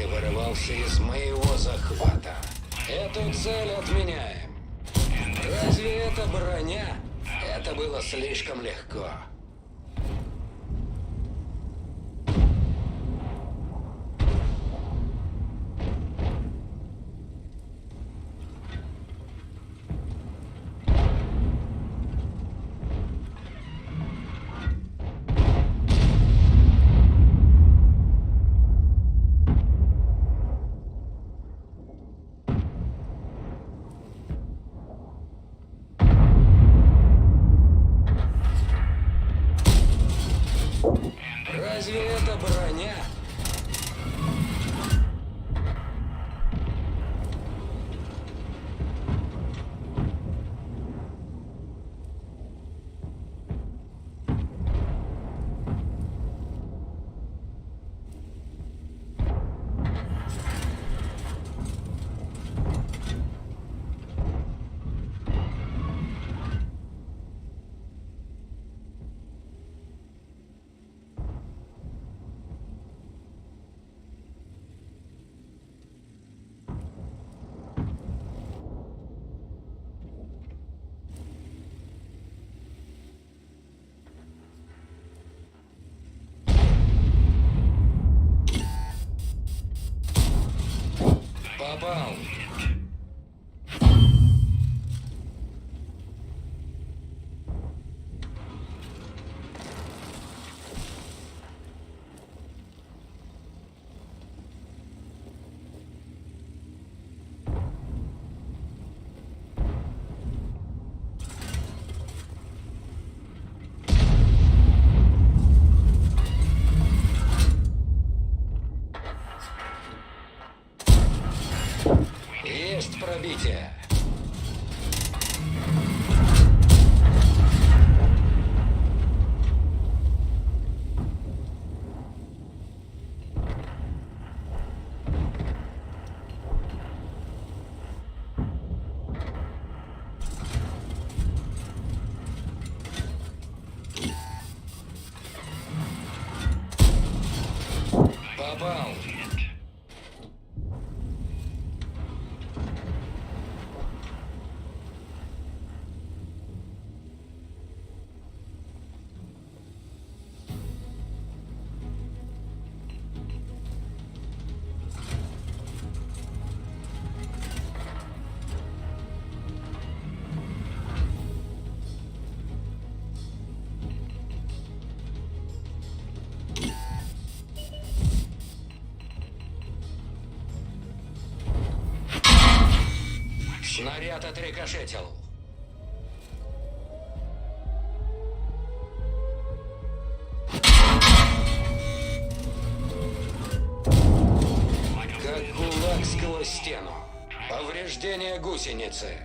[SPEAKER 7] Ты вырывался из моего захвата. Эту цель отменяем. Разве это броня? Это было слишком легко. Разве это броня? Попал. Есть пробитие. Попал. Снаряд отрикошетил. Как кулак сквозь стену. Повреждение гусеницы.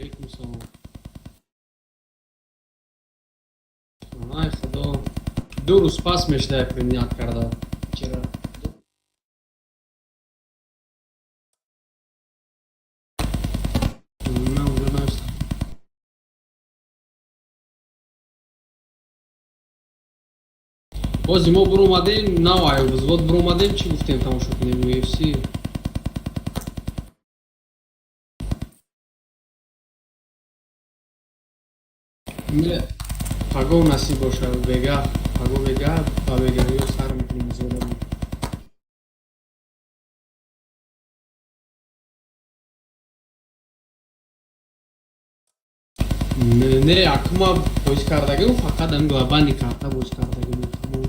[SPEAKER 11] Алейкум салом. Ай худо, 2 рӯз пас мешуда применять карда вчера. На, уже навиштам. Бози мо буромадем, нав взвод буромадем, чӣ гуфтем, тамошо кунем UFC. Не, паго насиб бошад, бега, паго бега, ба бегариё сар мекунем зодамон. Не, не, акума бозӣ кардагим, фақат ами глобальный карта бозӣ кардагим, тамом.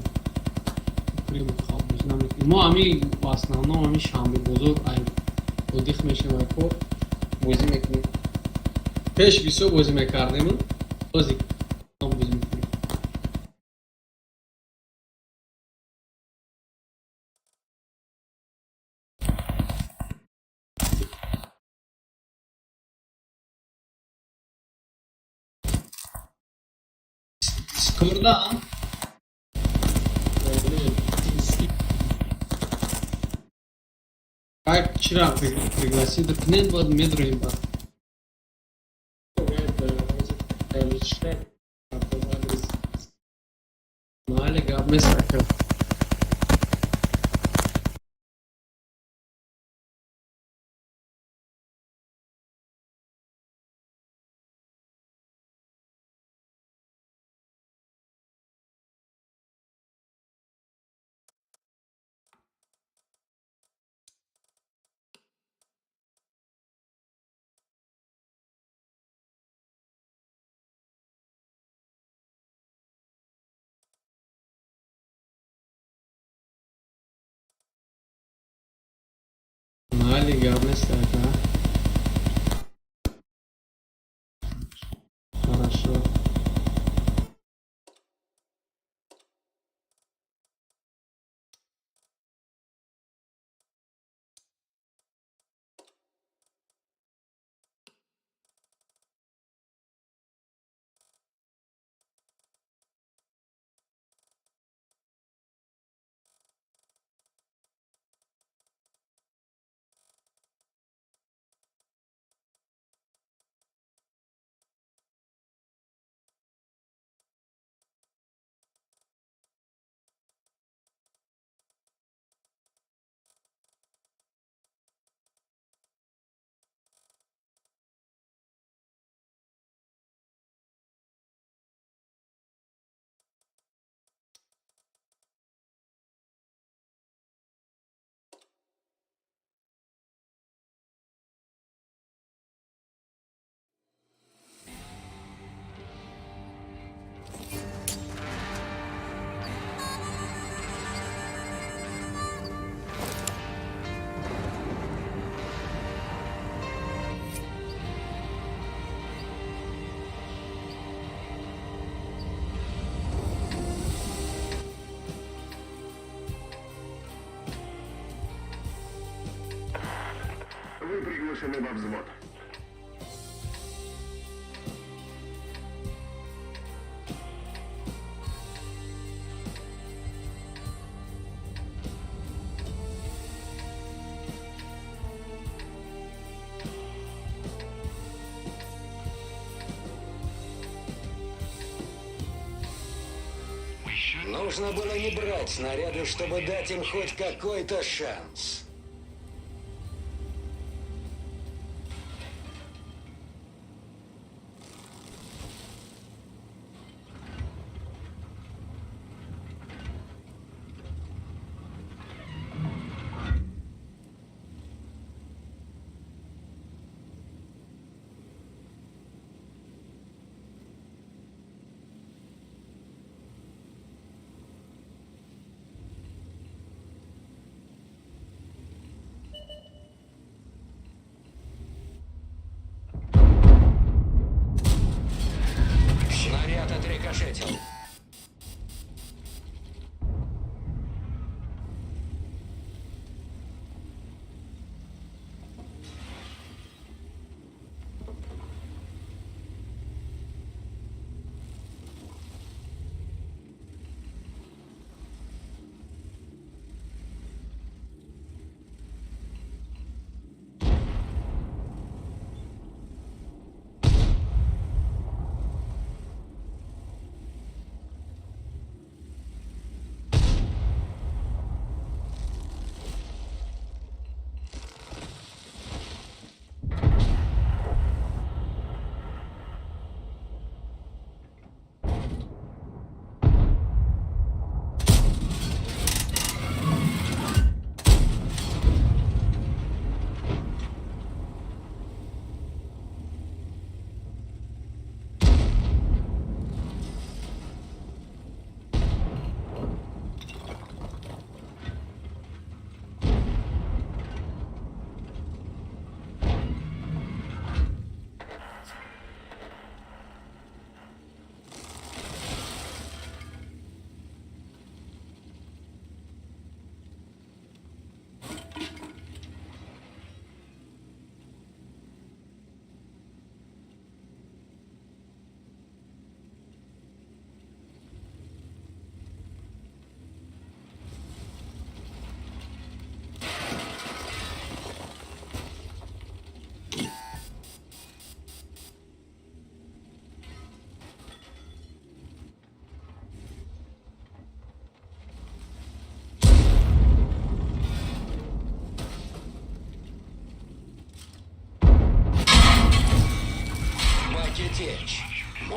[SPEAKER 11] Прямо хоб бозӣ намекунем. Мо ами в основном ами шанбе бозор ай отдых мешем, ай кор бозӣ мекунем. Пеш бисёр бозӣ мекардем, бозӣ бозӣ мекунем. Дискорда? Как вчера пригласили, кунед, баъд медроем баъд. Майли, гап нест, ака. Майли, гап нест, ака. Хорошо.
[SPEAKER 12] Вы приглашены во взвод.
[SPEAKER 7] Нужно было не брать снаряды, чтобы дать им хоть какой-то шанс.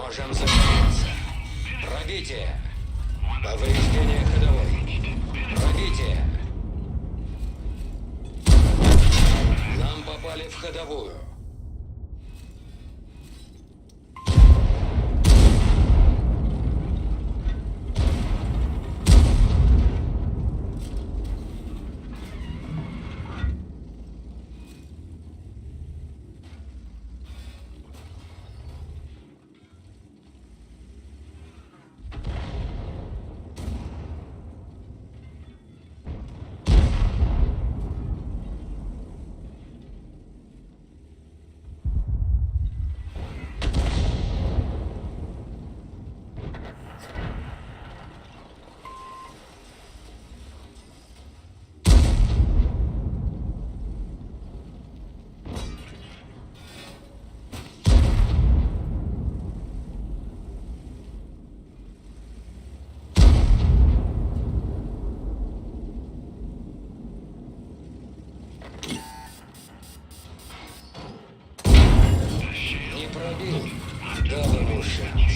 [SPEAKER 7] Можем загореться. Пробитие. Повреждение ходовой. Пробитие. Нам попали в ходовую. Не пробил. Дал ему шанс.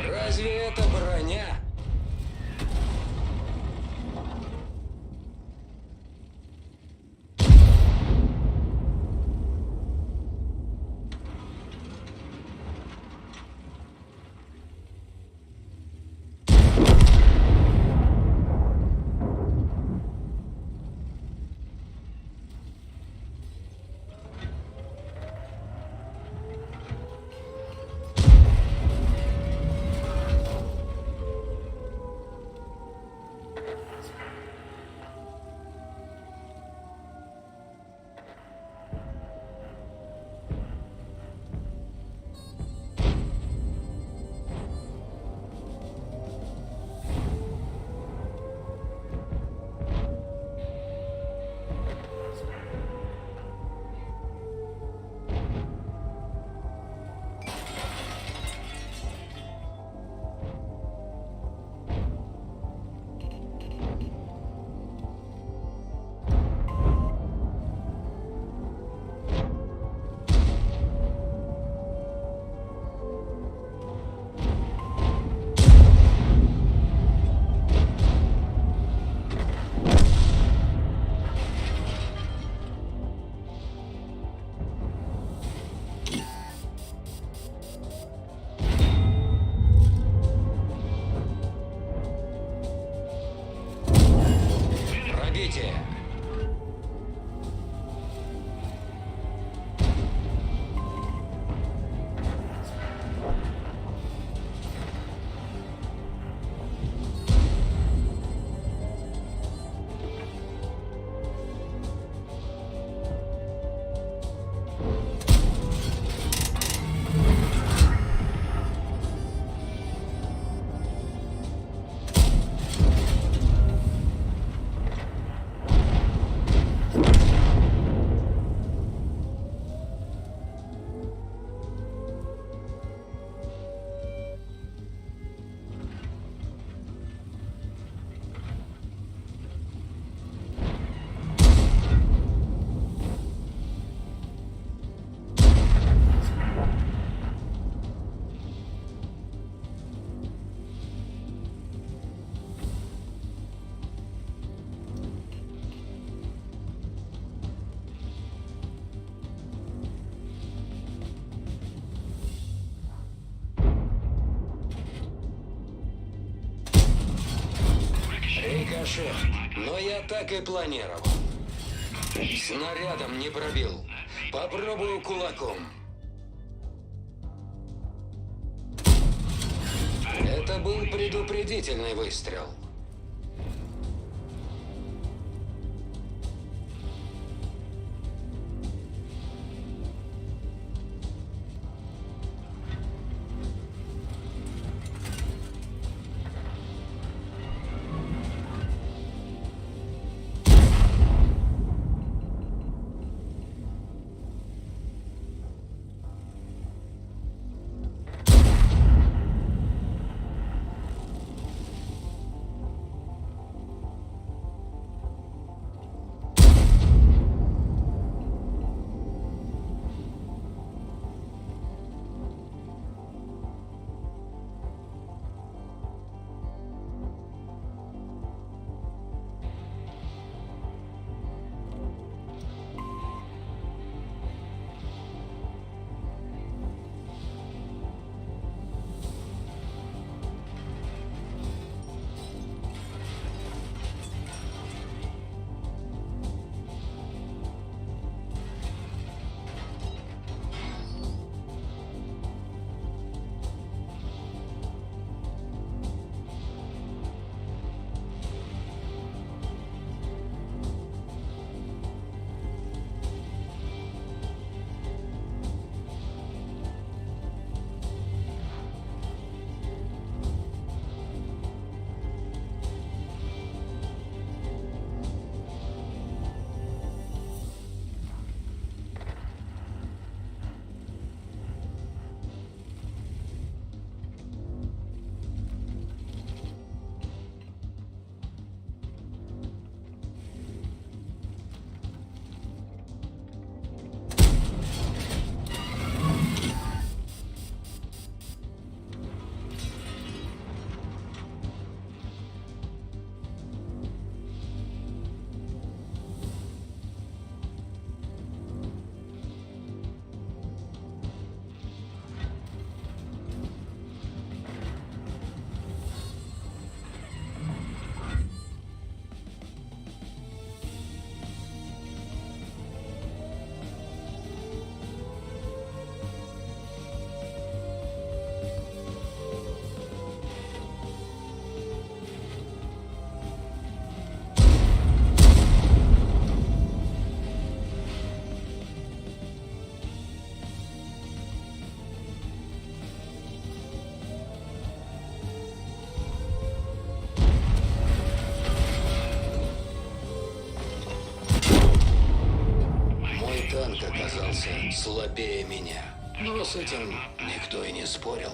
[SPEAKER 7] Разве это броня? Пробитие. Рикошет. Но я так и планировал. Снарядом не пробил. Попробую кулаком. Это был предупредительный выстрел. Танк оказался слабее меня. Но с этим никто и не спорил.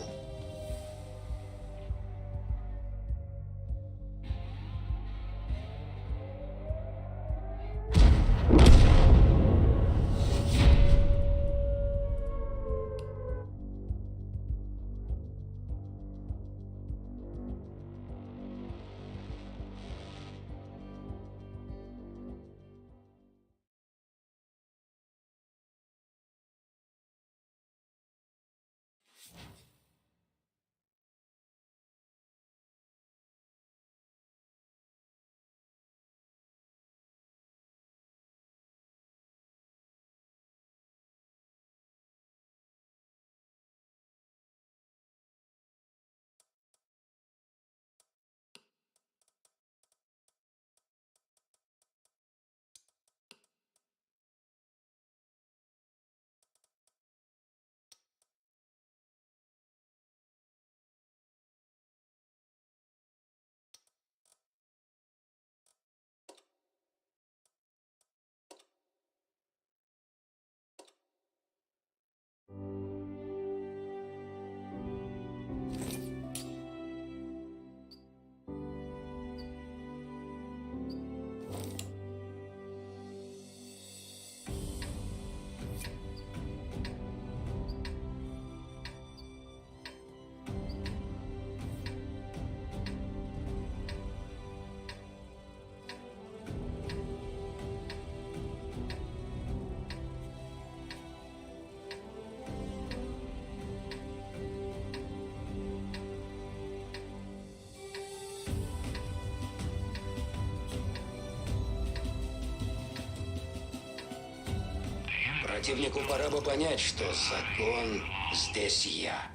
[SPEAKER 7] Противнику пора бы понять, что закон здесь я.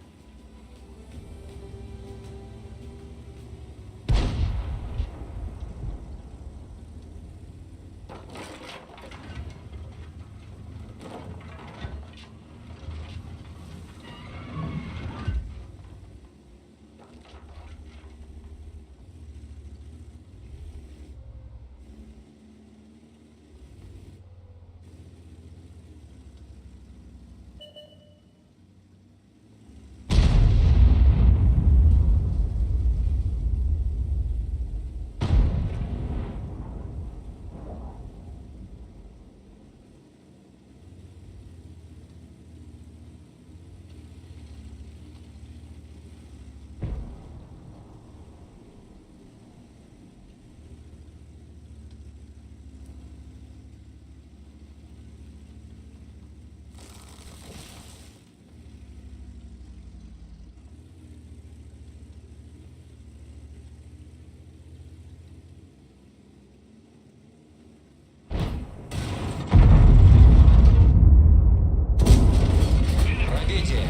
[SPEAKER 7] Пробитие.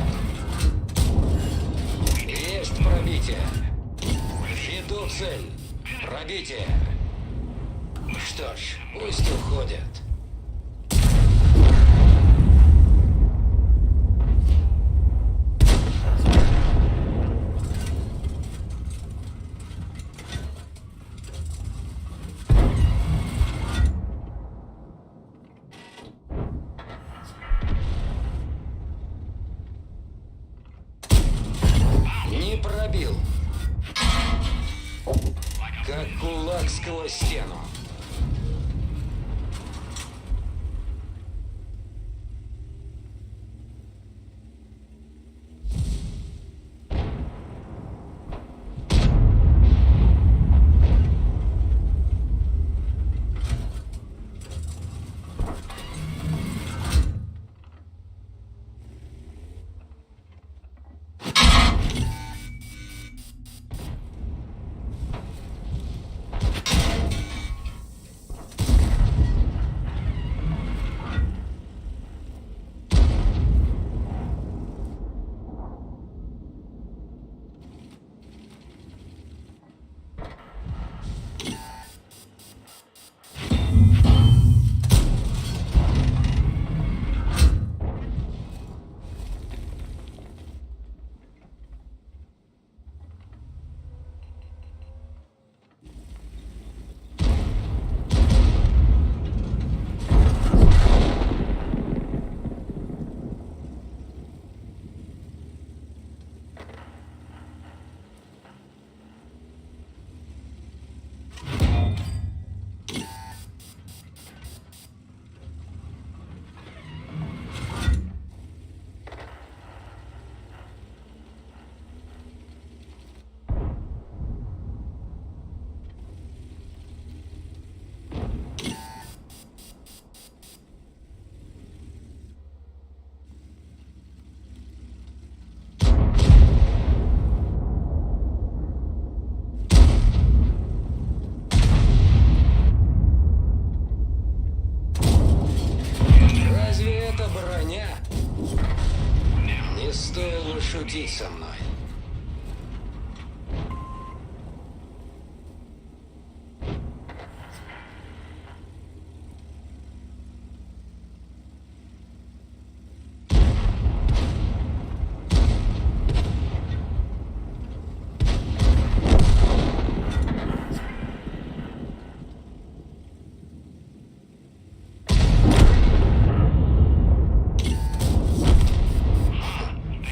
[SPEAKER 7] Есть пробитие. Веду цель. Пробитие. Что ж, пусть уходят. Не пробил. Как кулак сквозь стену. Это броня? Не стоило шутить со мной.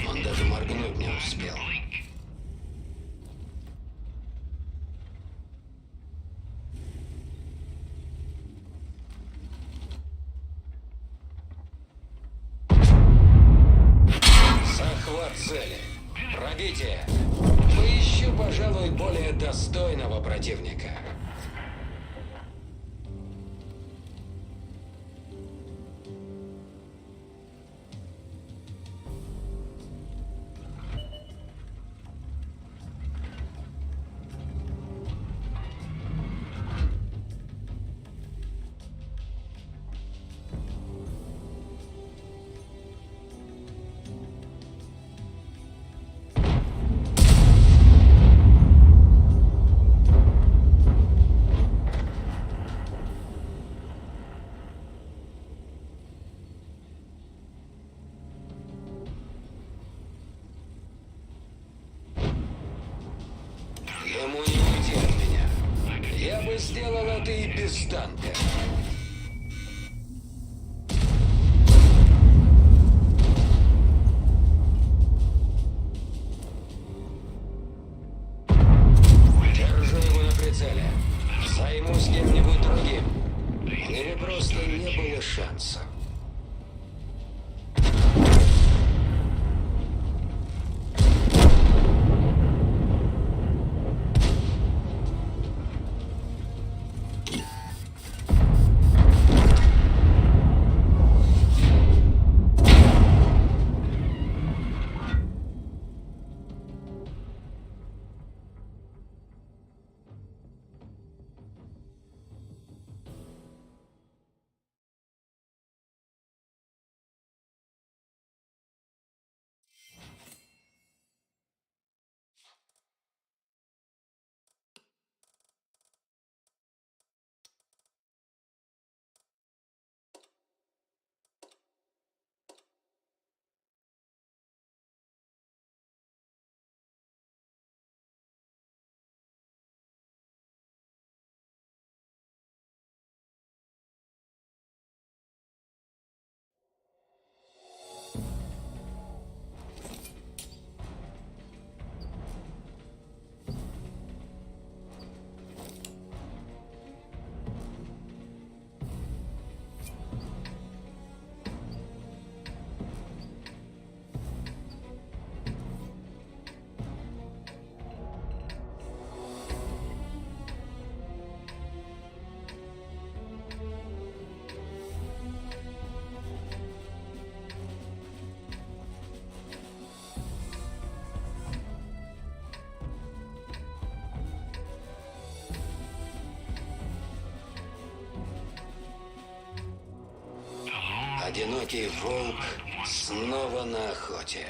[SPEAKER 7] Он даже моргнуть не успел. Захват цели. Пробитие. Поищу, пожалуй, более достойного противника. Ему не уйти от меня. Я бы сделал это и без танка. Держу его на прицеле. Займусь кем-нибудь другим. У него просто не было шанса. Одинокий волк снова на охоте.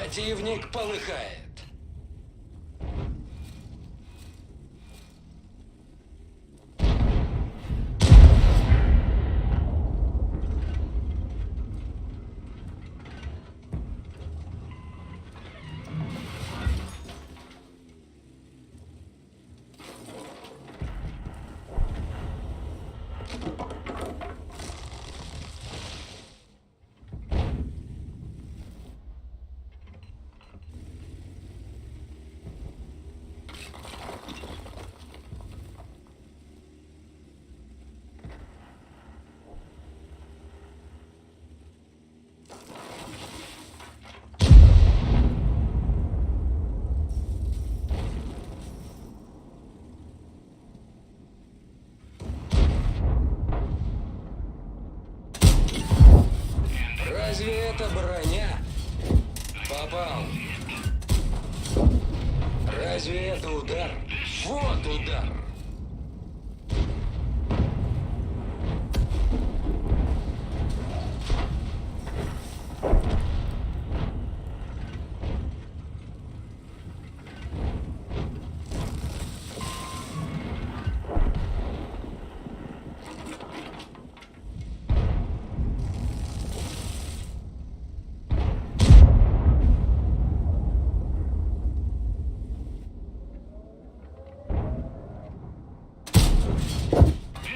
[SPEAKER 7] Противник полыхает. Разве это броня? Попал. Разве это удар? Вот удар.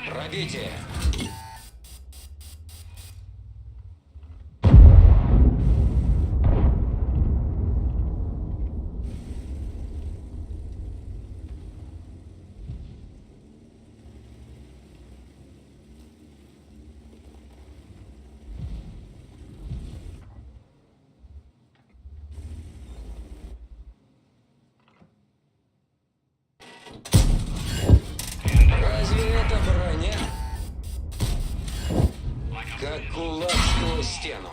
[SPEAKER 7] Пробитие. Разве это броня? Как кулак сквозь стену.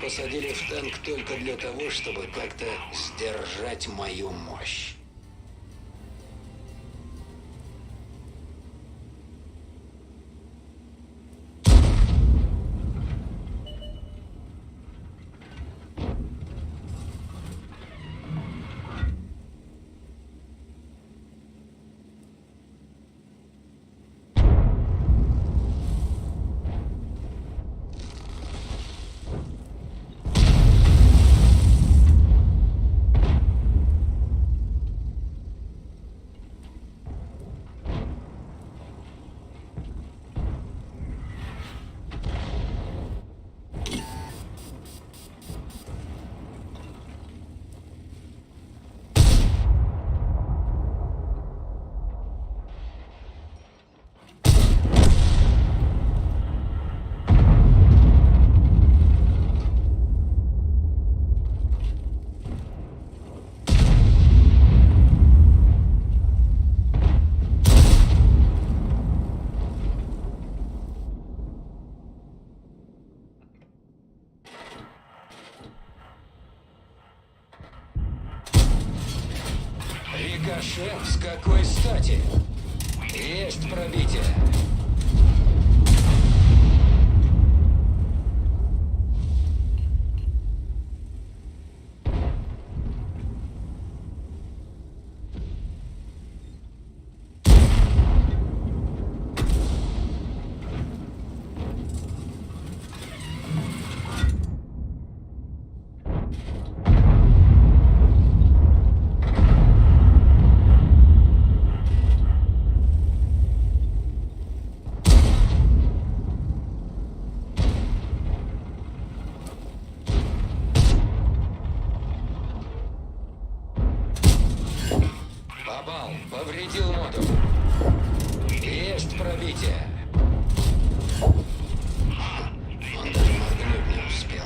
[SPEAKER 7] Посадили в танк только для того, чтобы как-то сдержать мою мощь. Рикошет, с какой стати? Есть пробитие. Попал, повредил модуль. Есть пробитие. Он даже моргнуть не успел.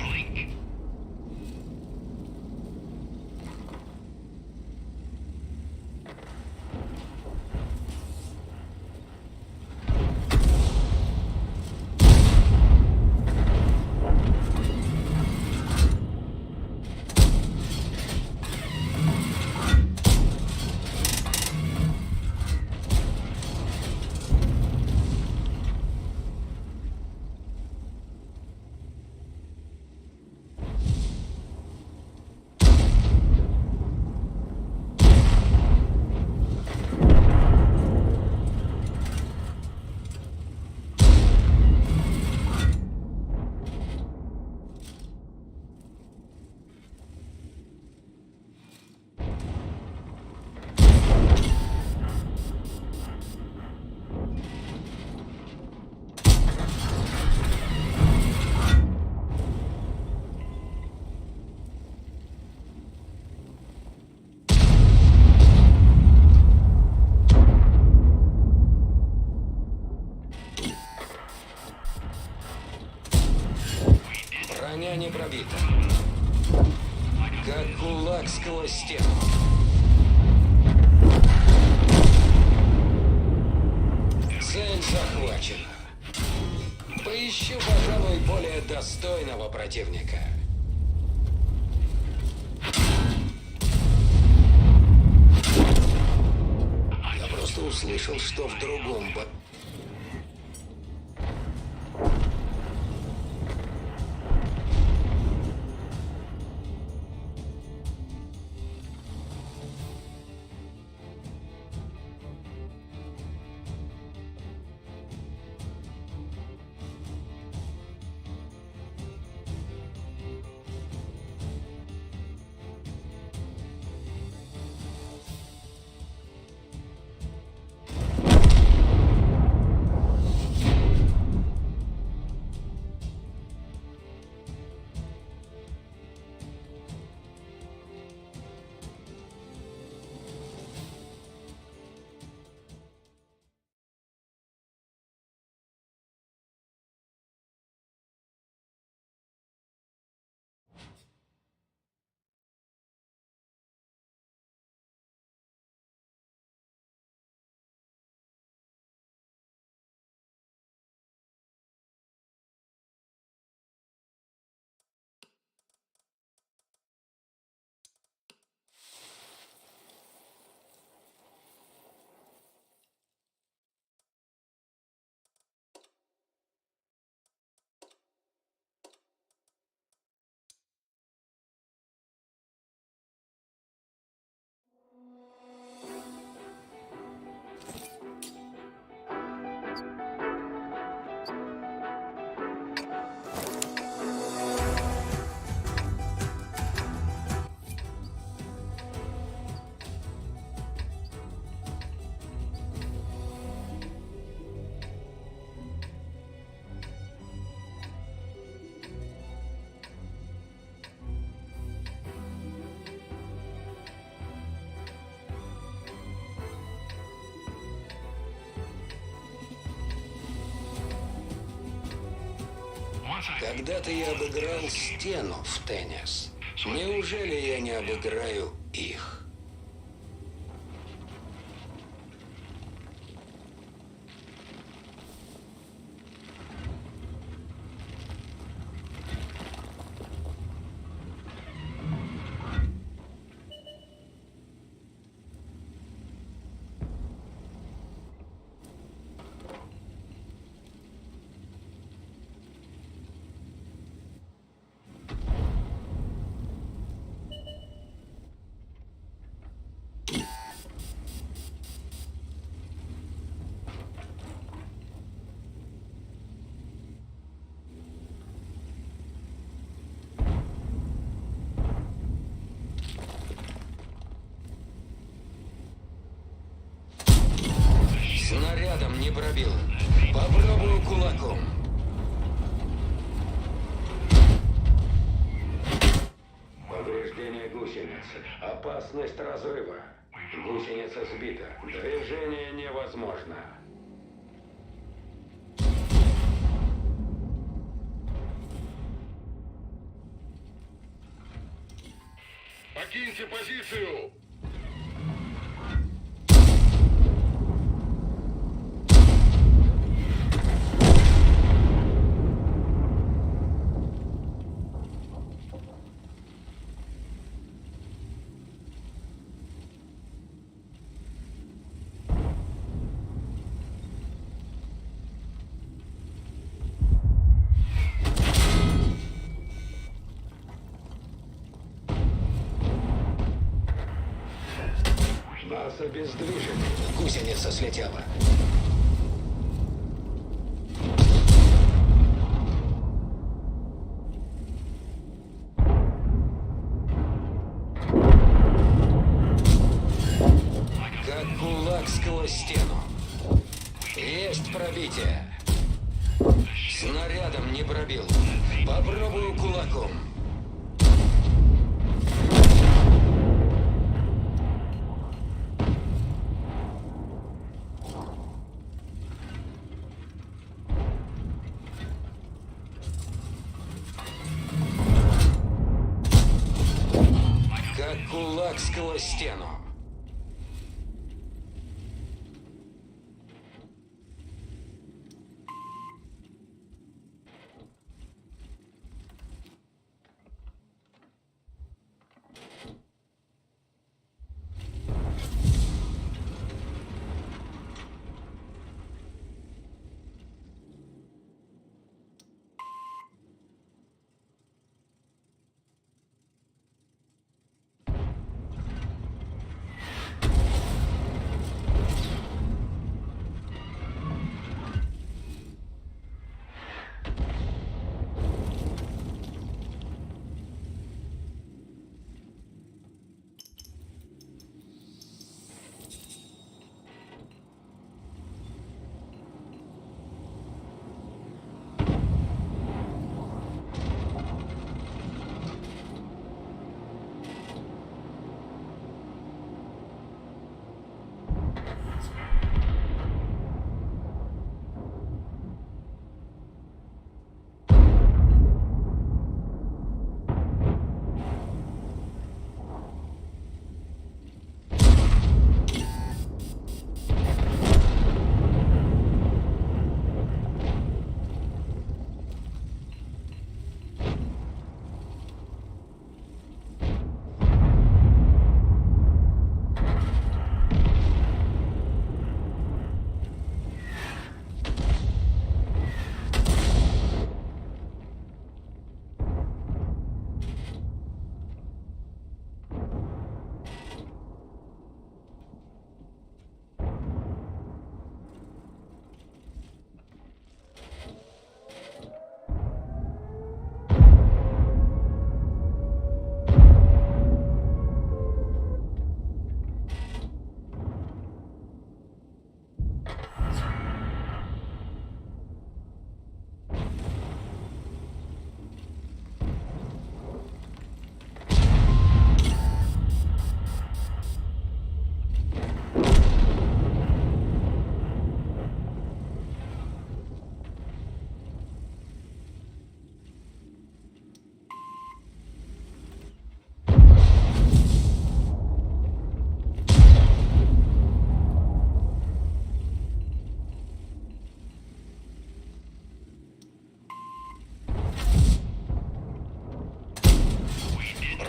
[SPEAKER 7] Броня не пробита. Как кулак сквозь стену. Цель захвачена. Поищу, пожалуй, более достойного противника. Я просто услышал, что в другом. Когда-то я обыграл стену в теннис. Неужели я не обыграю их? Снарядом не пробил. Попробую кулаком. Повреждение гусеницы. Опасность разрыва. Гусеница сбита. Движение невозможно.
[SPEAKER 12] Покиньте позицию!
[SPEAKER 7] Нас обездвижили. Гусеница слетела. Как кулак сквозь стену. Есть пробитие. Снарядом не пробил. Попробую кулаком. Как кулак сквозь стену.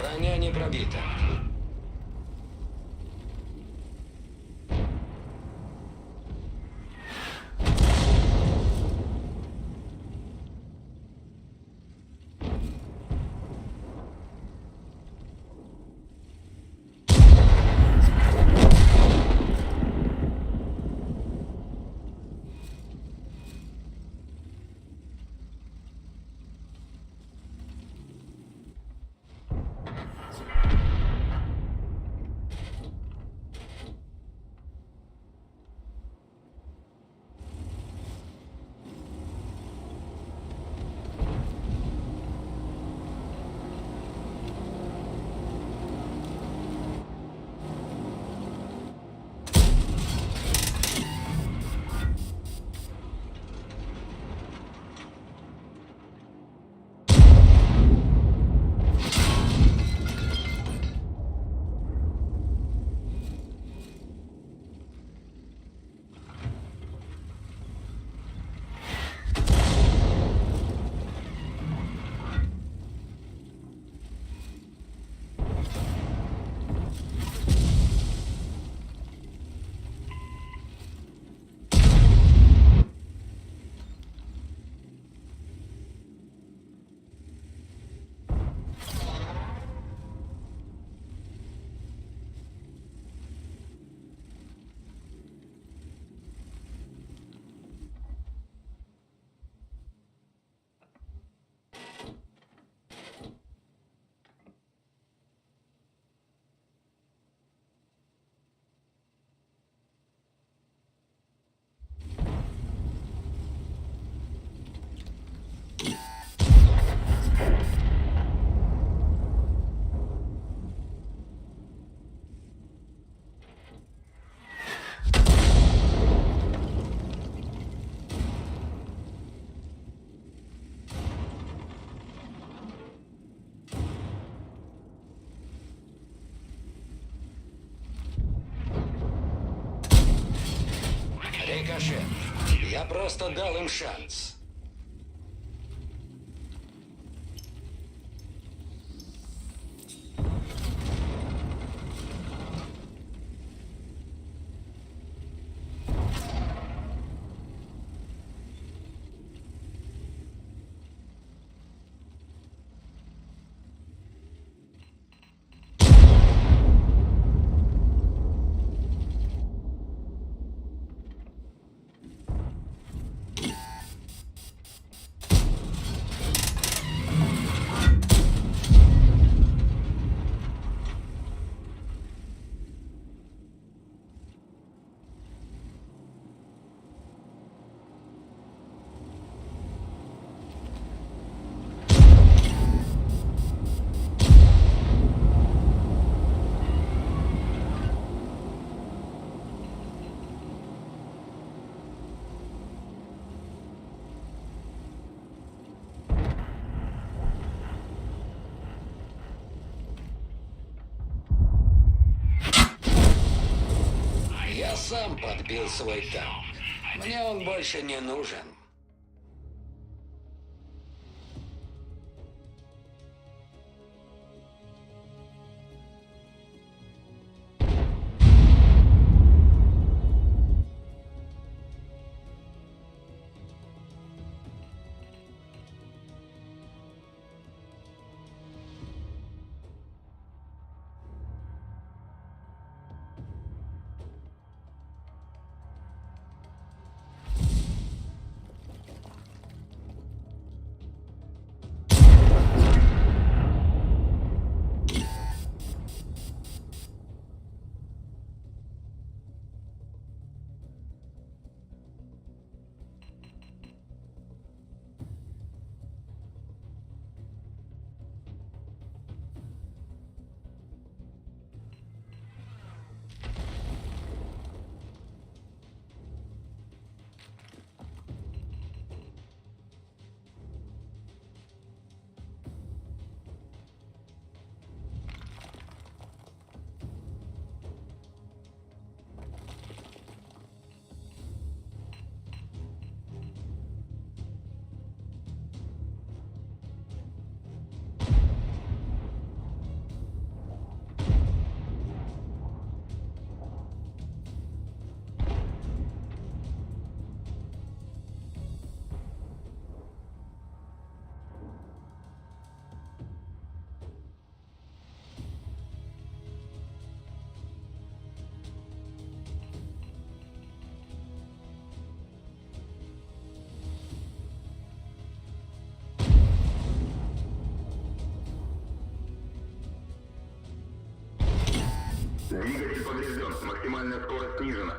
[SPEAKER 7] Броня не пробита. Рикошет. Я просто дал им шанс. Я сам подбил свой танк. Мне он больше не нужен.
[SPEAKER 12] Двигатель поврежден. Максимальная скорость снижена.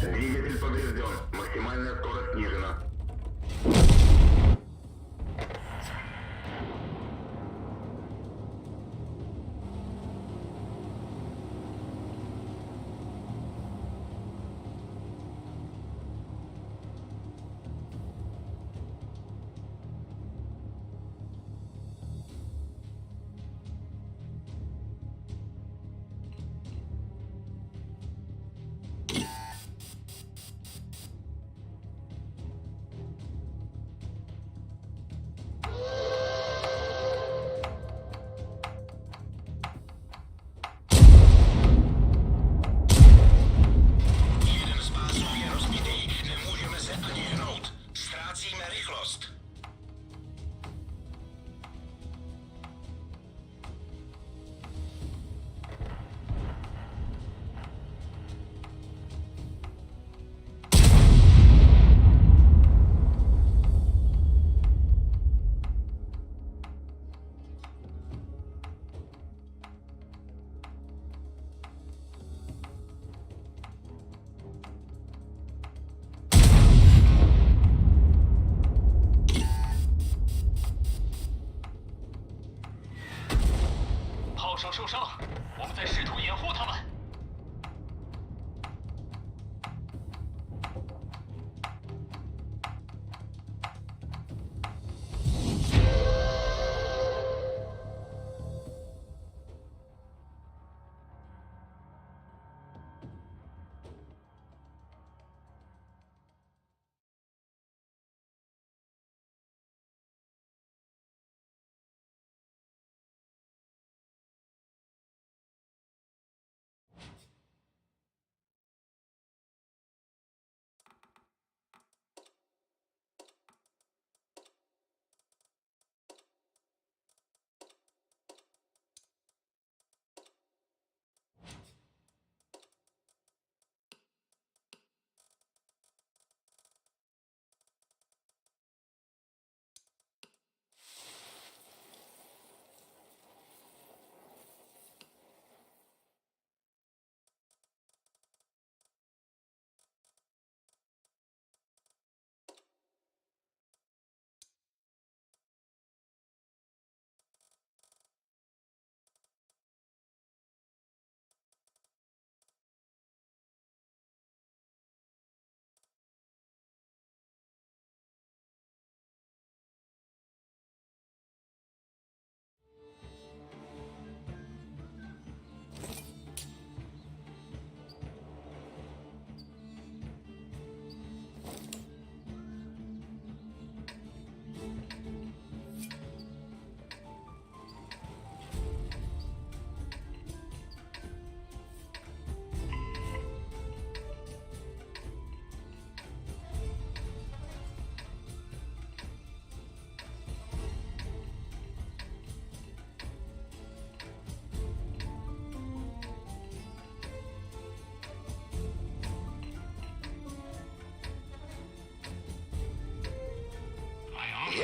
[SPEAKER 12] Двигатель поврежден. Максимальная скорость снижена.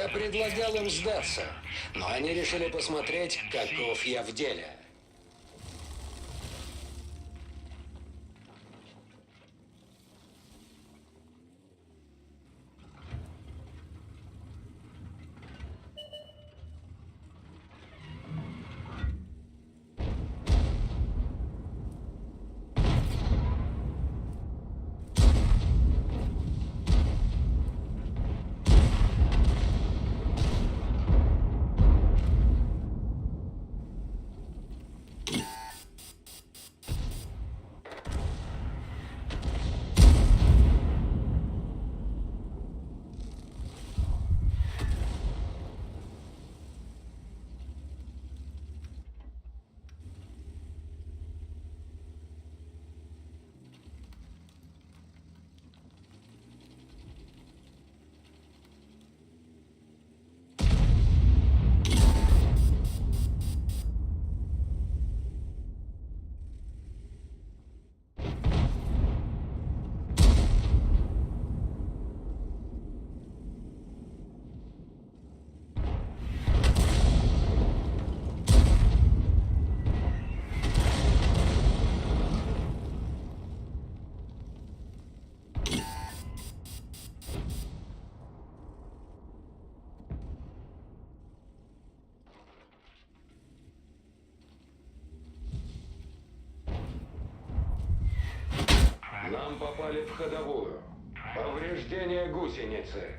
[SPEAKER 7] Я предлагал им сдаться, но они решили посмотреть, каков я в деле. Нам попали в ходовую. Повреждение гусеницы.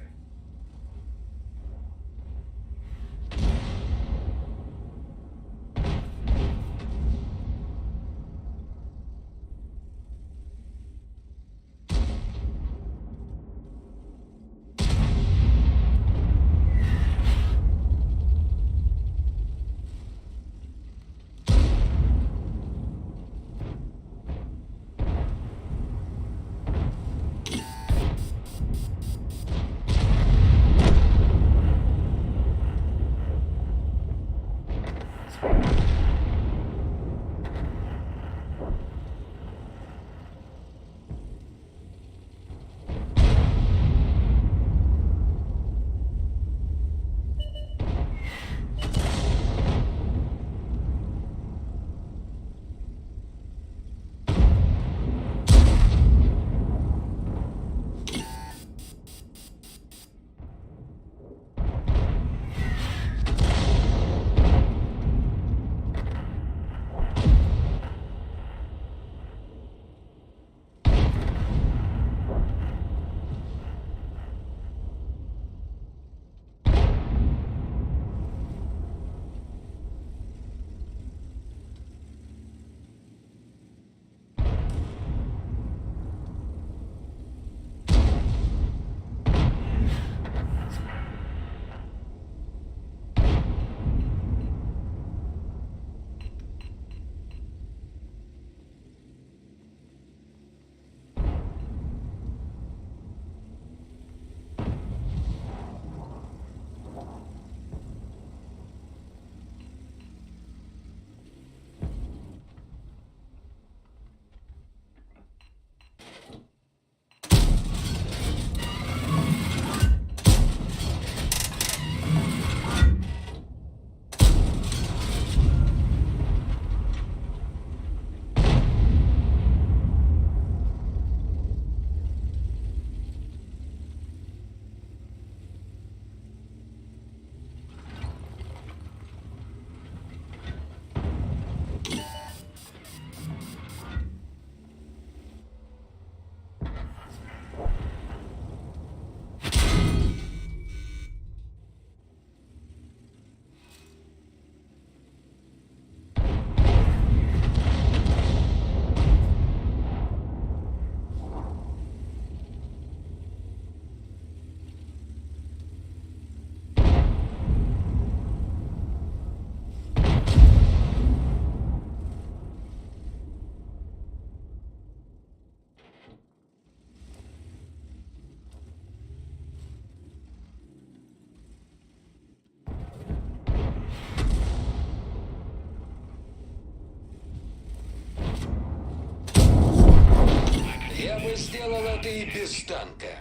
[SPEAKER 7] Я бы сделал это и без танка.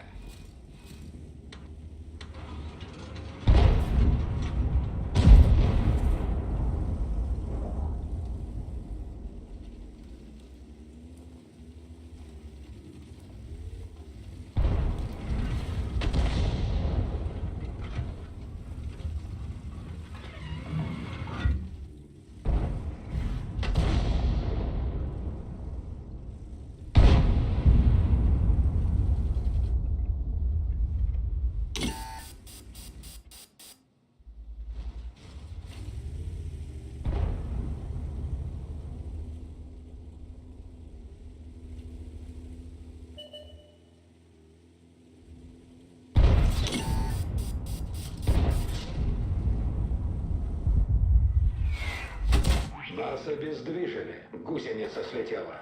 [SPEAKER 7] Нас обездвижили. Гусеница слетела.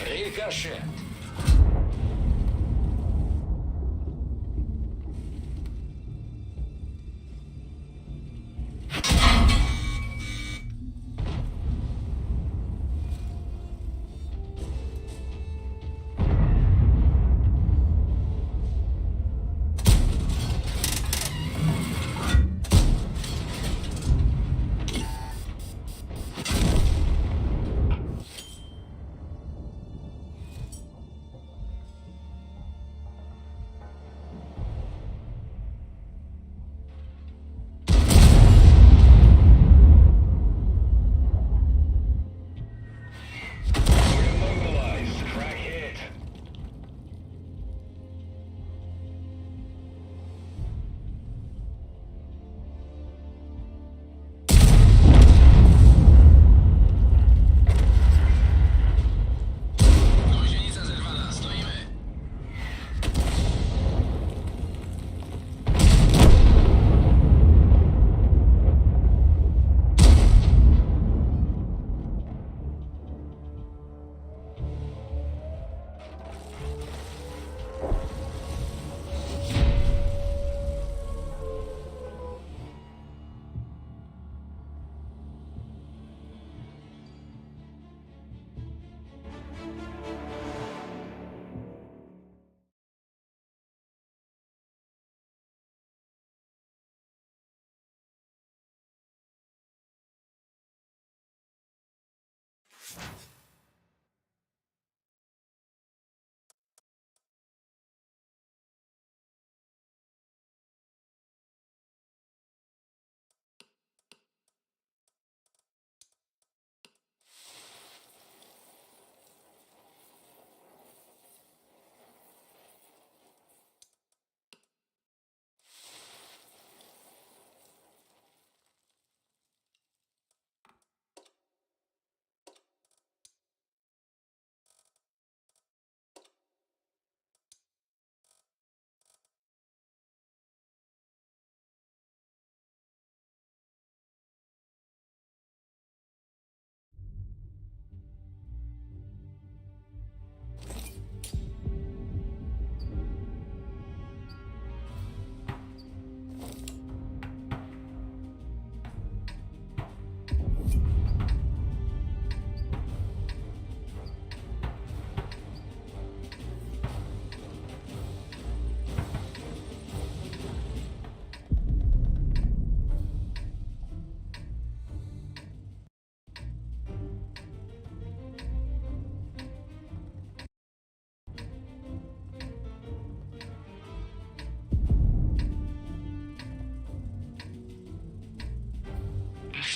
[SPEAKER 7] Рикошет.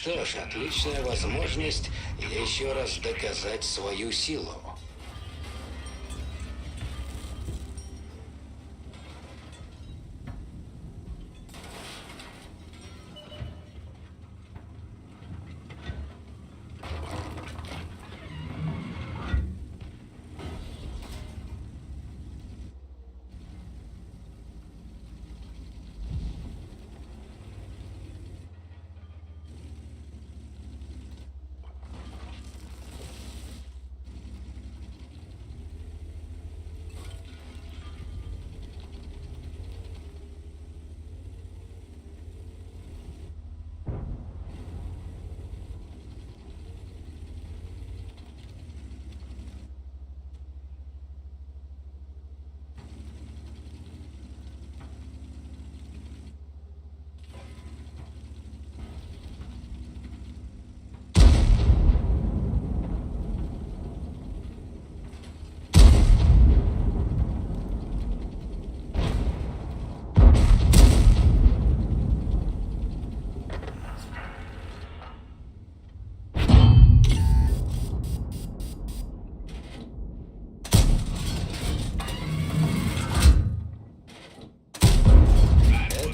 [SPEAKER 7] Что ж, отличная возможность еще раз доказать свою силу.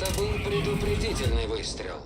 [SPEAKER 7] Это был предупредительный выстрел.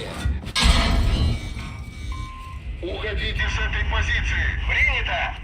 [SPEAKER 7] Пробитие.
[SPEAKER 12] Уходите с этой позиции. Принято!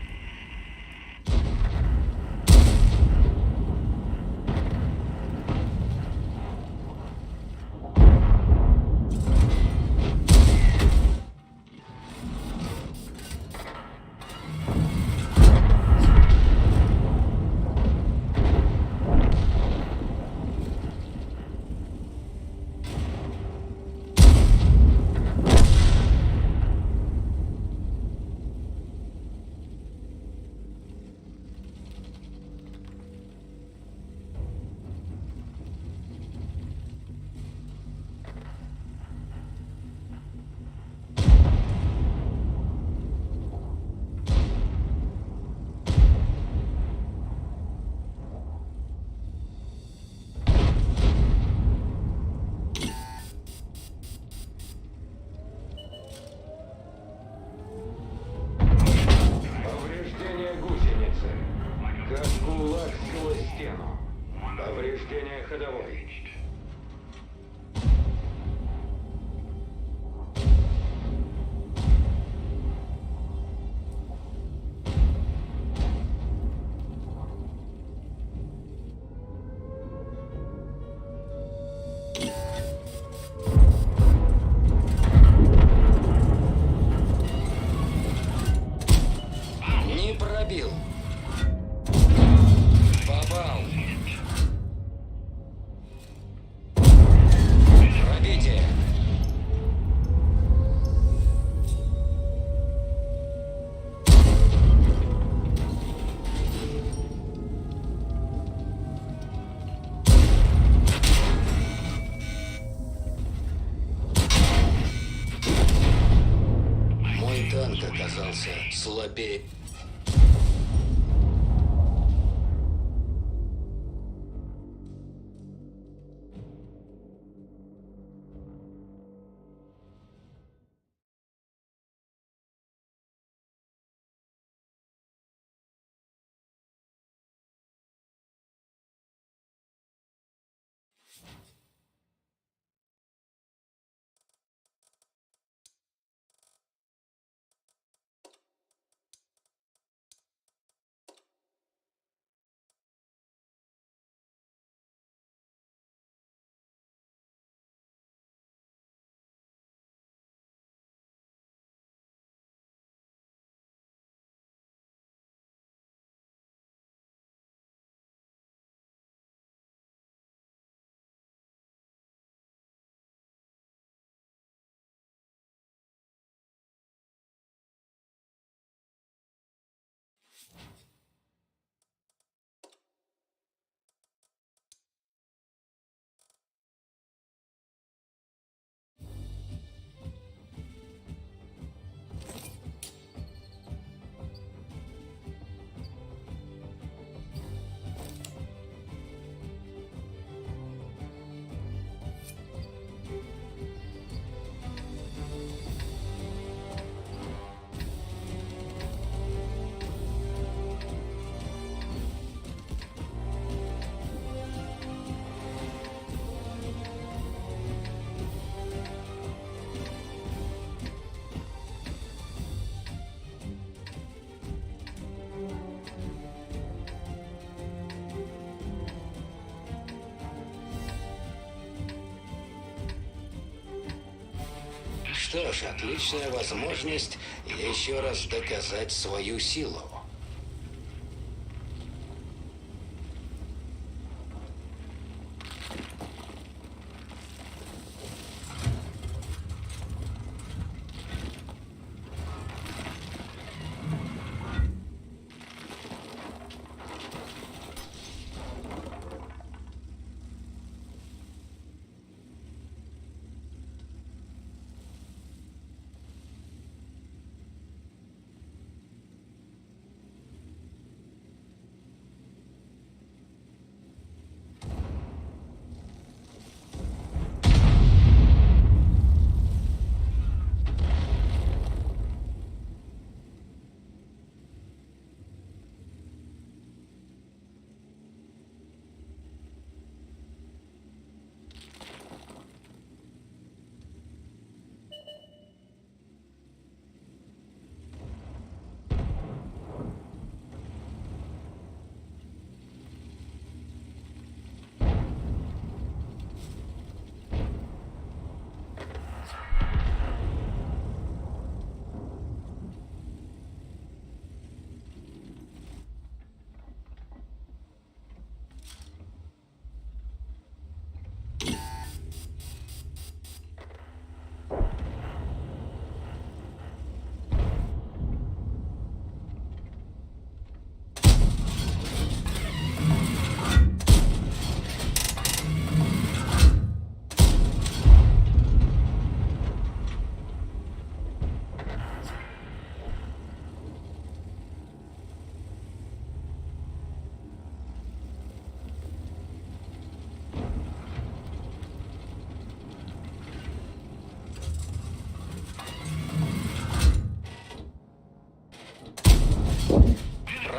[SPEAKER 7] Повреждение гусеницы. Как кулак сквозь стену. Повреждение ходовой. Не пробил. Попал. Пробитие. Мой танк оказался слабее. Что ж, отличная возможность еще раз доказать свою силу.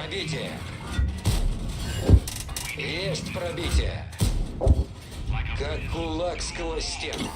[SPEAKER 7] Пробитие. Есть пробитие. Как кулак сквозь стену.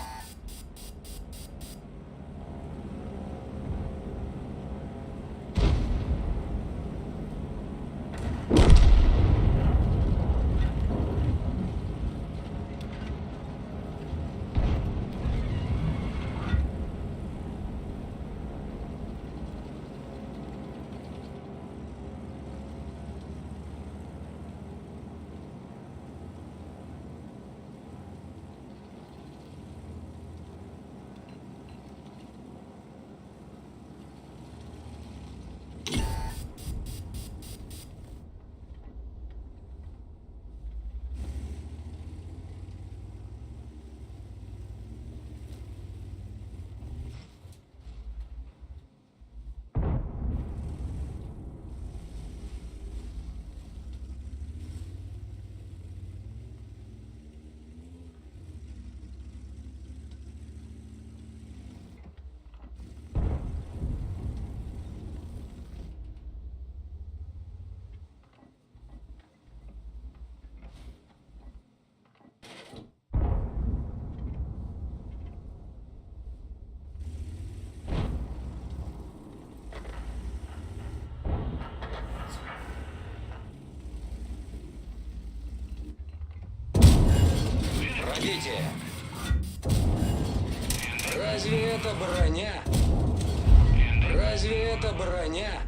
[SPEAKER 7] Пробитие. Разве это броня? Разве это броня?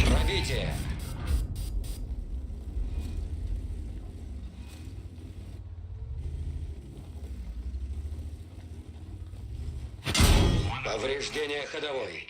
[SPEAKER 7] Пробитие. Повреждение ходовой.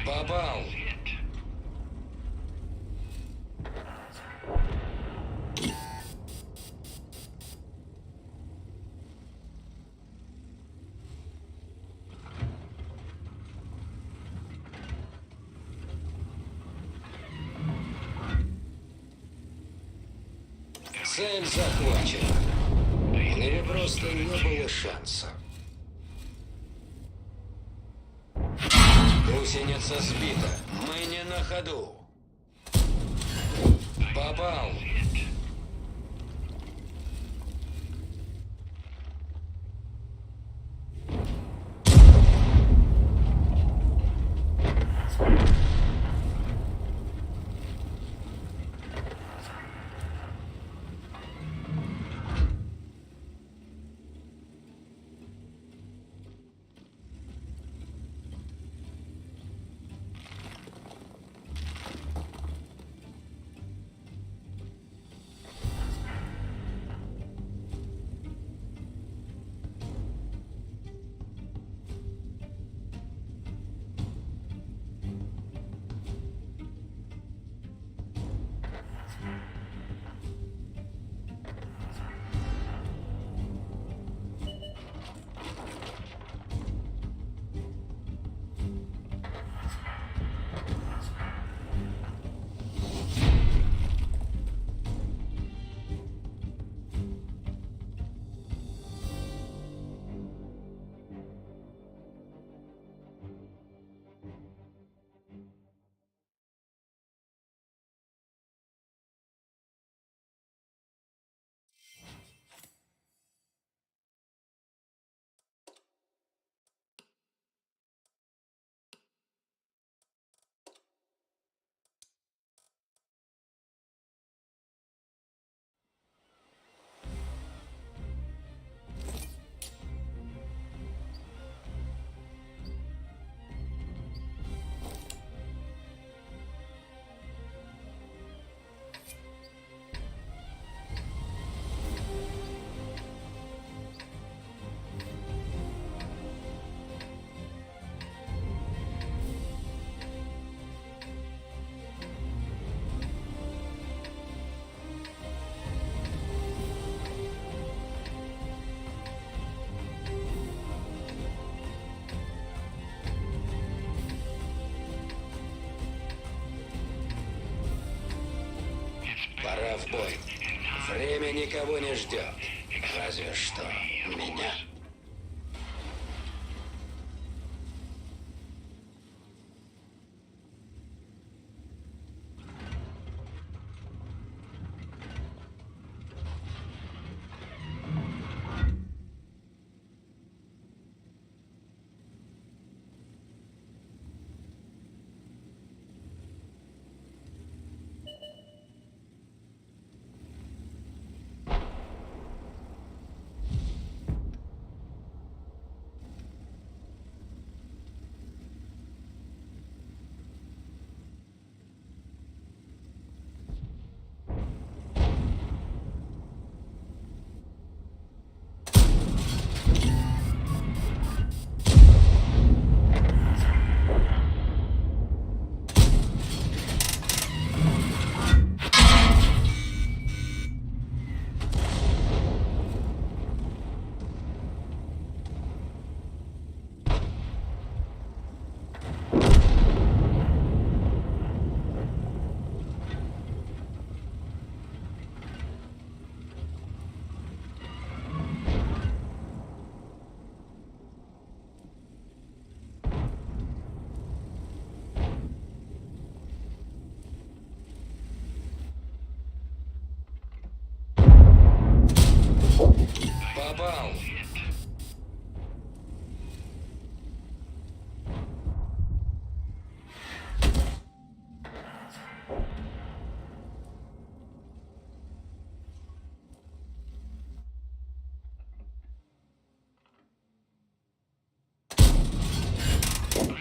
[SPEAKER 7] Попал. Цель захвачена. У нее просто не было шанса. Гусеница сбита. Мы не на ходу. Попал. Пора в бой. Время никого не ждет. Разве что меня. Попал.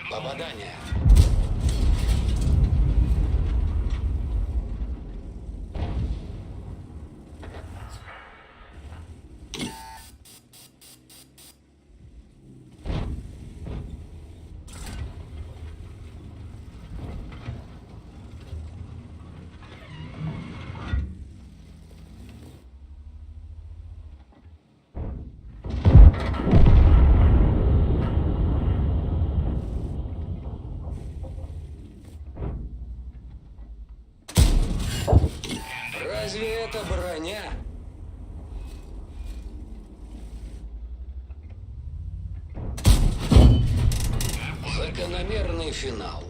[SPEAKER 7] Попадание. Разве это броня? Закономерный финал.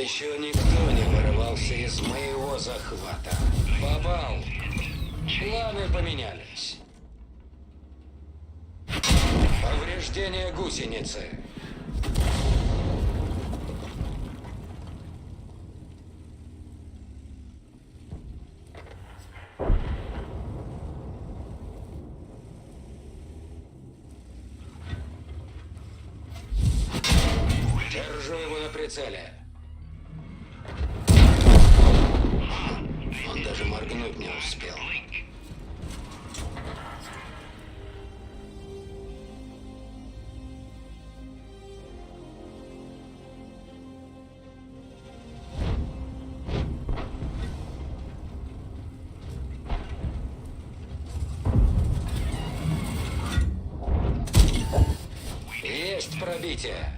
[SPEAKER 7] Еще никто не вырывался из моего захвата. Попал. Планы поменялись. Повреждение гусеницы. Держу его на прицеле. Он даже моргнуть не успел. Есть пробитие.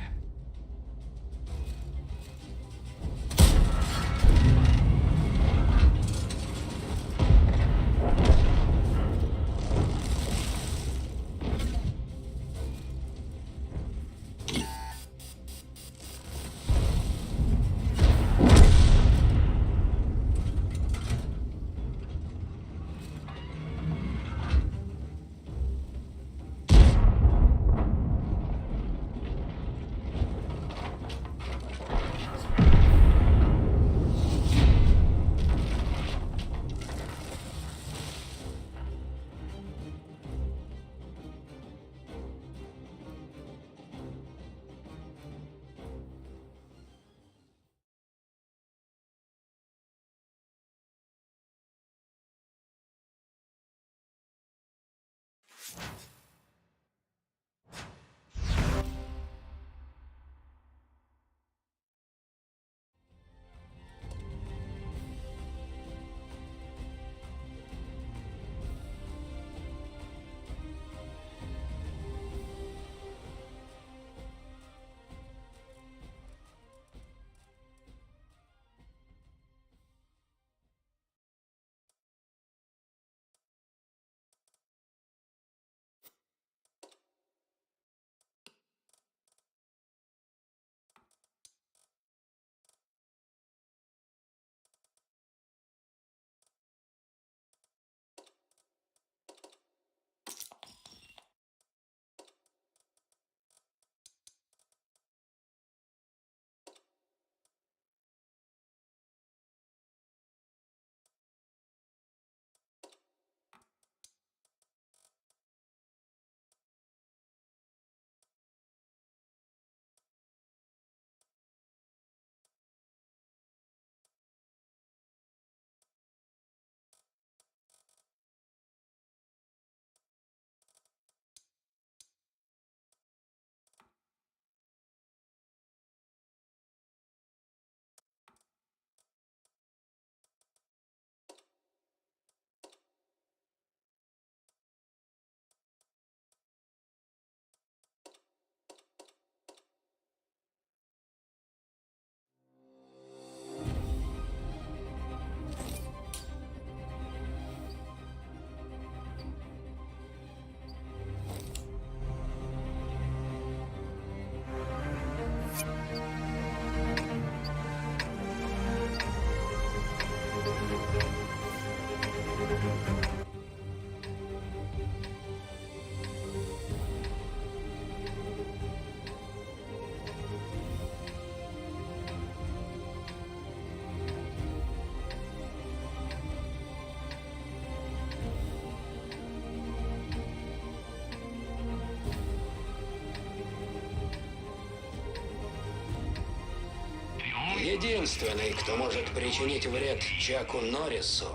[SPEAKER 7] Единственный, кто может причинить вред Чаку Норрису,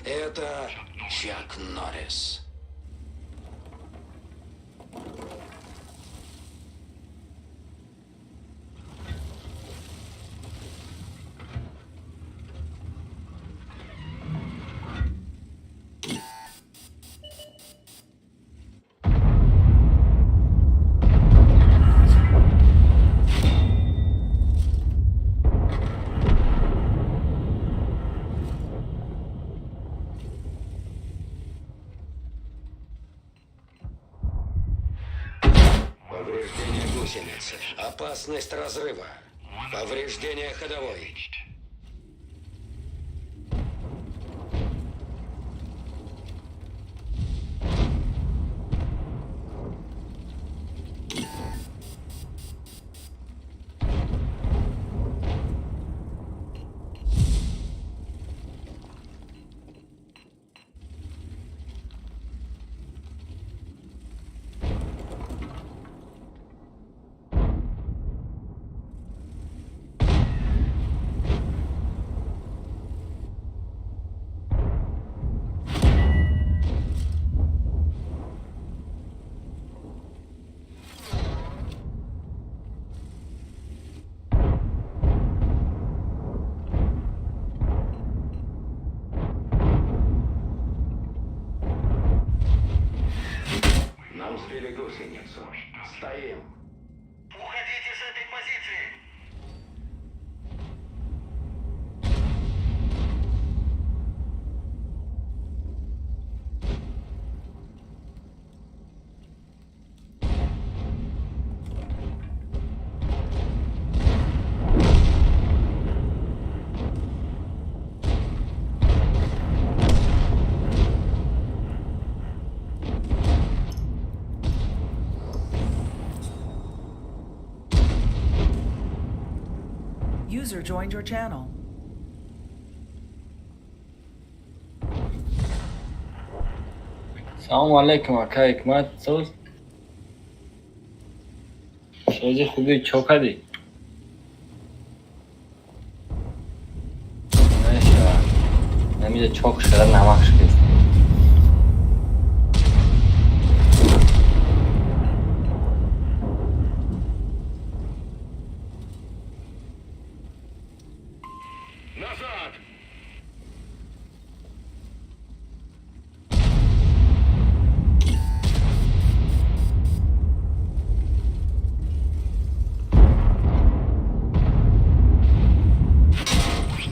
[SPEAKER 7] это Чак Норрис. Повреждение гусеницы. Опасность разрыва. Повреждение ходовой. Нам сбили гусеницу. Стоим.
[SPEAKER 12] Уходите с этой позиции!
[SPEAKER 9] User joined your channel.
[SPEAKER 5] Салому алайкум, ака Ҳикмат, соз? Сози хубӣ, чо кардӣ? Мешавад. Намиҷа чок шуда, намак шудест.
[SPEAKER 12] Назад!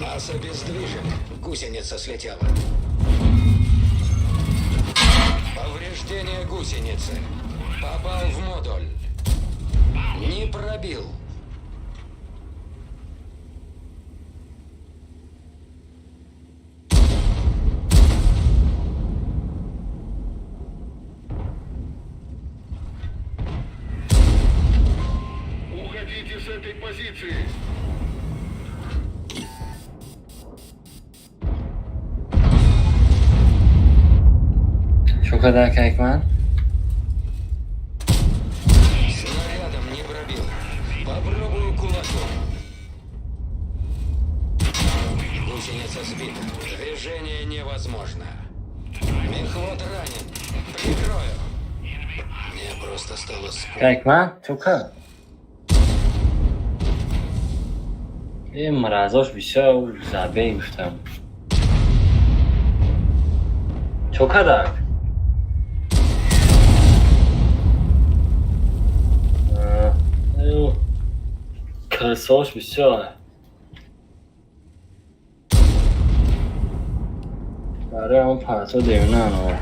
[SPEAKER 7] Нас обездвижили. Гусеница слетела. Повреждение гусеницы. Попал в модуль. Не пробил.
[SPEAKER 12] Уходите с этой позиции!
[SPEAKER 5] Чо кадар кайкман?
[SPEAKER 7] Снарядом не пробил. Попробую кулаком. Гусеница сбита. Движение невозможно. Мехвод ранен. Прикрою. Мне просто стало скучно.
[SPEAKER 5] Кайкман? Чо кар? Э, маразош бисёр забей гуфтам. Чо кадар? Крысош бисёр. Барои он парто девона.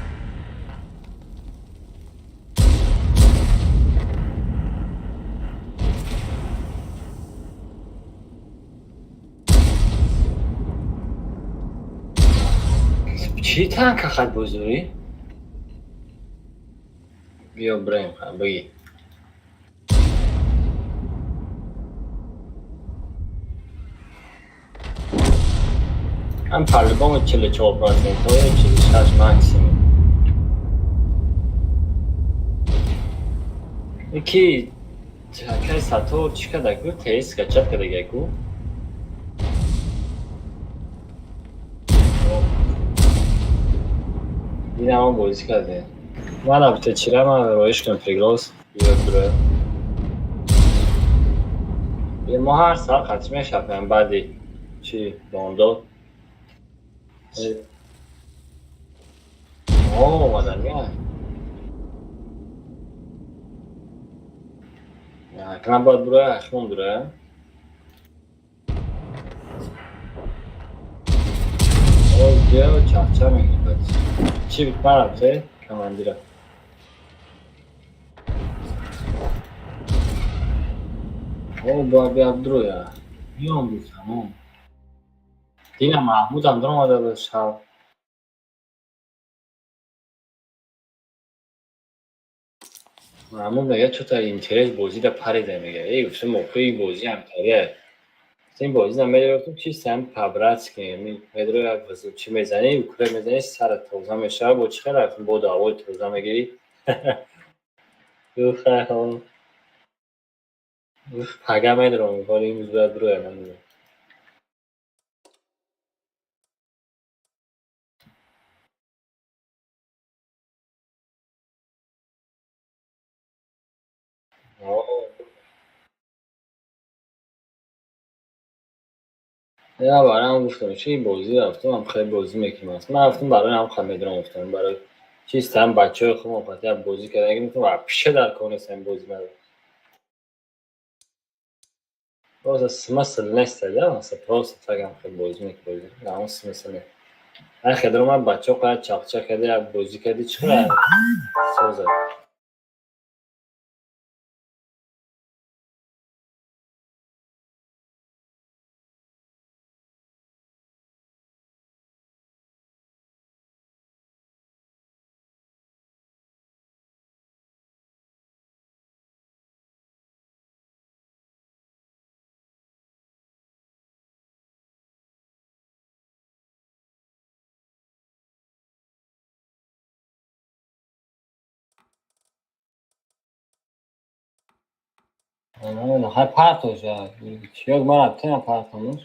[SPEAKER 5] Чӣ танка хат бозорӣ? Биё бирем, бигӣ. Ҳам по-любому 44% ё 46 максимум. Ки акай сато чӣ карда ку? Тест скачать карда ку? Динам бозӣ карде. Ман абте чира ман роиш кунам приглас. Биё биро. Мо ҳар сар қатъ мешавем баъди чӣ бомдод. О, омадан я. Акнан бояд буроя, ахмон буроя. О, биё чахча мекунад. Чӣ ман командира. О, бояд биё буроя. Биём буд тамом. Дина Маҳмудам даромада буд шаб. Маҳмуд мегӯяд чӯта интерес бозида парида мегӯяд. Эй, гуфтам охи ин бозӣ ҳамтария. Ин бозида медорам чист ҳам по-братски медро як чӣ мезанӣ, укре мезанӣ, сарат тоза мешавад, бо чӣ хел рафтем бо ҳавои тоза мегирӣ. Гуфт хай гуфт пага медорам, вале имрӯз бояд бироям намедонам. Я барои гуфтам чи бозӣ рафтам, хеле бозӣ мекунам. Ман рафтам барои ҳам хеле медорам гуфтам барои чист ҳам бачаҳои худам қати як бозӣ карда гуфтам вообще дар кор нестам бозӣ надорам. Просто смысл нест, да, просто так ҳам хеле бозӣ мекунем. На он смысл нест. Ай хеле ман бачаҳо қад чақчақ карда як бозӣ карди чӣ хеле созад. Ҳай партош, чиёк ман рафтем партомуш.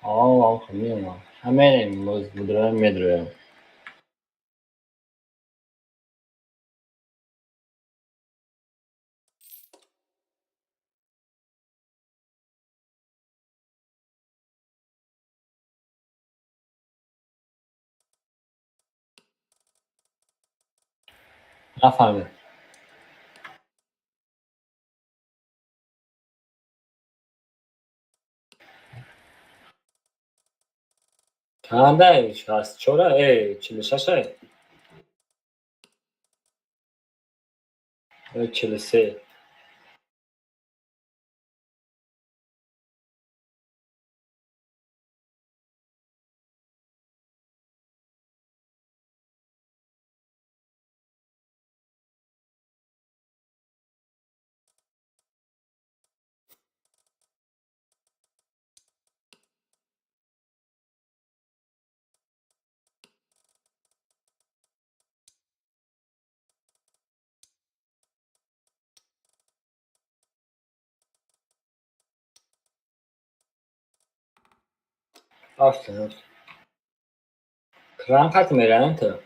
[SPEAKER 5] О, ам меомам. Ҳа мерем, боз будроям медроям. Нафаҳмидам. Чандай? 64-а? Э, 46-а? Э, 43. 7. Кран қати мераем ту?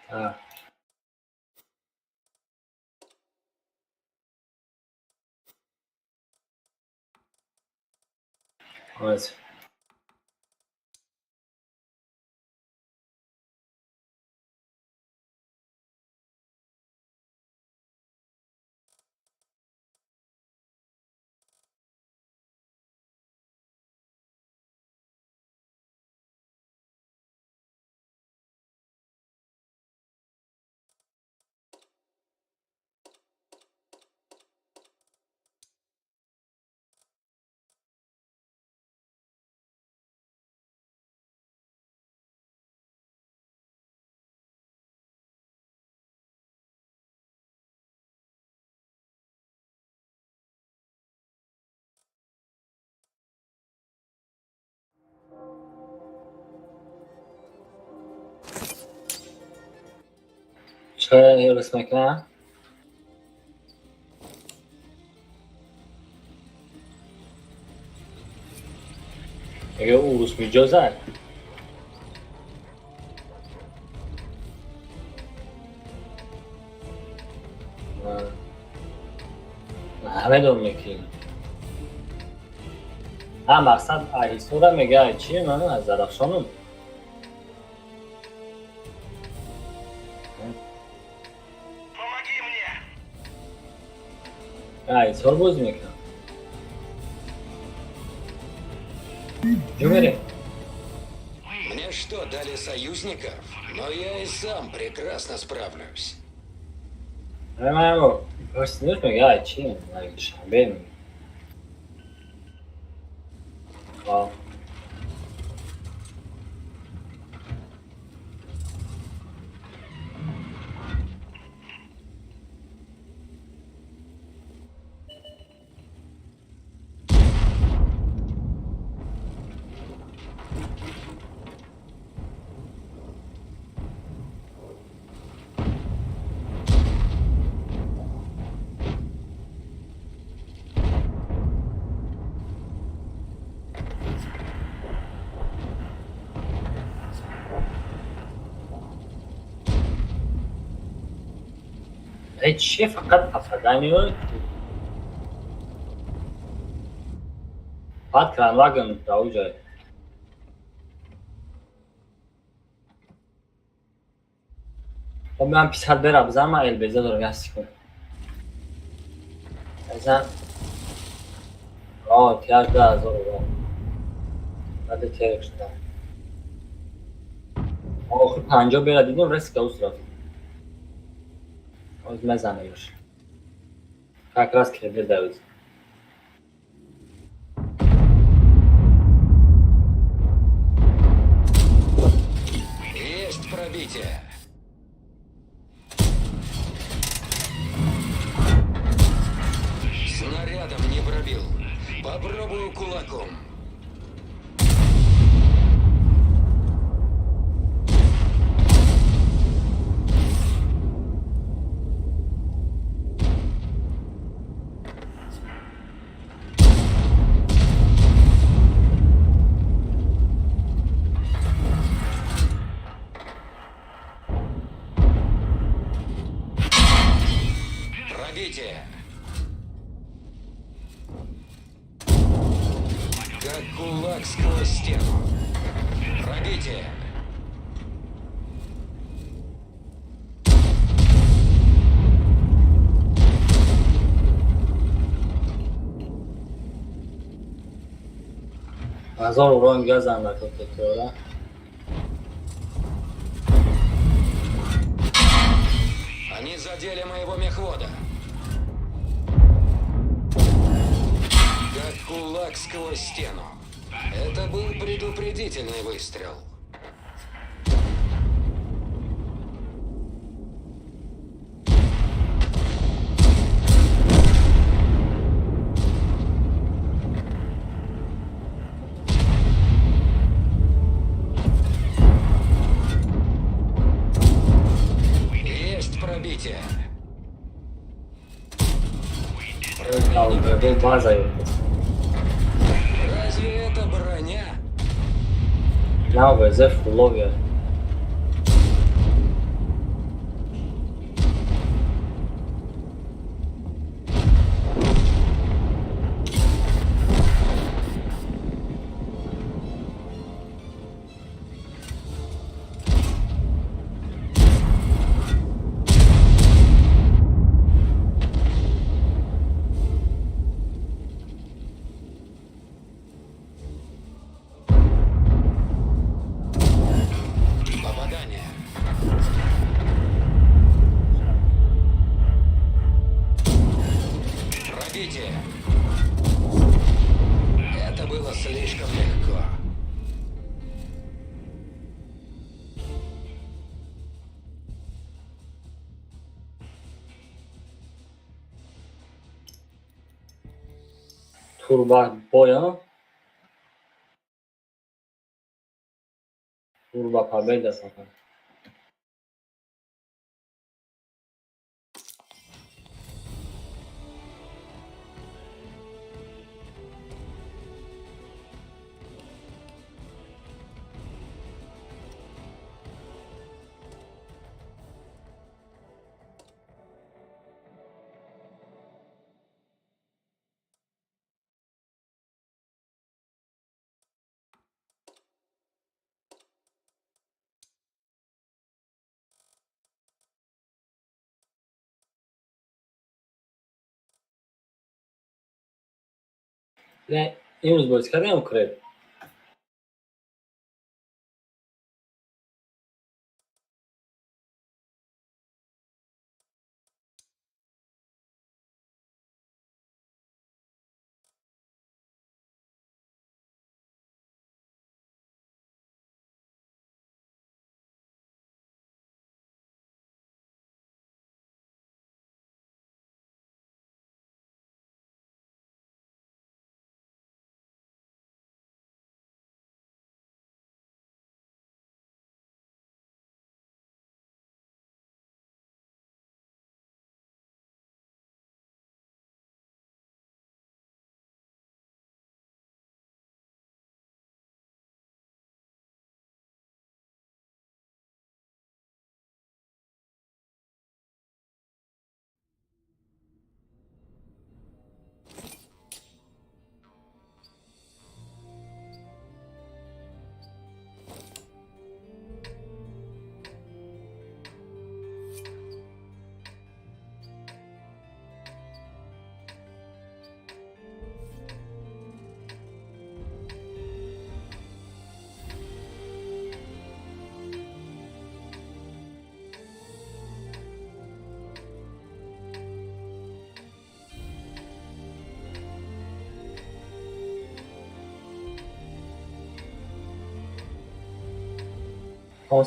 [SPEAKER 5] А. Молодец. Чӣ ҳирс мекунам? Мега урус миҷозад? Намедонам ки. А мақсад Аҳисора мега чи ман аз Зарафшонам. Аҳисор бозӣ мекунам. Ҷо мерем?
[SPEAKER 7] Мне что, дали союзников? Но я и сам прекрасно справлюсь.
[SPEAKER 5] Ман пурсидаш мега ай чи? Ай Душанбе мега. А. Эй, чи фақат попаданию баъд кранвагон дар ҷой. Хоб ман 50 бера бизан, ман ЛБЗ дорам, як секунд. Бизан. О, тияр 2000 рубл. Баъд терек шудам. Охир 50 бера дидем, рес гаус рафт. Оз мезанه ёш. Как раз кебир давид.
[SPEAKER 7] Есть пробитие. Снарядом не пробил. Попробую кулаком. Пробитие. Как кулак сквозь стену. Пробитие.
[SPEAKER 5] Ҳазор урон газам накотетора.
[SPEAKER 7] Они задели моего мехвода. Как кулак сквозь стену. Это был предупредительный выстрел. Есть пробитие.
[SPEAKER 5] База ёфт.
[SPEAKER 7] Разве это броня?
[SPEAKER 5] На ВЗ фуловия.
[SPEAKER 7] Попадание. Пробитие. Это было слишком легко.
[SPEAKER 5] Турба боя. Турба победа фақат. Имрӯз бозӣ кардем креп.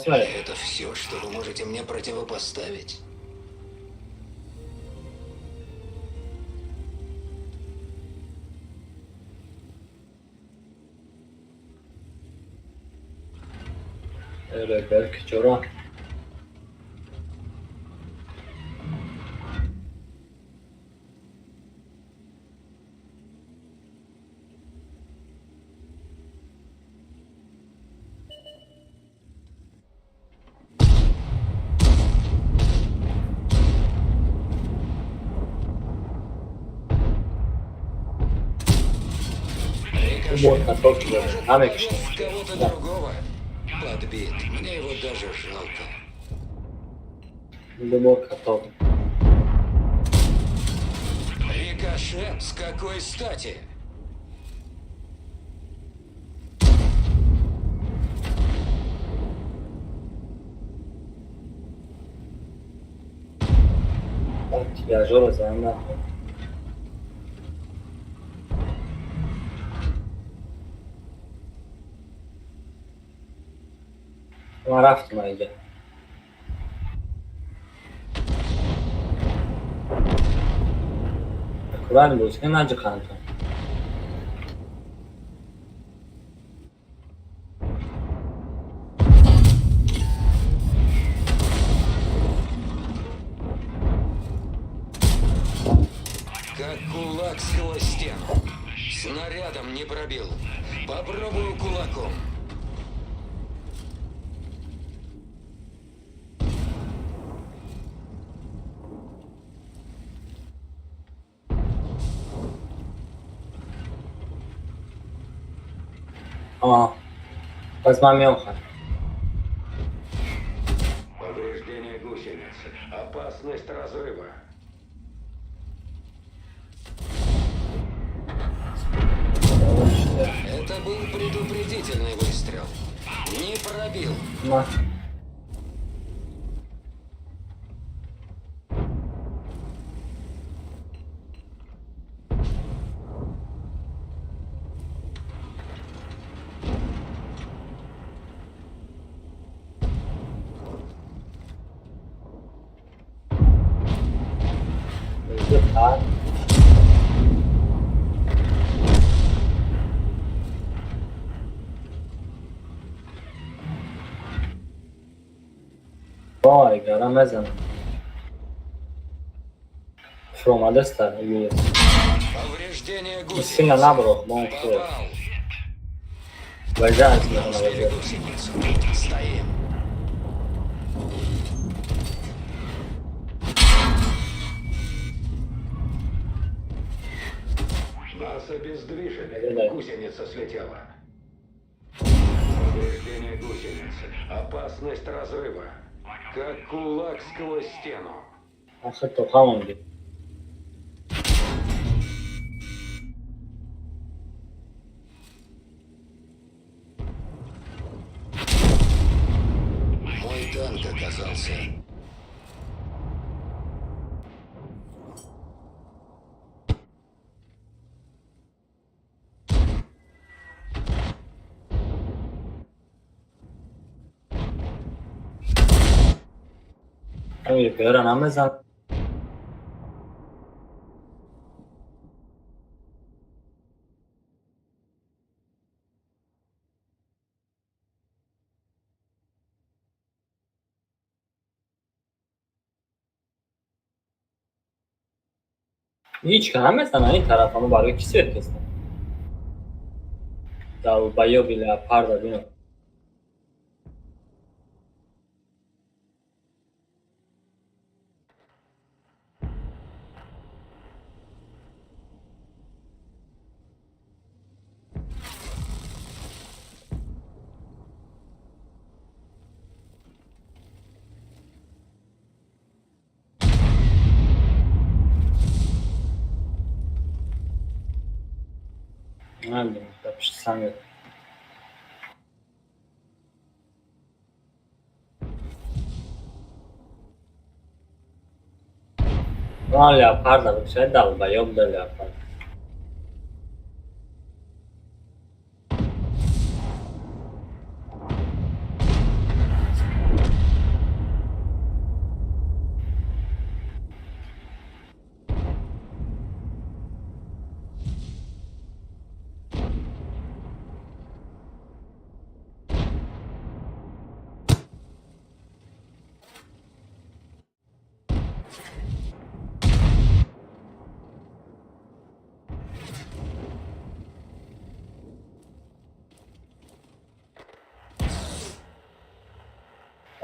[SPEAKER 7] Это все, что вы можете мне противопоставить?
[SPEAKER 5] Berk Çora. Бор каток
[SPEAKER 7] Может,
[SPEAKER 5] намекушем.
[SPEAKER 7] попадет в кого-то другого. Подбит. Мне его даже жалко.
[SPEAKER 5] Ду бор каток.
[SPEAKER 7] Рикошет? С какой стати?
[SPEAKER 5] Тиражора занам нахӯрд. Ман рафтам айга. Аккурат бозӣ кун, наҷиқантон.
[SPEAKER 7] Как кулак сквозь стену. Снарядом не пробил. Попробую кулаком.
[SPEAKER 5] А, пас ман меом хан.
[SPEAKER 7] Повреждение гусениц. Опасность разрыва. Это был предупредительный выстрел. Не пробил.
[SPEAKER 5] Ма так. Вай, гара мезанам. Фромадаста юес.
[SPEAKER 7] Повреждение гусениц.
[SPEAKER 5] Сильно наброх, мон хуй.
[SPEAKER 7] Попал.
[SPEAKER 5] Вайжа
[SPEAKER 7] Успели гусеницу. Стоим. Нас обездвижили.
[SPEAKER 5] Да-да.
[SPEAKER 7] Гусеница слетела. Повреждение гусеницы. Опасность разрыва. Как кулак сквозь стену.
[SPEAKER 5] Ахир то хамонди.
[SPEAKER 7] Мой танк оказался.
[SPEAKER 5] Ами бера намезан. Ҳеҷ ка намезанад ин тараф, ама барои ки свет кестам? Долбоёби леопарда бино. Намедонам, дар пишти санг. Ман леопарда бикушай, долбоёб да леопард.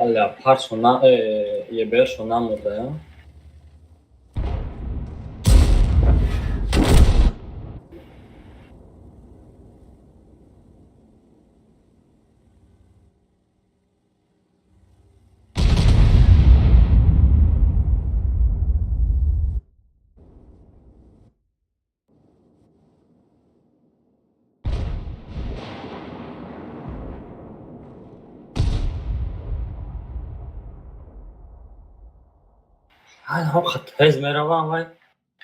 [SPEAKER 5] Леопард шо на ЕБР шо намурда, я? Ҳам тез меравам, вай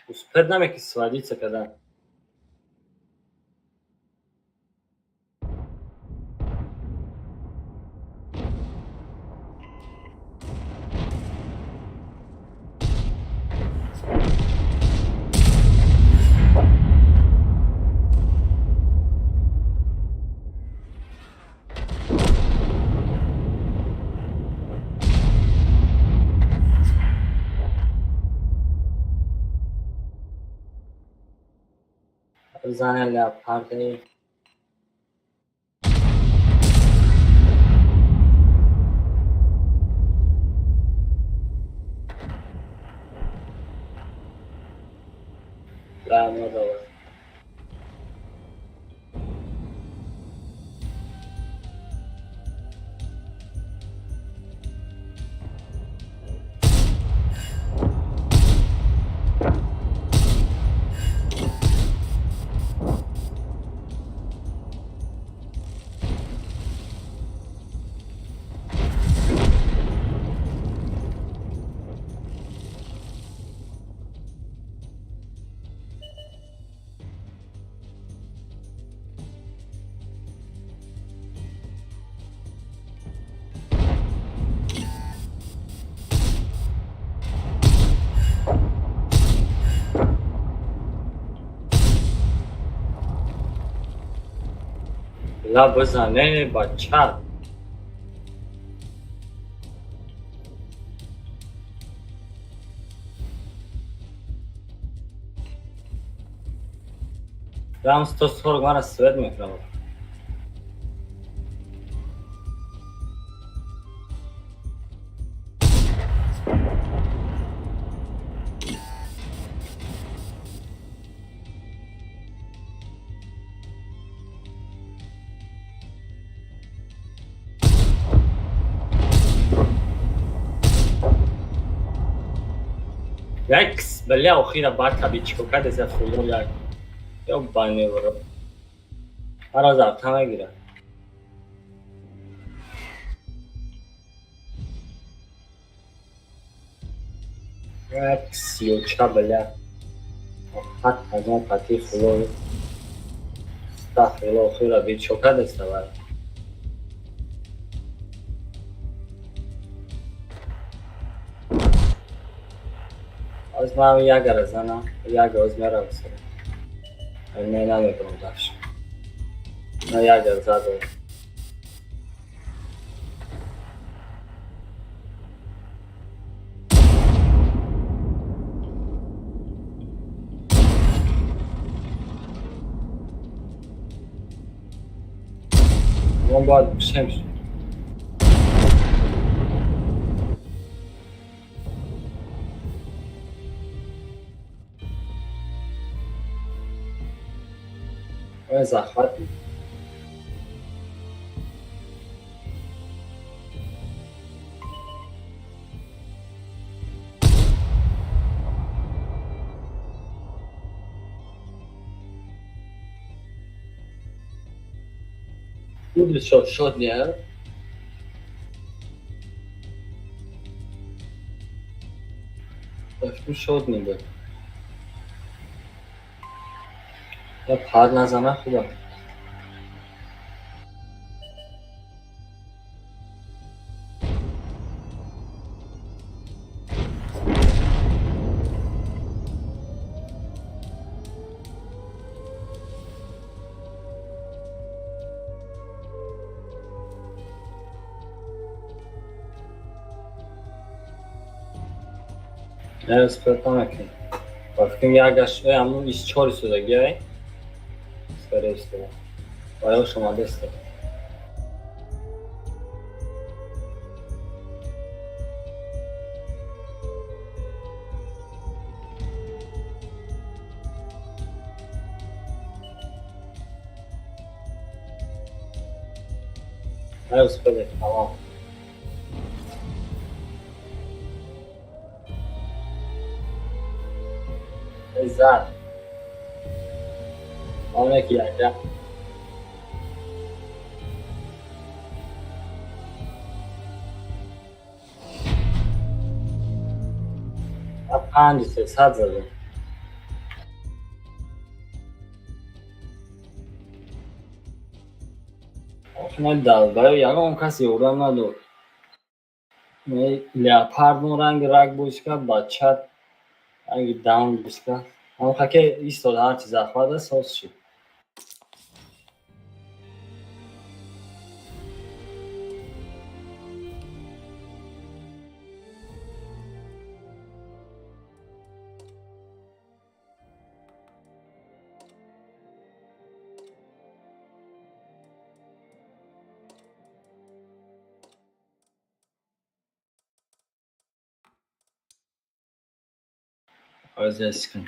[SPEAKER 5] успеть намеки сводиться кардан. Зане леопарди. Да, ну давай. Ла бизане, бача. Рам 140 мара свет мекунам. Якс, бля, охира бака бичко каде се фуло як. Ё бане бро. Ара зарта мегира. Якс, ёча, бля. Хат казон пати фуло. Стафило охира бичко каде се вай. Аз ман ягара занам, яга оз мерам сара. Не намебрам дальше. На ягар задав. Ман бояд бишем. Захват. Шод, шод не? Шод не буд. Я пар назана хубам. Не успел накунем. Ба фикрам ягаш ҳамун 24 судагиай. Скорее всего. Ва омадеста. Не успели, тамом. Зад. Он яки яка. Панҷ сесад задем. Далбаё ягон кас ёрдам надод. Леопардон ранги раг бозӣ кард, бача ранги даун бозӣ кард. Ҳамон хаке истод, ҳарчи захват аст, соз шид. Азияскин.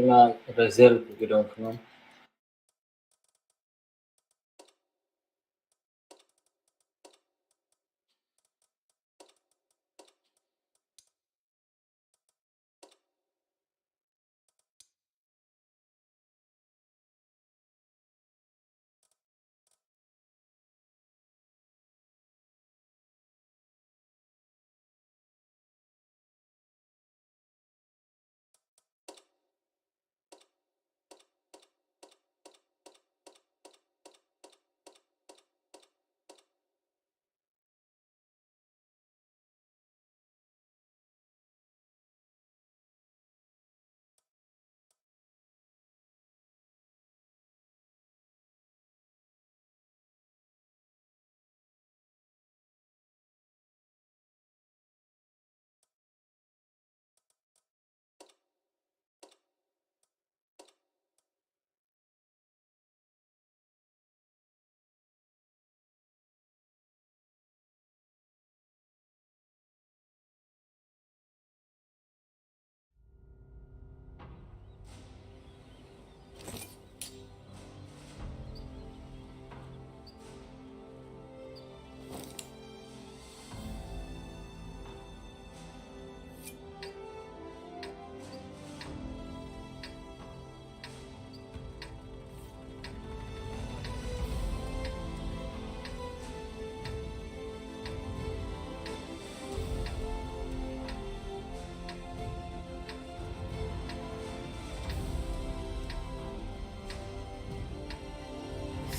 [SPEAKER 5] Ман резерв гирён кунам.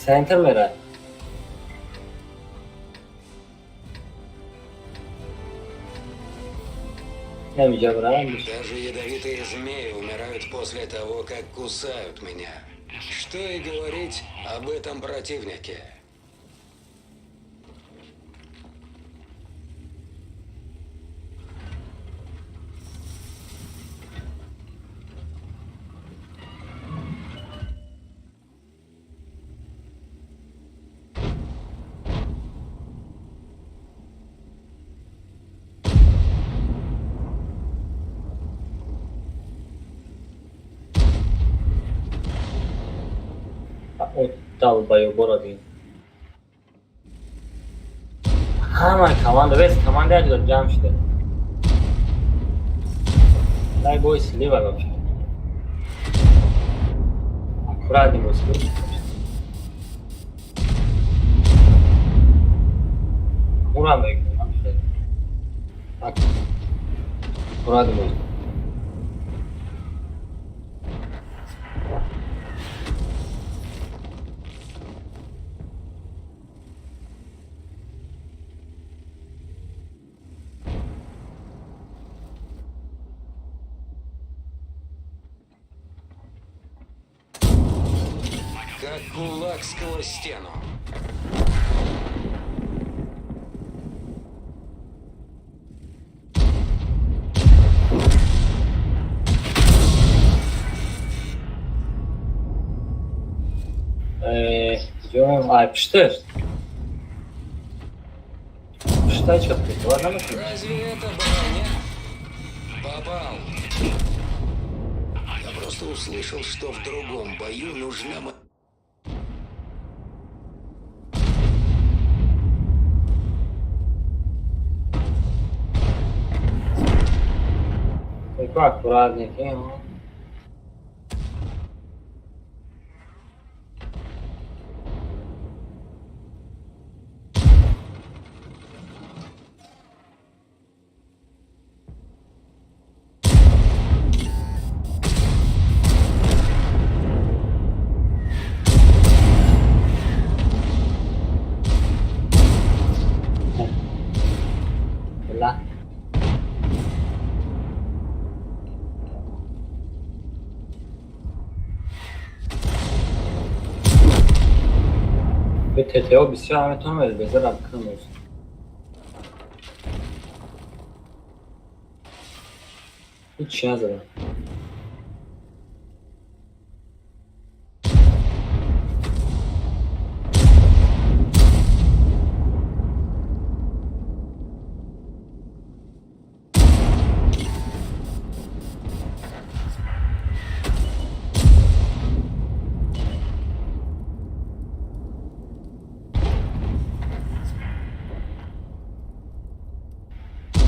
[SPEAKER 5] Центр мерай.
[SPEAKER 7] Даже ядовитые змеи умирают после того, как кусают меня. Что и говорить об этом противнике.
[SPEAKER 5] Долбоёборо бин. Ҳамаи команда, весь команда як ҷо ҷамъ шуда. Дай бой слива вообще. Аккуратней бой слива. Урам мекунам. Аккуратней бой.
[SPEAKER 7] Как кулак сквозь стену.
[SPEAKER 5] Ай, пушта. Пушта чё ты? Ладно,
[SPEAKER 7] Разве это броня? Попал. Просто услышал, что в другом бою нужна моя...
[SPEAKER 5] Такой аккуратненький. Ну. Ла. به ТТО бисёр ҳаметонам безар кунам. Ҳичи назадам.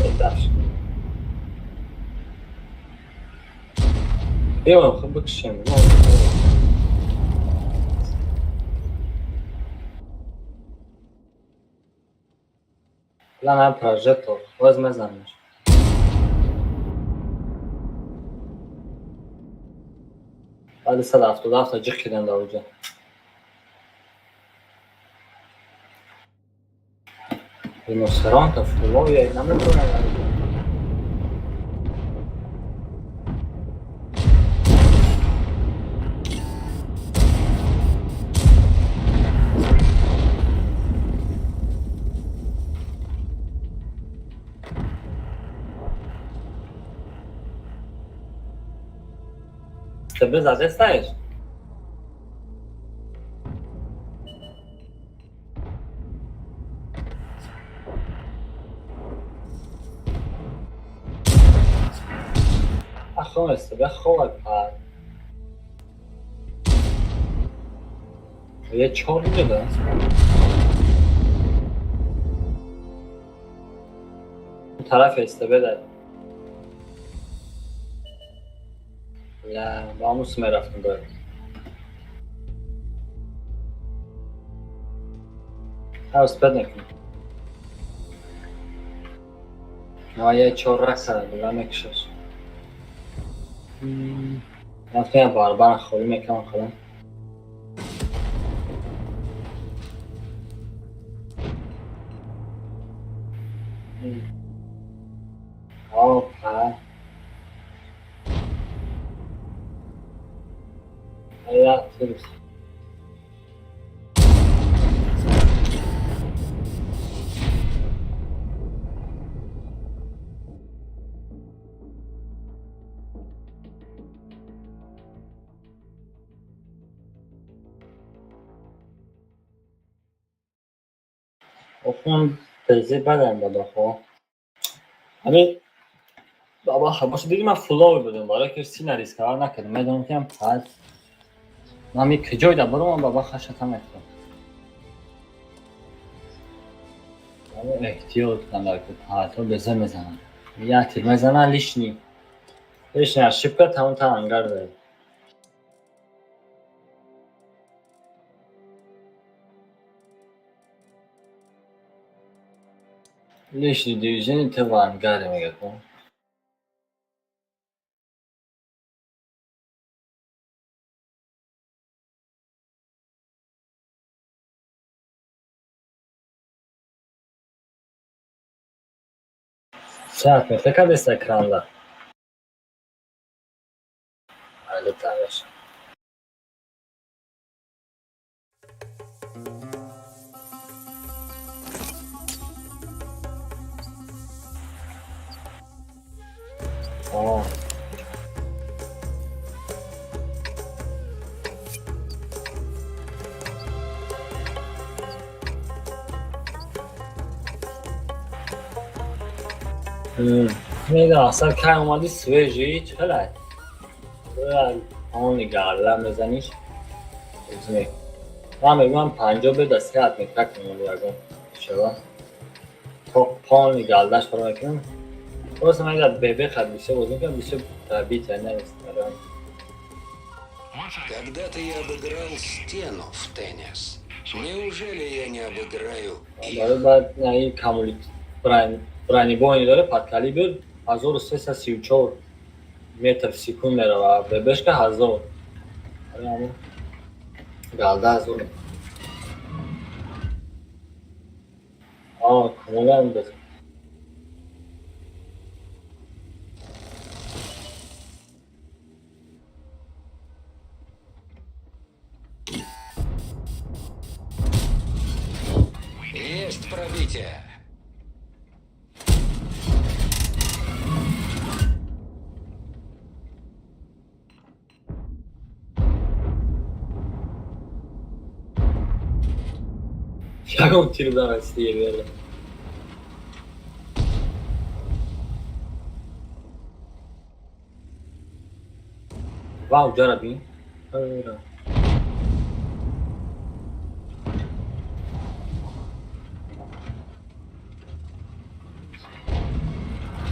[SPEAKER 5] Беҳтар. Биё, хуб бикушем. Плана прожектор. Боз мезанамш. Баъди 177 ҷиқ кардам дар оҷа. Риносеронта фуловия наметавонам. Тебе задестаеш? Ахо, тебе ховак па. Е чор да? Тараф СТБ да. Я ба ҳамун мерафтам бояд. Ҳа, успеть накунем. Я чор рақса била мекушаш. Рафтам я барбар холӣ мекунам худам. Опа. Я тирс. Охун тезе бадан бадахо. Ами баба боша диди ман фулови будам, барои ки сина рискава накардам. Медонам ки ам пад. Ман ми киҷой да бурам баба хашата мекунам. Эҳтиёт кунам дар ки паҳто беза мезанам. Як тир мезанам лишний. Лишний ошибка тамом та ангар дорад. Лишний движение ты в ангаре мегӯяд. Саат метр кардест экранда. Али тамеш. О. Медонам, асал кай омадӣ, свежий чӣ хелай? Они галла мезаниш. Ман мегӯям 50 беда сеат метра кунем ягон шава. То полни галдаш фаро мекунем. Просто ман агар бебе хат бисёр бозӣ мекунам, бисёр пробития нест.
[SPEAKER 7] Когда-то я обыграл стену в теннис. Неужели я не обыграю их?
[SPEAKER 5] Барои баъд на ин камули бронебойни дора, подкалибр 1334 метр в секунд мерава, бебешка 1000. Барои ҳамин галда 1000. А, комилан бес.
[SPEAKER 7] Есть пробитие.
[SPEAKER 5] Ягон тир нарасиди верда. Вау, ҷара бин. Ара.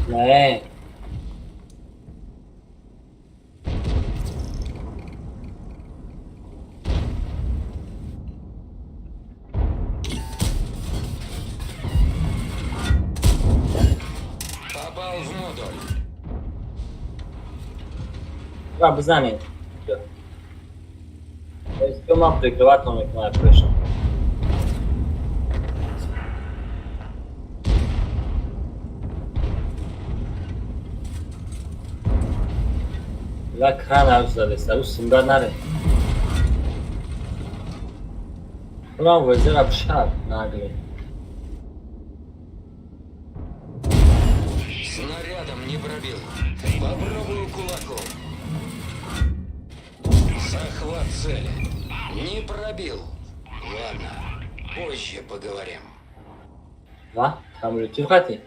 [SPEAKER 5] Не.
[SPEAKER 7] Попал в модуль.
[SPEAKER 5] Ра бизанед. Ё ман прикрывать мекунам пешам. Ла кран авҷ задеста, ӯ симбар наре. Унам вазира бшад нагле.
[SPEAKER 7] Снарядом не пробил. Попробую кулаком. Захват цели. Не пробил. Ладно, позже поговорим.
[SPEAKER 5] Ва, камулютив хати.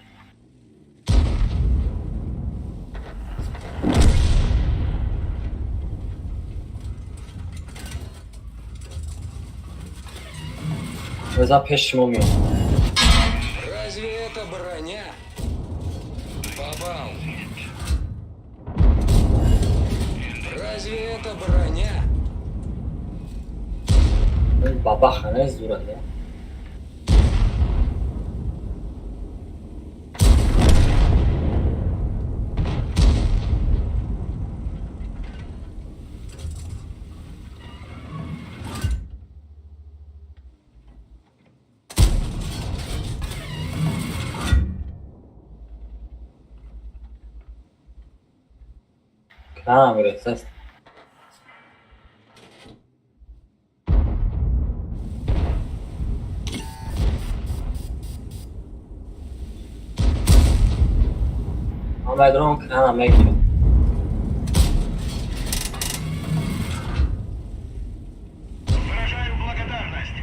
[SPEAKER 5] Бизан пеш шумо меом.
[SPEAKER 7] Разве это броня? Попал. Разве это броня?
[SPEAKER 5] Бабаха не зурат, да? Крана гирифтааст. Омедрон крана мегирад.
[SPEAKER 12] Выражаю благодарность.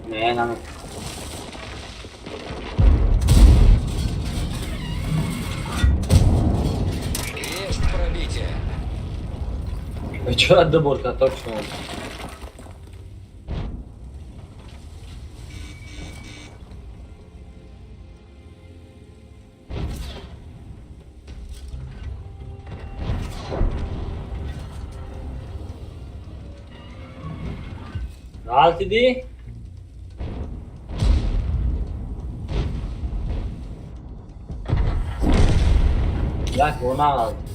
[SPEAKER 5] Не, наме.
[SPEAKER 7] Есть пробитие.
[SPEAKER 5] Чё ду бор каток шуд? Ғалтидӣ? Як бор нағалтид.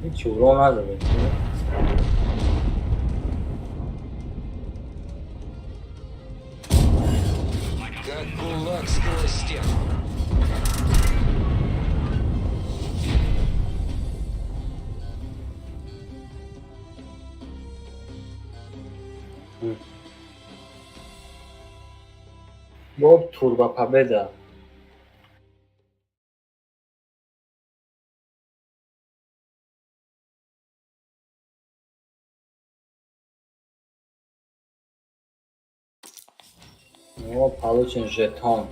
[SPEAKER 5] Ҳеҷ урон назадем.
[SPEAKER 7] Как кулак Сквозь стену.
[SPEAKER 5] Боб турба победа. О, получен жетон.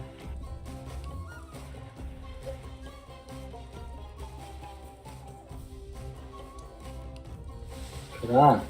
[SPEAKER 5] Кран.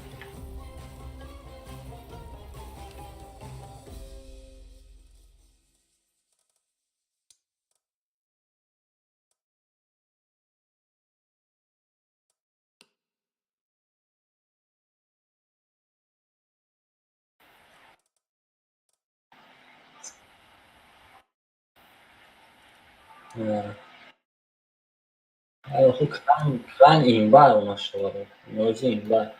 [SPEAKER 5] Кран, кран имба у нашего. Нози имба.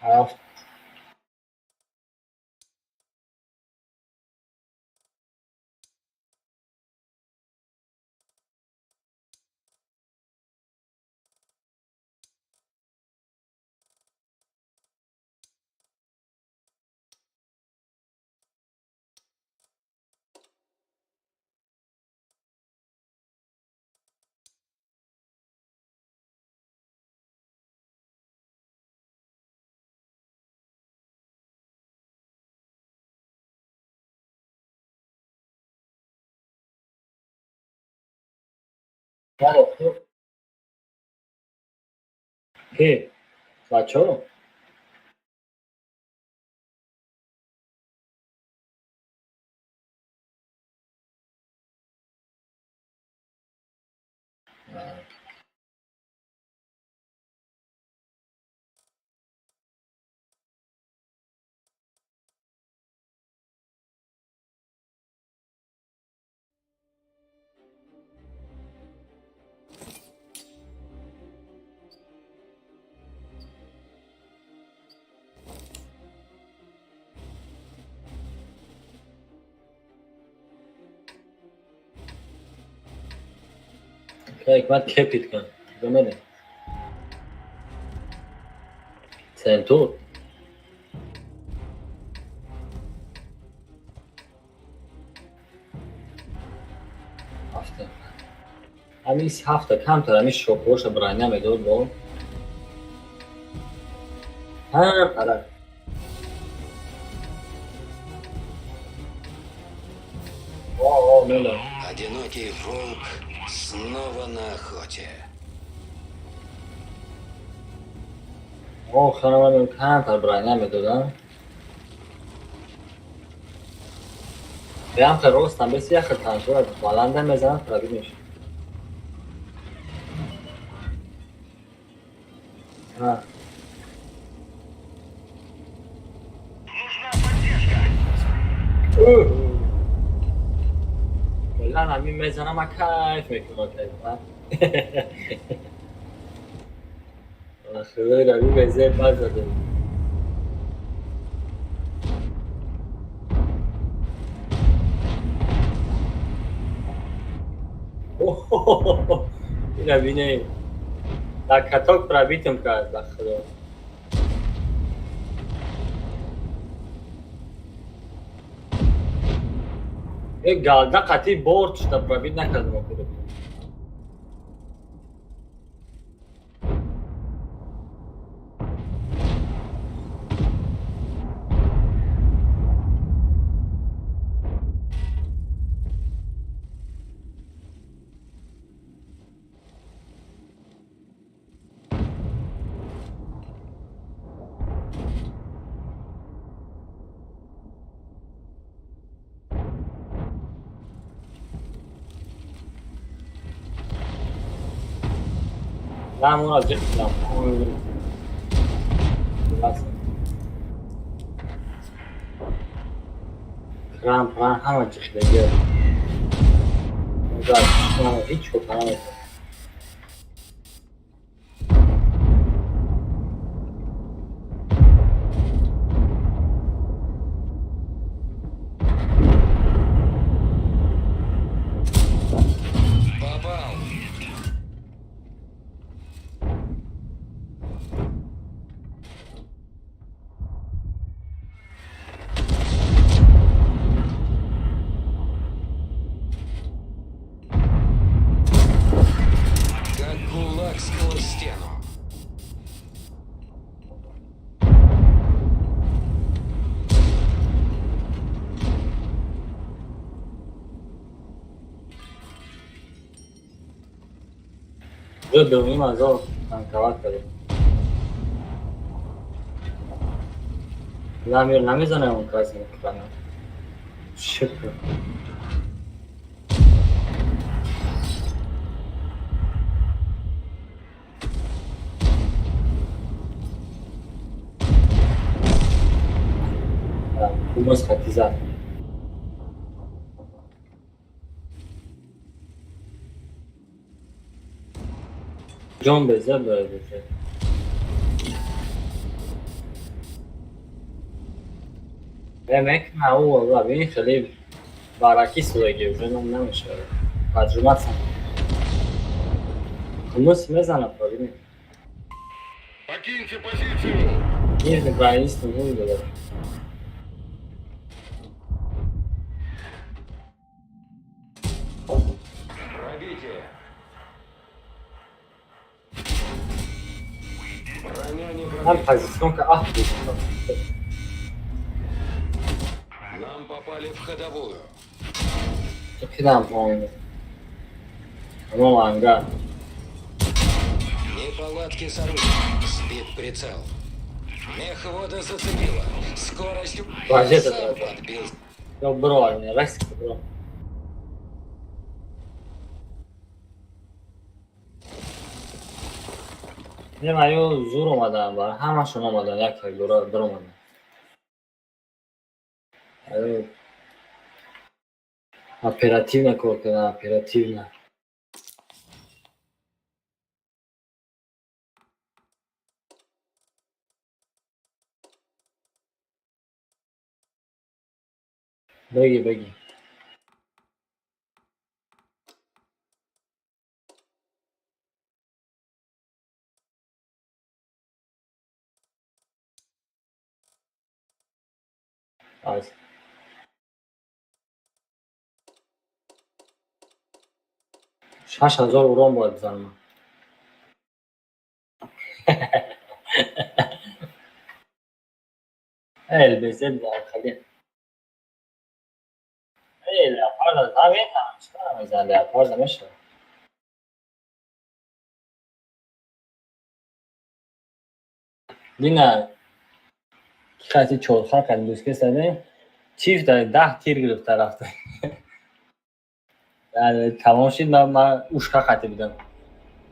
[SPEAKER 5] Ҳафт. Ки? Бачо? Ҳикмат кепит кун. Бимene. Центур. Ҳафта. Ҳамин ҳафта камтар ҳамин шокоша броня медод бо. Ҳам парак. О, о, мела.
[SPEAKER 7] Одинокий волк снова на охоте.
[SPEAKER 5] О, ханаман камтар броня медодам. Прям ростам бес яхел танчура баланда мезанад пробит мешад. Ҳа. Куллан ҳамин мезанам, ман кайф мекунам кайф. Худои раби безеб базадем. Ина бинем. Дар каток пробитым кард ба худо. Э галда қатъи борт шуда пробит накардам худо. Ман аз ҷиҳ кунам. Кран пран ҳама ҷихидагиа. Ҳеҷ кор наметавонад.
[SPEAKER 7] Попал. Как кулак сквозь стену.
[SPEAKER 5] Уже 2500 танковать кардем. Ламир намезанем он красный крана. Шукр. Хумус хатиза. Ҷон безеб дорад бошад. Мекна ӯ валла бин хеле баракӣ судаги уже ном намешавад. Таҷрибатсан. Хумус мезанад бибин.
[SPEAKER 12] Покиньте позицию!
[SPEAKER 5] Нижний бронистый ну дорад.
[SPEAKER 7] Пробитие. Броня не
[SPEAKER 5] Ҳам
[SPEAKER 7] пробита.
[SPEAKER 5] позиционка аҳ
[SPEAKER 7] Нам попали в ходовую.
[SPEAKER 5] Кидам поин. Тамом ангар.
[SPEAKER 7] Неполадки с оружием. Сбит прицел. Мехвода зацепила. Скорость...
[SPEAKER 5] Вазета
[SPEAKER 7] Сам
[SPEAKER 5] дорад.
[SPEAKER 7] подбил.
[SPEAKER 5] Ё бро, не раст бро. Не ма ё зур омадан бар ҳамашон омадан як як дора биромадан. Аю оперативно кор кардан, оперативно. Беги, беги. Аз 6000 урон бояд бизанам. ЛБЗ хали. Эй, леопарда наметавонам, чикор намезанам, леопарда мешавад. Дина хати чорхар кад дӯстке задем, чиф дар 10 тир гирифта рафта. Тамом шид, ман ушка хати будам.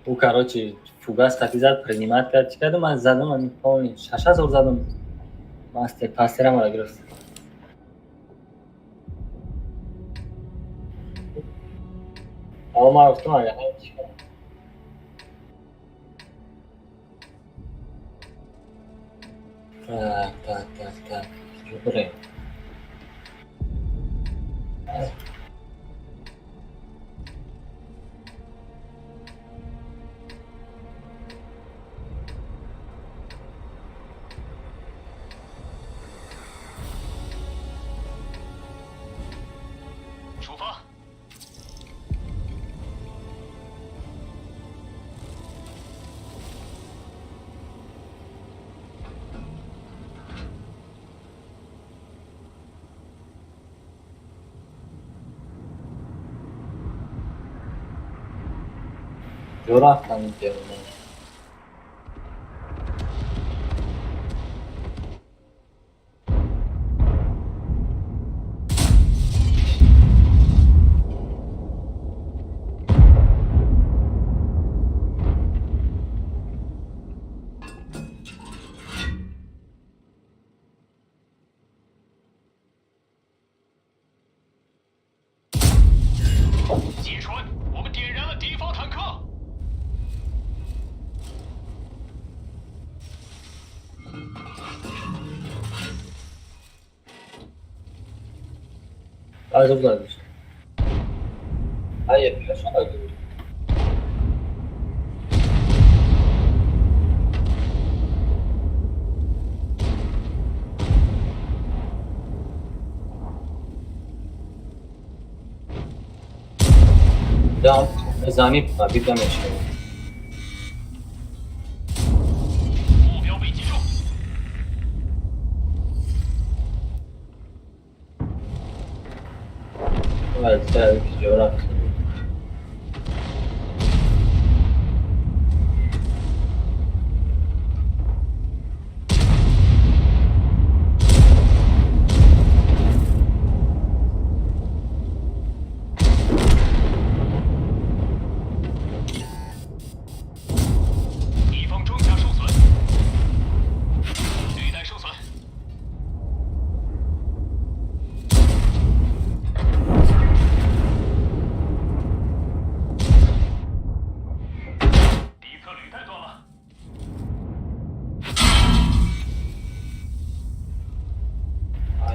[SPEAKER 5] Ӯ, короче, фугас хати зад, принимать кард, чӣ кардам, ман задам, ами полный 6000 задам. Мастер пастерам ара гирифт. Ама ман гуфтам, агар чӣ кардам. Так, так, так, так. Бирем. Ҷо рафтам берун.
[SPEAKER 7] 击穿，我们点燃了敌方坦克。
[SPEAKER 5] 啊，是不是？哎，也别说了，就。 Да, зани победа мешавад.
[SPEAKER 7] 目标被击中。
[SPEAKER 5] Ҷора.
[SPEAKER 7] 敌方装甲受损，履带受损。敌侧履带断了。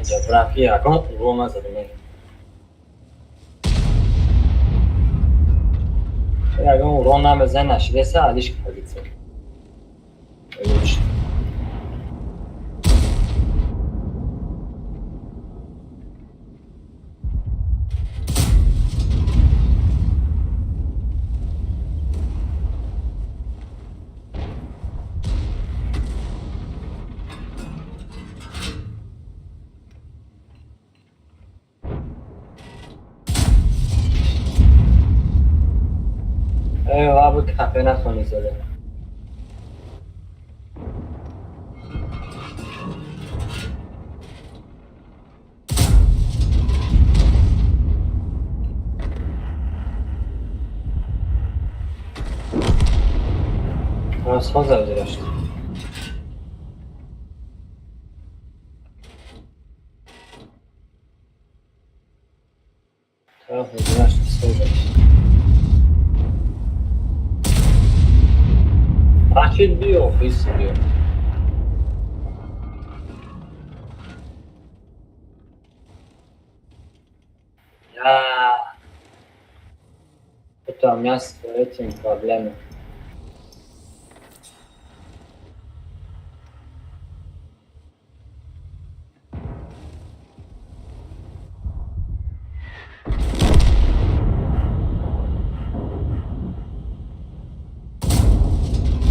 [SPEAKER 5] Ҷабрафи ягон урон назадем. Ягон урон намезан, нашидеса алиш позиция. Э, кафе нахони зада. Соза гузашт. Тараф гузашт, соза. Рашид, биё, фис, биё. Я... Это у меня с этим проблемы.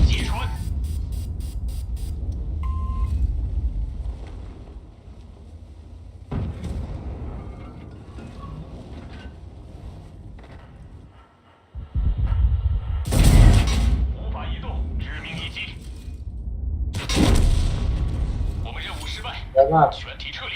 [SPEAKER 7] 击穿。无法移动，致命一击。我们任务失败，全体撤离。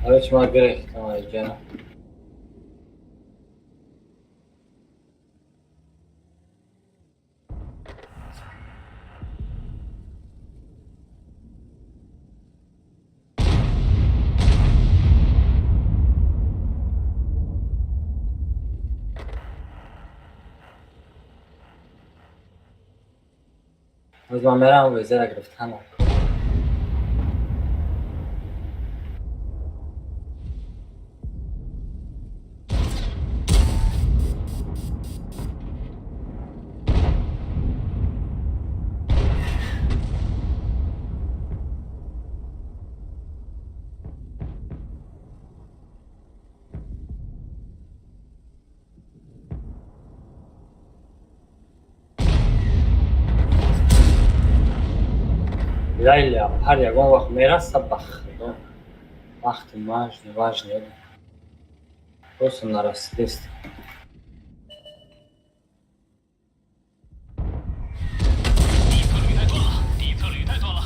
[SPEAKER 5] Короче, ма гирифтам айҷана. Боз ман мерам везера гирифтан. Лайля ҳар ягон вақт мераса, ба худо, вақти важный, важный просто нарасидест.
[SPEAKER 7] 敌侧履带断了，敌侧履带断了。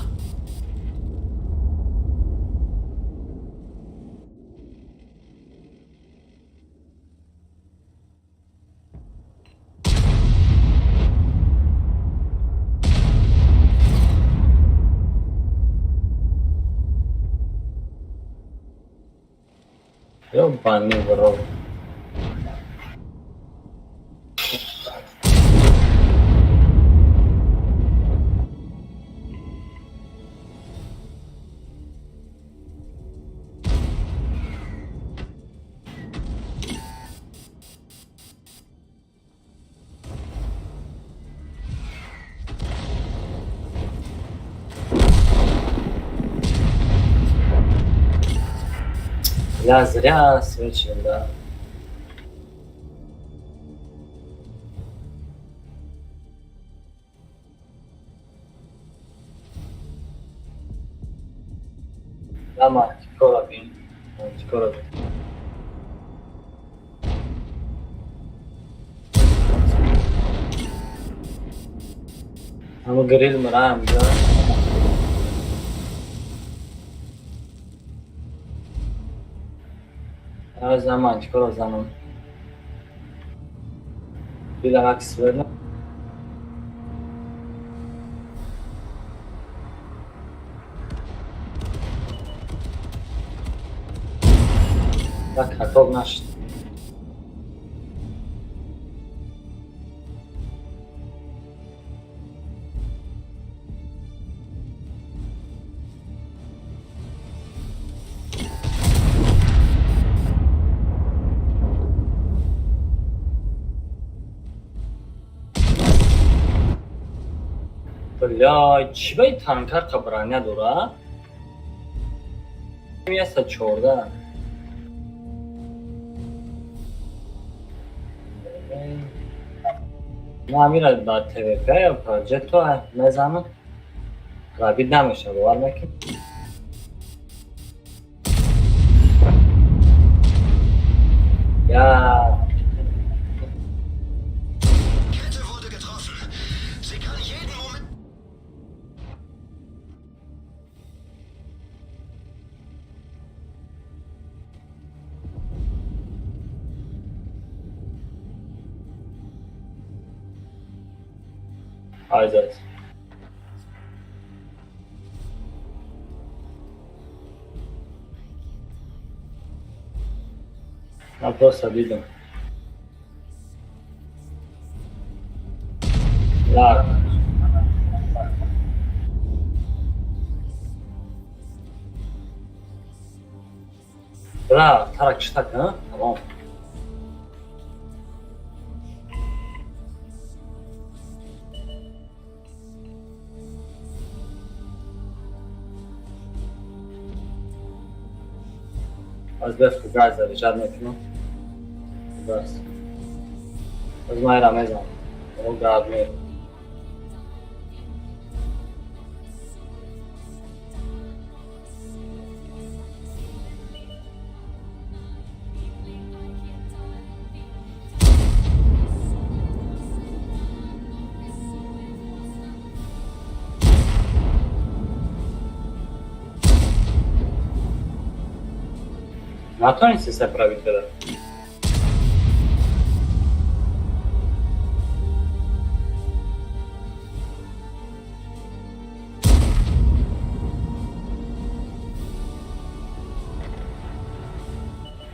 [SPEAKER 5] Ёбаный в рот. Я зря свечил, да. Lama, скоро бин. Скоро бин. Ама грил мрам, да. Заман, чикор занам? Дилам акс верна. Так, хатог нашд. Бля, чӣ ба ин танка броня дора? 114. Ма амира ба ТВП ё проҷекто мезанам. Рабид намеша, бовар мекунӣ? Я
[SPEAKER 7] Kette wurde getroffen. Sie kann jeden Moment.
[SPEAKER 5] Айзат. Ман просто дидам. Ла. Бра, тарак читак, а? Тамом. Аз бе фугас заряжать мекунам. Фугас. Аз майра мезанам. О, гад мер. Натонисти се правите да.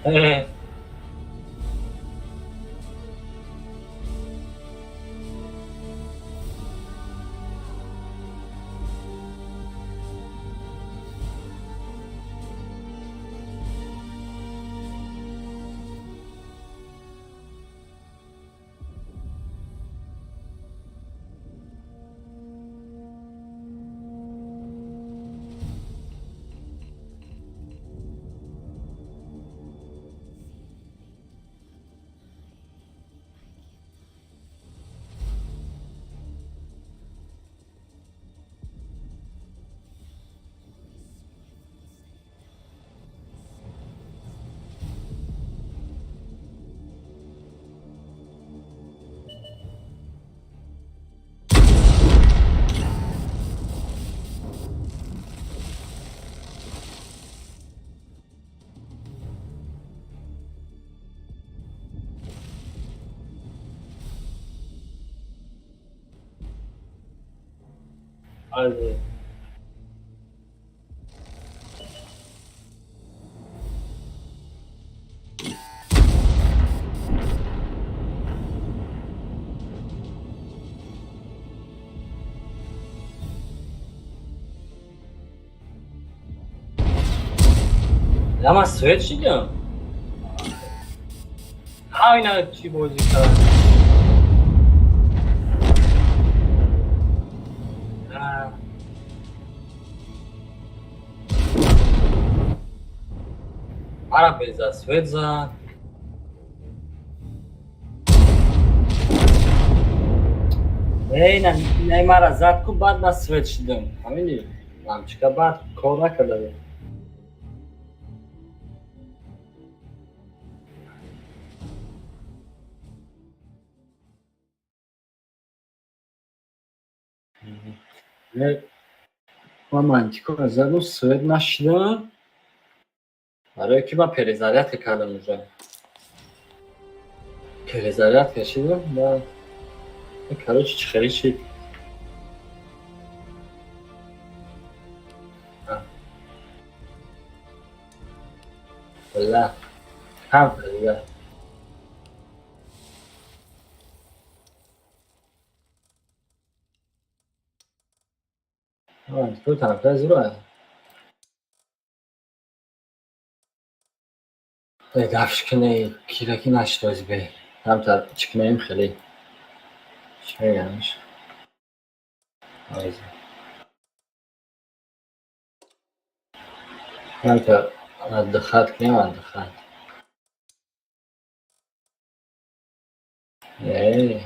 [SPEAKER 5] Е, Also. Да, ман свет шидам. Ҳа, ина чӣ бозӣ кард? Да. Мара беза свет зад. Эй, на, не, мара зад ку, баъд ман свет шидам. Фаҳмидӣ? Ламчика баъд кор накарда. Не, ман мантикора заду, свет нашидам. Барое ки ман перезарядка кардам уже. Перезарядка шидам, да. Короче, чӣ хеле шид. Бла. Ҳам дига. Ту тараф зура. Дафш кне, кираки нашдоз бе. Ҳамта чикнеем хеле. Чӣ мегӯямш? Ҳамта отдыхать кнем, отдыхать. Э,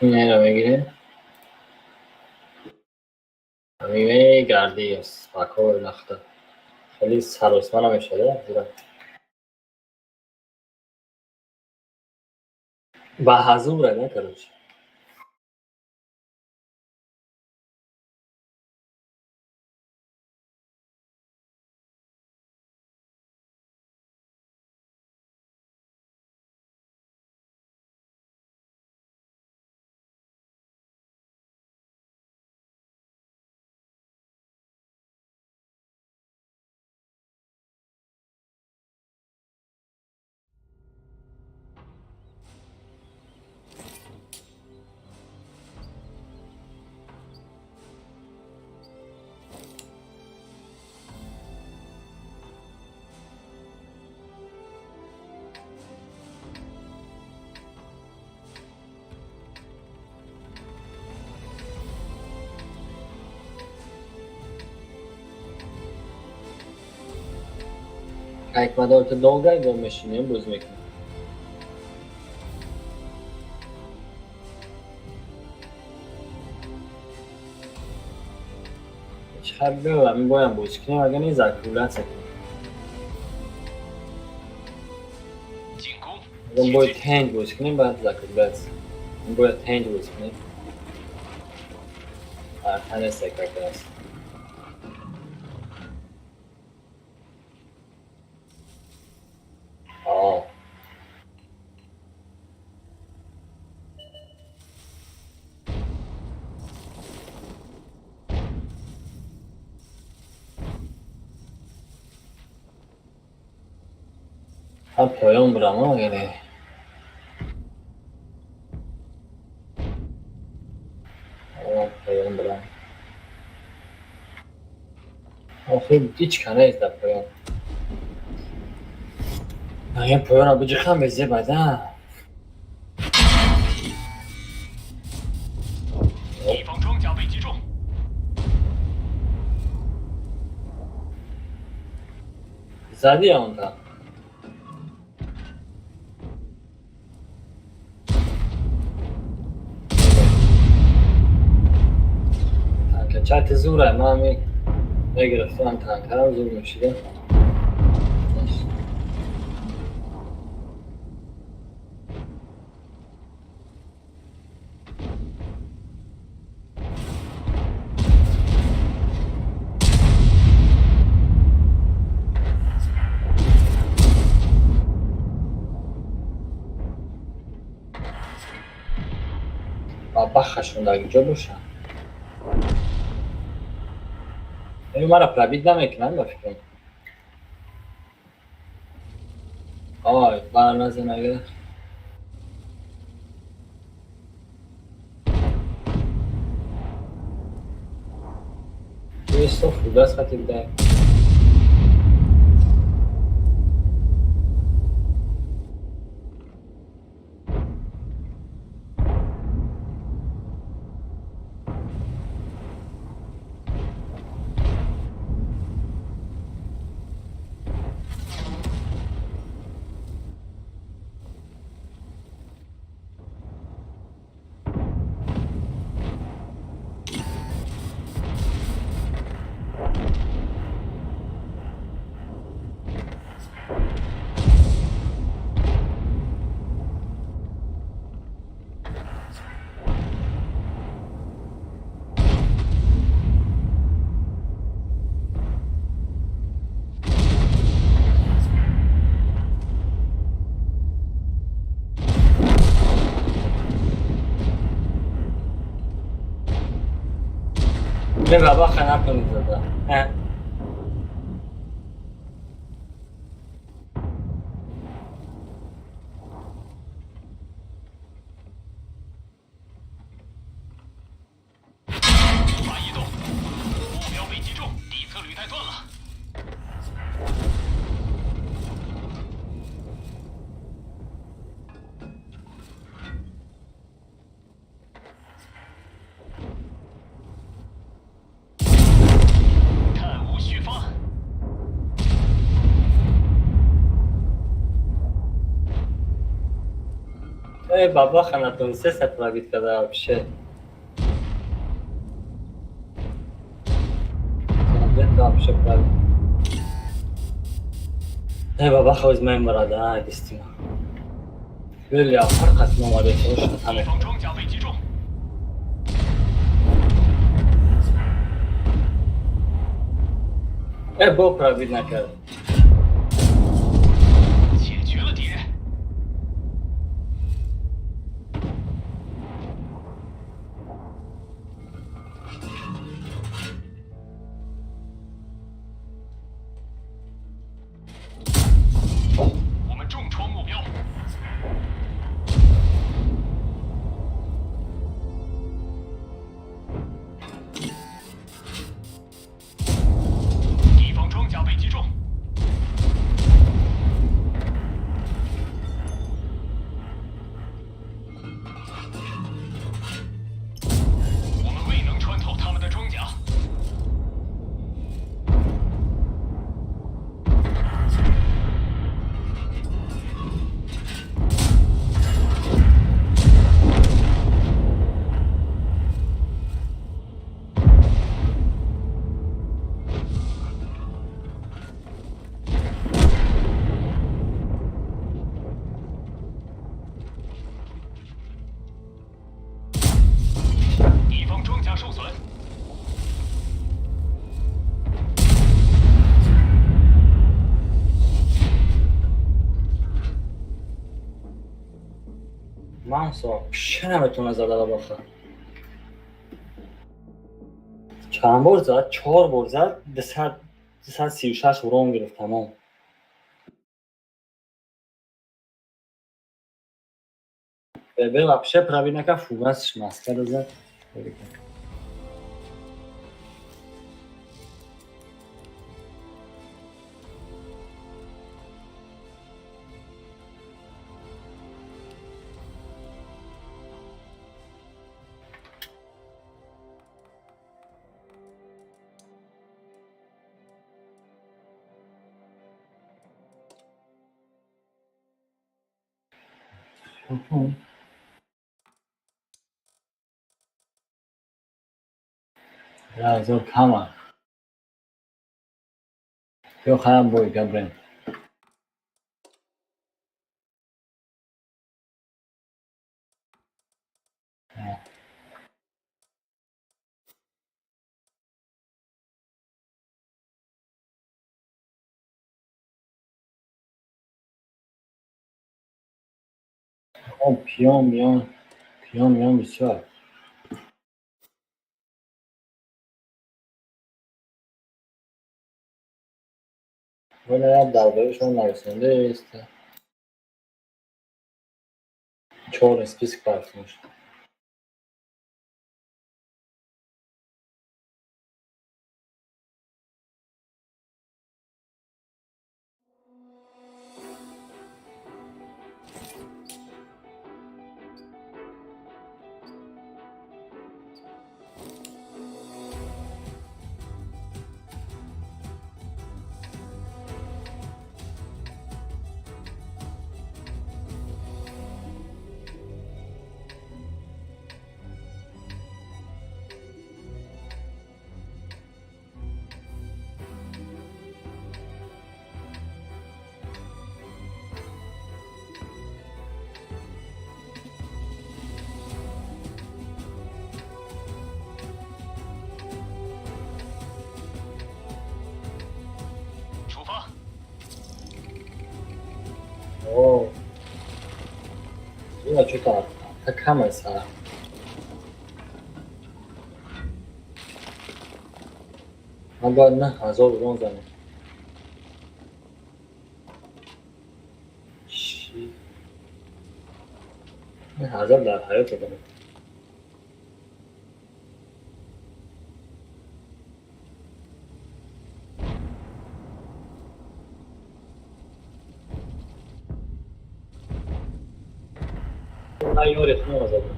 [SPEAKER 5] инро мегирем. Мегардӣ спокойно нахта. Хеле саросма намешавад, зира. Ба ҳазура, на, короче. Ҳикматдор долго бо мешинем, боз мекунем. Чӣ биёрам, боям бозӣ кунем, агар не, закругляться кунем. Агар бояд тенҷ бозӣ кунем, баъд закругляться. Бояд тенҷ бозӣ кунем. Арта как раз. О. Ҳам поён бурам, яъне. Поён бурам. Охир ҳеҷ ка нест дар поён. Агар поёнро биҷихам, безебада.
[SPEAKER 13] 敌方装甲被击中。
[SPEAKER 5] Зади онта. Танка чати зура, ман мегирифтам танкарам, зур мешидам. Ба бахашон дар ҷо бошанд. Эй, мара пробить намекунанд, ба фикрам. Ой, бара назан агар. Туи соф даст хати бидай. Не бабаха накунед зада.
[SPEAKER 13] 无法移动，目标被击中，底侧履带断了。弹无虚发。
[SPEAKER 5] Э бабаха натонисеса пробить карда вообще. Где-то вообще пробить. Э бабаха оз мембарад, а дистима. Бели афар қатма омада шуд
[SPEAKER 13] 敌
[SPEAKER 5] ҳаме.
[SPEAKER 13] 方装甲被击中，
[SPEAKER 5] Э бо пробить накард.
[SPEAKER 13] 解决了敌人。我们重创目标，敌方装甲被击中。我们未能穿透他们的装甲。敌方装甲受损，
[SPEAKER 5] Ман вообще наметавонад зада бабаха. Чанд бор зад? Чор бор зад, 236 урон гирифт тамом. Бебе вообще пробить накард, фугасш маска зад. Азор кама. Ё хаям бой габрен. Пиён миён пиён миён бисёр. Вале як дар бораи шумо нависонда ист. Чёрный список партош.
[SPEAKER 13] 出发。
[SPEAKER 5] О. Ина чута та кама са. Ман бояд 9000 урон занам. Чӣ? 9000 дар ҳаёт задам. Ман ёри худам задам.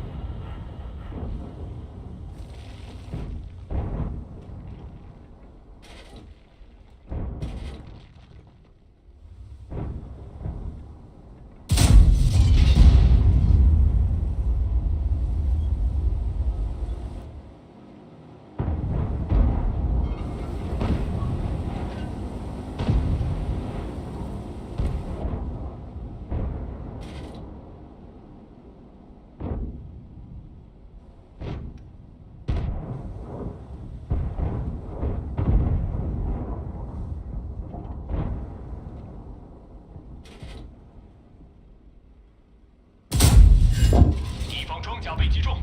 [SPEAKER 13] 敌方装甲被击中。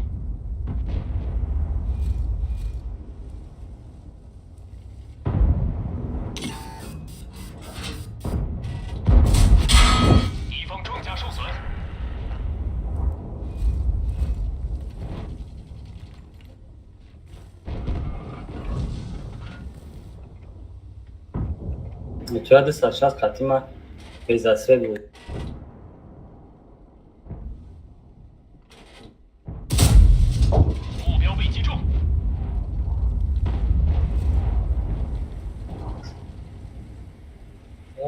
[SPEAKER 13] 敌方装甲受损。
[SPEAKER 5] Метояд 260 қатима безасвет буд.
[SPEAKER 13] 目标被击中。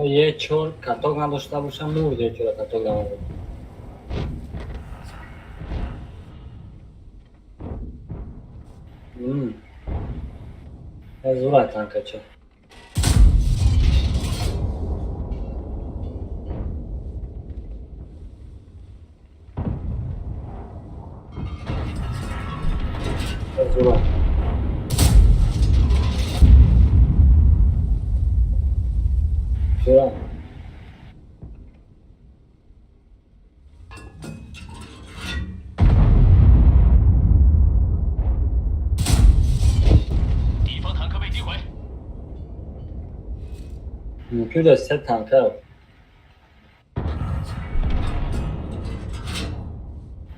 [SPEAKER 5] Е чор каток надошта бошам, мурд, е чора каток намабуд. Зура танкача. Зура. Зура.
[SPEAKER 13] 敌方坦克被击毁。
[SPEAKER 5] Мумкин да се танка.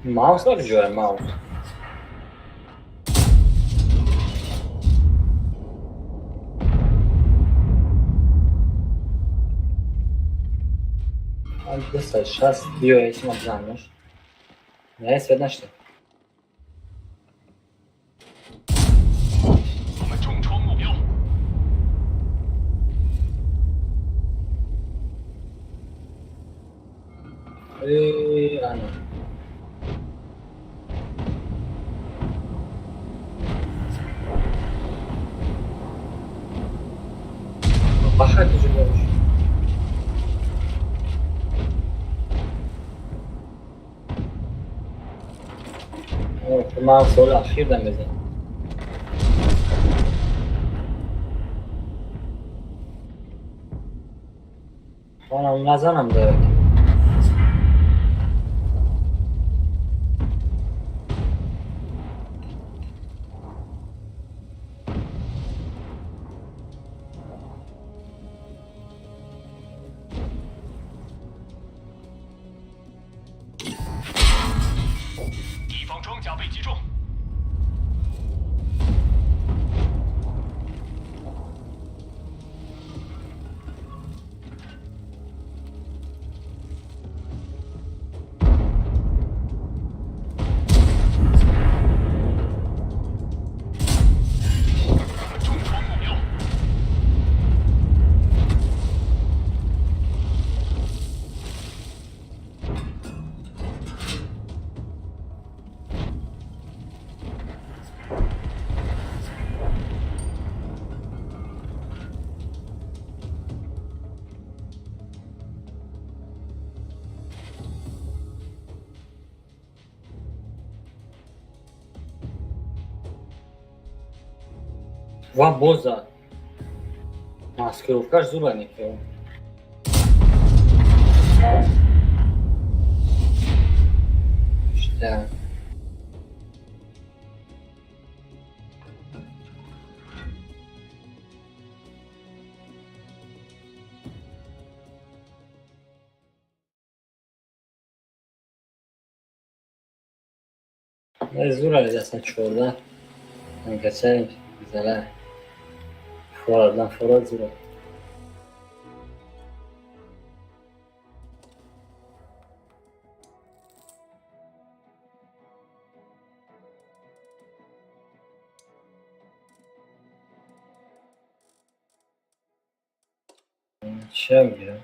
[SPEAKER 5] Маус дар ҷоя маус. 260 биё, исма бизанмош. Не, свет нашта.
[SPEAKER 13] 我们重创目标。
[SPEAKER 5] Э, ана. Баха куҷо. Ман соли ахир дам мезанам. Манам назанам дорад.
[SPEAKER 13] 敌方装甲被击中。我们重创目标。
[SPEAKER 5] Ва боза. Маскировкаш зура некео. Шта. Зура 114. Накачаем зала. Фора дан фора зура. Ча бигирам?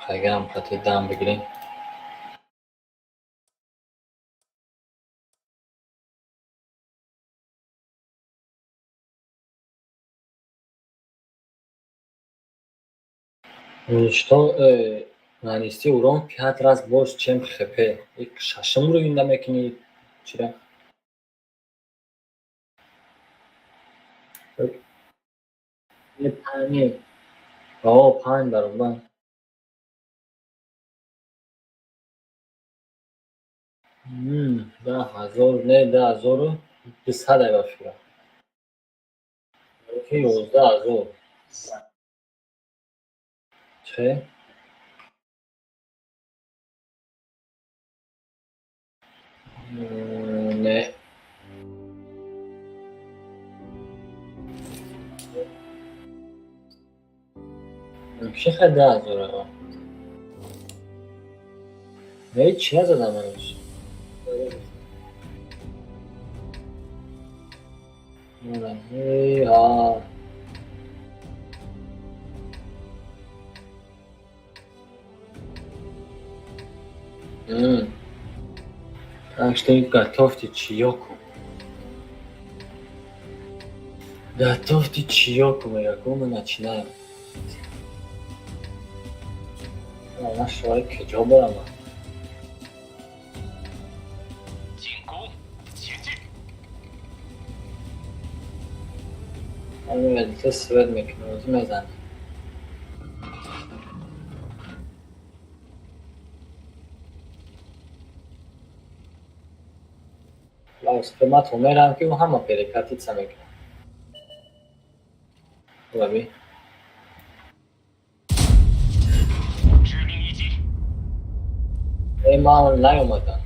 [SPEAKER 5] Қайгам қати дам бигирем. Что нанести урон пять раз больше, чем ХП. Шашум уровень да мекунӣ чира? Не, о, панҷ баробар. 10 000, не, 10 200 ай ба фикрам. 11 000. Че? Не. Чӣ хел 10 000 аға? Ҳеҷ назадам ҳанӯз. Ҳа. Так что готовьте чаёку. Готовьте чаёку, мегӯ, мы начинаем. Ман шои куҷо барам?
[SPEAKER 13] 进攻，前进！
[SPEAKER 5] Ҳамин свет мекунам, озӣ мезанам. Ман то мерам, ки ӯ ҳама перекатиться мекунад. Лаби.
[SPEAKER 13] 致命一击！
[SPEAKER 5] Э, ман наёмадам.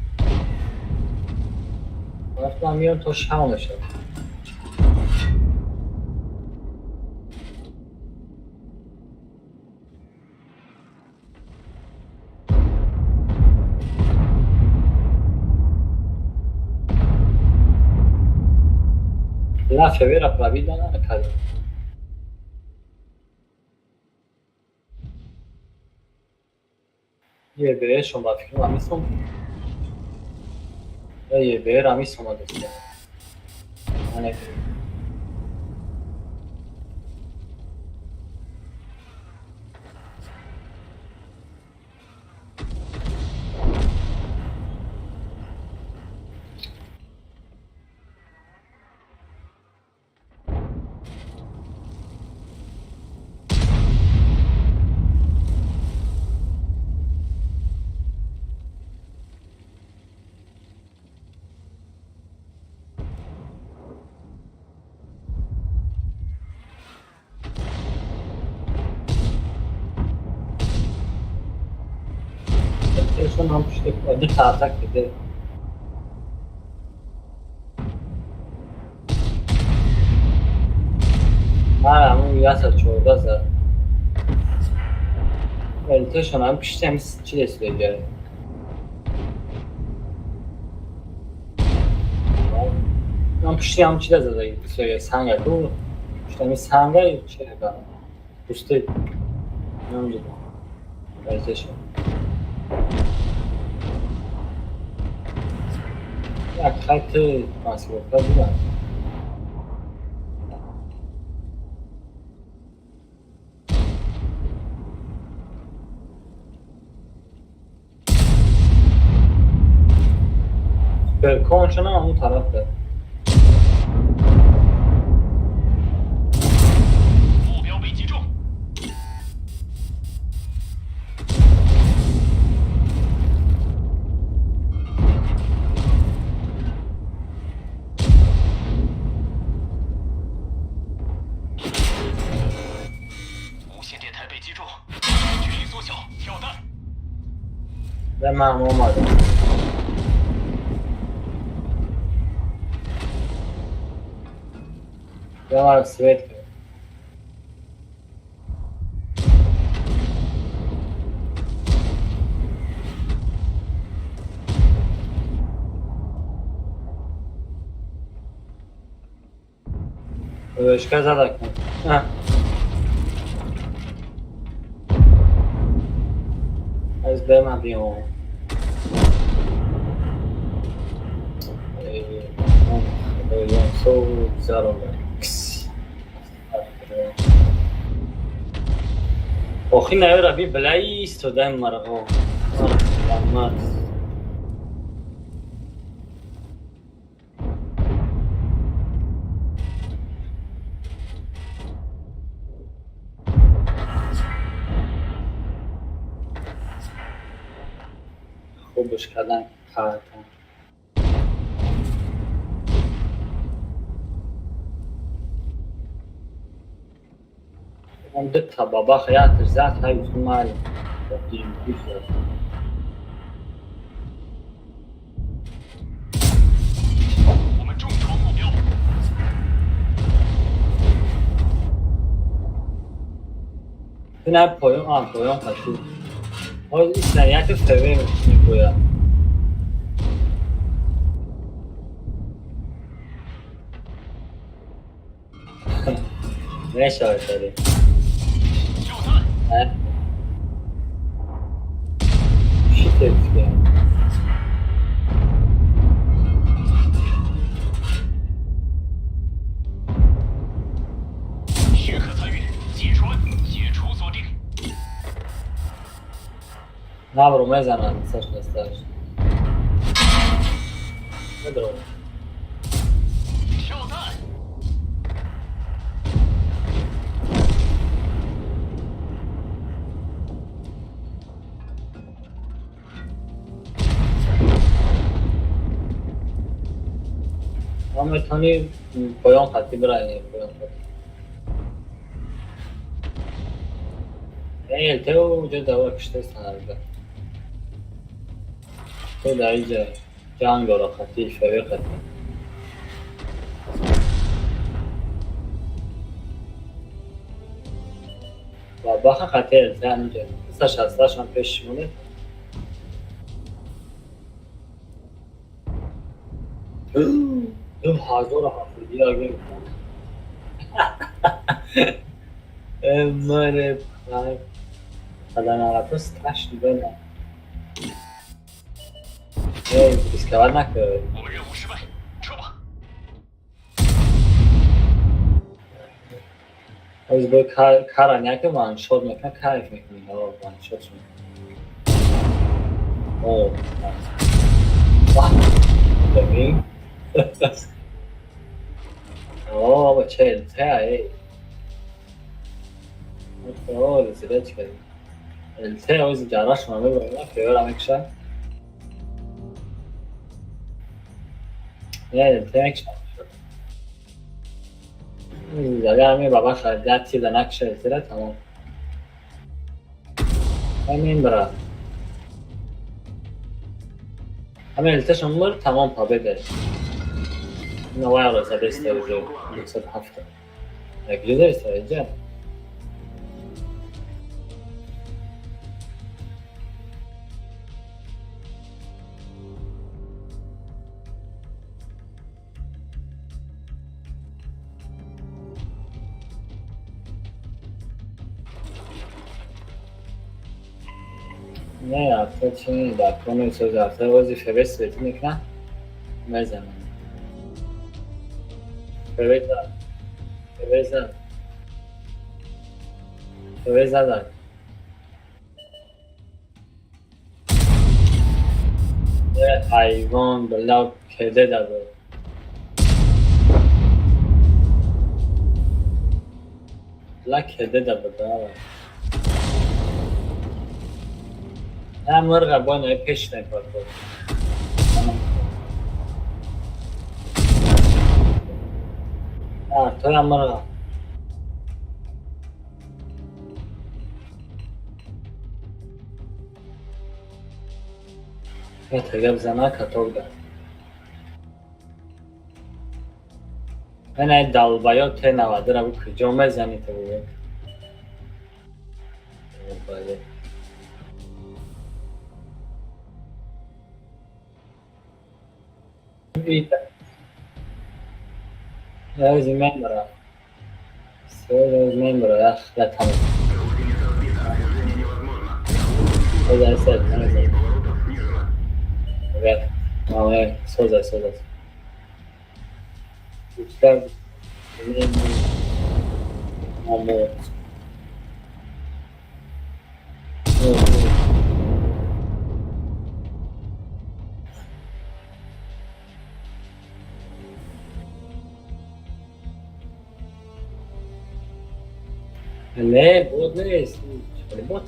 [SPEAKER 5] Вақт ман меём, то шав мешавад. Ла февера пробить накардам. ЕБР-шон ба фикрам ҳамисом. ЕБР ҳамис омада. Ане. Телефон ҳам пушти ду таатак диде. Ҳа, ҳамун 114 зад. Элтешон ҳам пушти ҳами чӣ десида. Ҳам пушти ҳам чида зада санга ку пушти ҳами санга чи пусти ҳамҷида элтешон. Як хати маскировка буданд. Суперконшонам ҳамун тараф дад.
[SPEAKER 13] 目标被击中！无线电台被击中，距离
[SPEAKER 5] Да ман омадам. Давай свет. Вышка задак. Аз бема биом. Охи наёра би билаи истодаи марғо. Раҳмат. Хубш кардан қаҳтан. Дutta бабаха ятр зат ҳай гуфтум майли. Ина поён, а поён қати. Ҳоз исна як ФВ мегӯяд. Мешавад тари.
[SPEAKER 13] 许可参与，击穿，解除锁定。
[SPEAKER 5] Набро мезананд сашнасташ. Медро.
[SPEAKER 13] 跳弹！
[SPEAKER 5] Ма метавонӣ поён хатӣ бираи, поён хатӣ. ЛТ уҷо дава киштаистанарда. То дар иҷа ҷанг дора хатӣ, фаве хатӣ. Ва баха хати ЛТ ҳамиҷа. 368 ҳам пеш монед. 2071. Море, Когда страшно было. Эй, рисковать накор.
[SPEAKER 13] 我们任务失败，撤吧。
[SPEAKER 5] Ҳоз бо кара няка ваншот мекунад, кайф мекунӣ. Ваншот шуд. О, вах, бибин. О, бача, ЛТ, эй. О, расида чӣ кардем? ЛТ ҳоз ҷарашона мебарад, феёра мекушад. Не, ЛТ мекушад. Агар ҳамин баба харид, як тир да накуша ЛТ-ра, тамом. Ҳамин бира. Ҳамин ЛТ-шон мур, тамом победа. Новая задаста уже 207. Як ҷо задаста, иҷа? Не, ҳафта чи дар кони сози ҳафта бози ФВ светӣ мекунад, мезанам. ФВ зад. ФВ зад. ФВ задак. Ҳайвон била кеде дадо. Била кеде дадо. На мурға бо на пеш накард. А, тоя мурға. Ята гап зана каток да. Ана долбоёб Т-92-ра бу куҷо мезанӣ ту бу? Долбоёб. Аз мембра. Се мембра, ях, я там. Созай, созай. Ребят, маме, созай, созай. Гуфта, мамо. Не, бот нест. Бот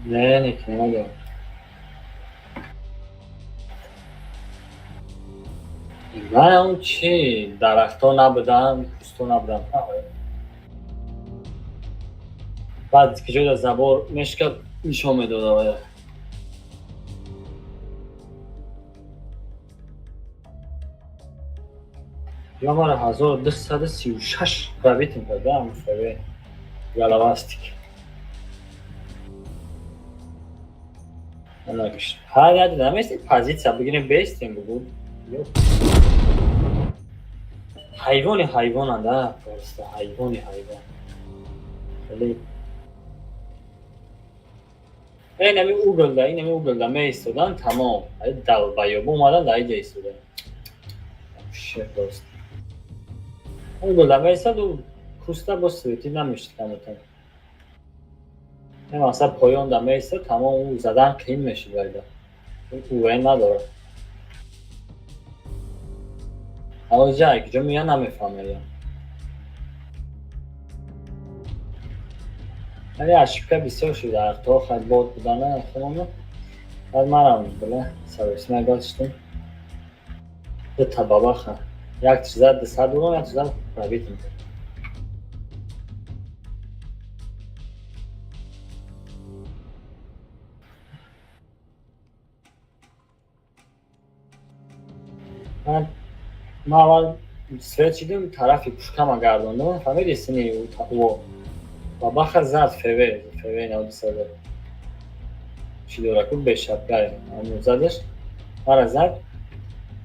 [SPEAKER 5] Не, не, надо. Ман чи дарахтҳо набуданд, пӯстҳо набуданд. Баъд ки ҷода забор мешикад, нишон медода вая. Ё мара 1236 пробитим карда, мусаве головастик. Ҳар як наместем позитсия бигирем, бестем бугу. Ҳайвони ҳайвонанд, а просто ҳайвони ҳайвон. Хеле инами углда, инами углда меистодан, тамом. Долбоёб омадан дар иҷа истодан. Вообще просто. Углда меистад, у куста бо свети намешид камотан. Масалан поёнда меистад, тамом ӯ задан қиин мешид вайда. Ӯ надорад. Ҳозир куҷо меян намефаҳмем. Вале ошибка бисёр шуд, артҳо хай бод будана худоно. Баъд манам била саросима гаштам. Дута бабаха. Як чиза 200 урон, як чиза пробитим. Ман аввал свет шидам, тарафи пушкама гардондам, фаҳмиди сини ӯ. Бабаха зад ФВ, ФВ 93. Чӣ дора ку бешапка, ҳамун задаш. Мара зад.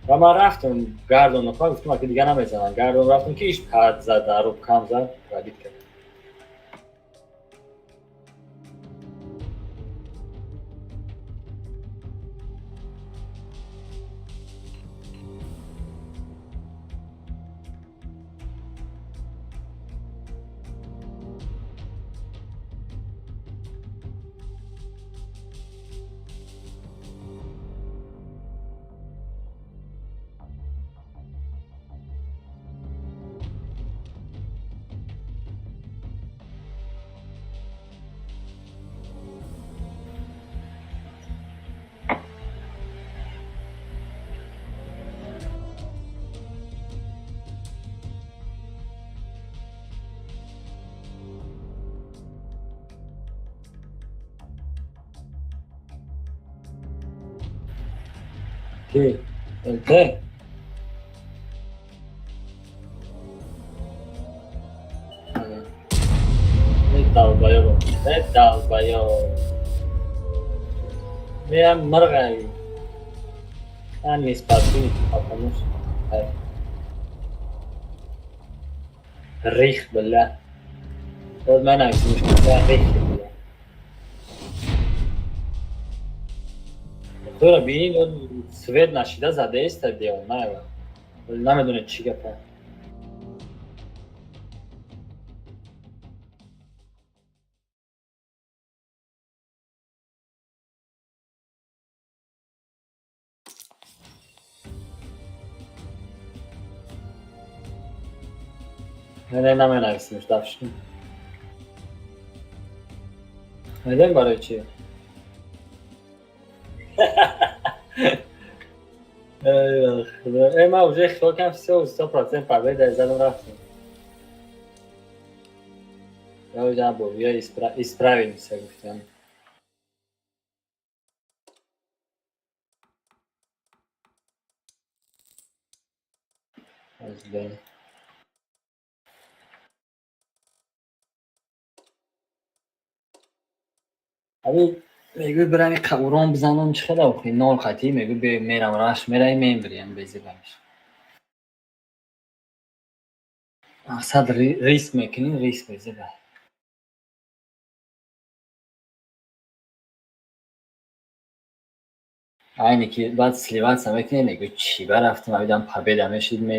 [SPEAKER 5] Ва ман рафтам гардондам, гуфтам аки дигар намезанам. Гардон рафтам ки иш пад зад, даруб кам зад, пробит кард. Ки? ЛТ? Долбоёб. Долбоёб. Меям мырғай. А не спасибо, потому что рих, бля. Вот мен айтмыш, рих, бля. Тура бин, свет нашида задеста девонаева. Намедонед чӣ гапа. Не, не, наменависимш, дафшин. Медонӣ барои чӣ? Эй, худо. Э, ман уже хиёл кардам, всё, 100% победа, задам рафтем. Я бо, я исправимся, гуфтам. Аз. Ами мегӯй бирами урон бизанам, чӣ хела охи нол қатӣ мегӯй бе мерам раш мераи мембириям безибамиш. Мақсад риск мекунӣ, риск безиба. Айне ки баъд сливаться мекунӣ, мегӯй чӣ ба рафтам, авидам победа мешид ме.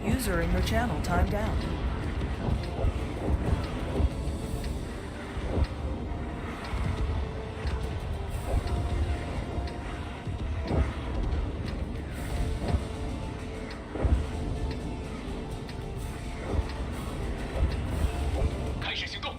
[SPEAKER 9] User in your channel timed out.
[SPEAKER 13] 开始行动。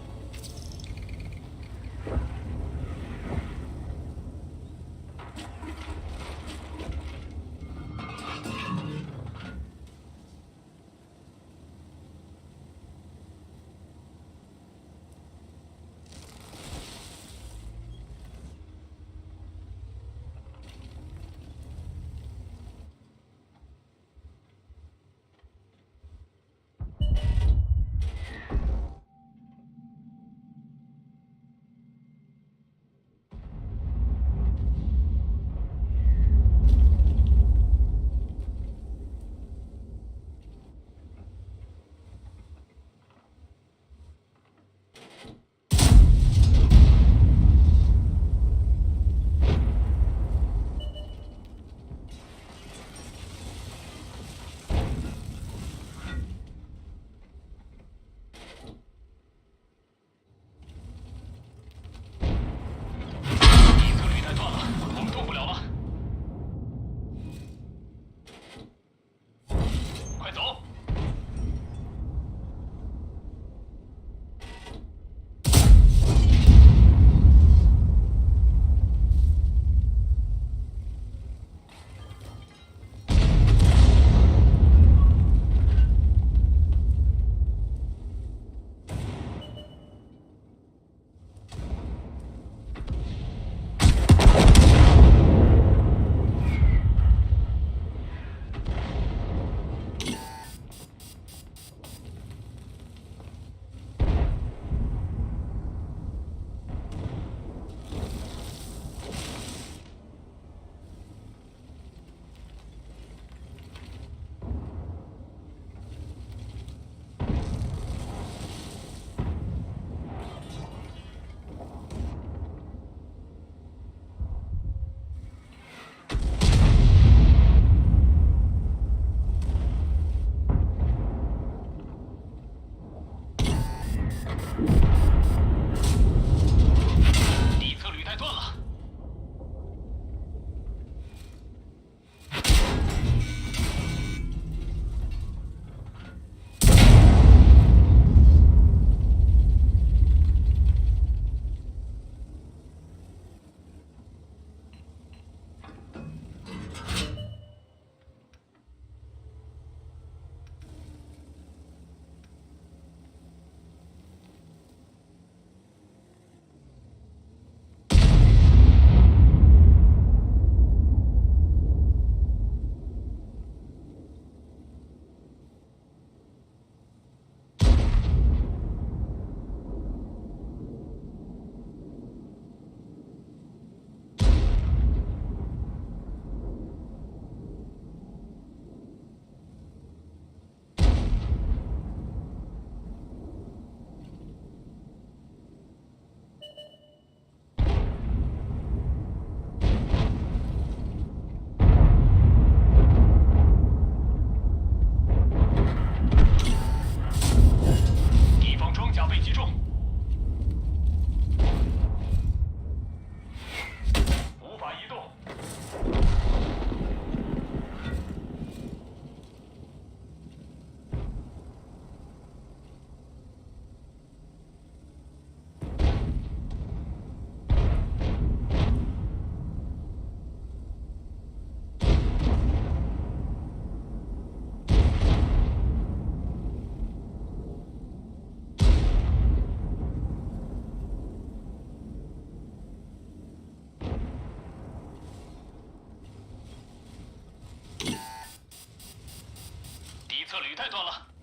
[SPEAKER 13] 侧履带断了。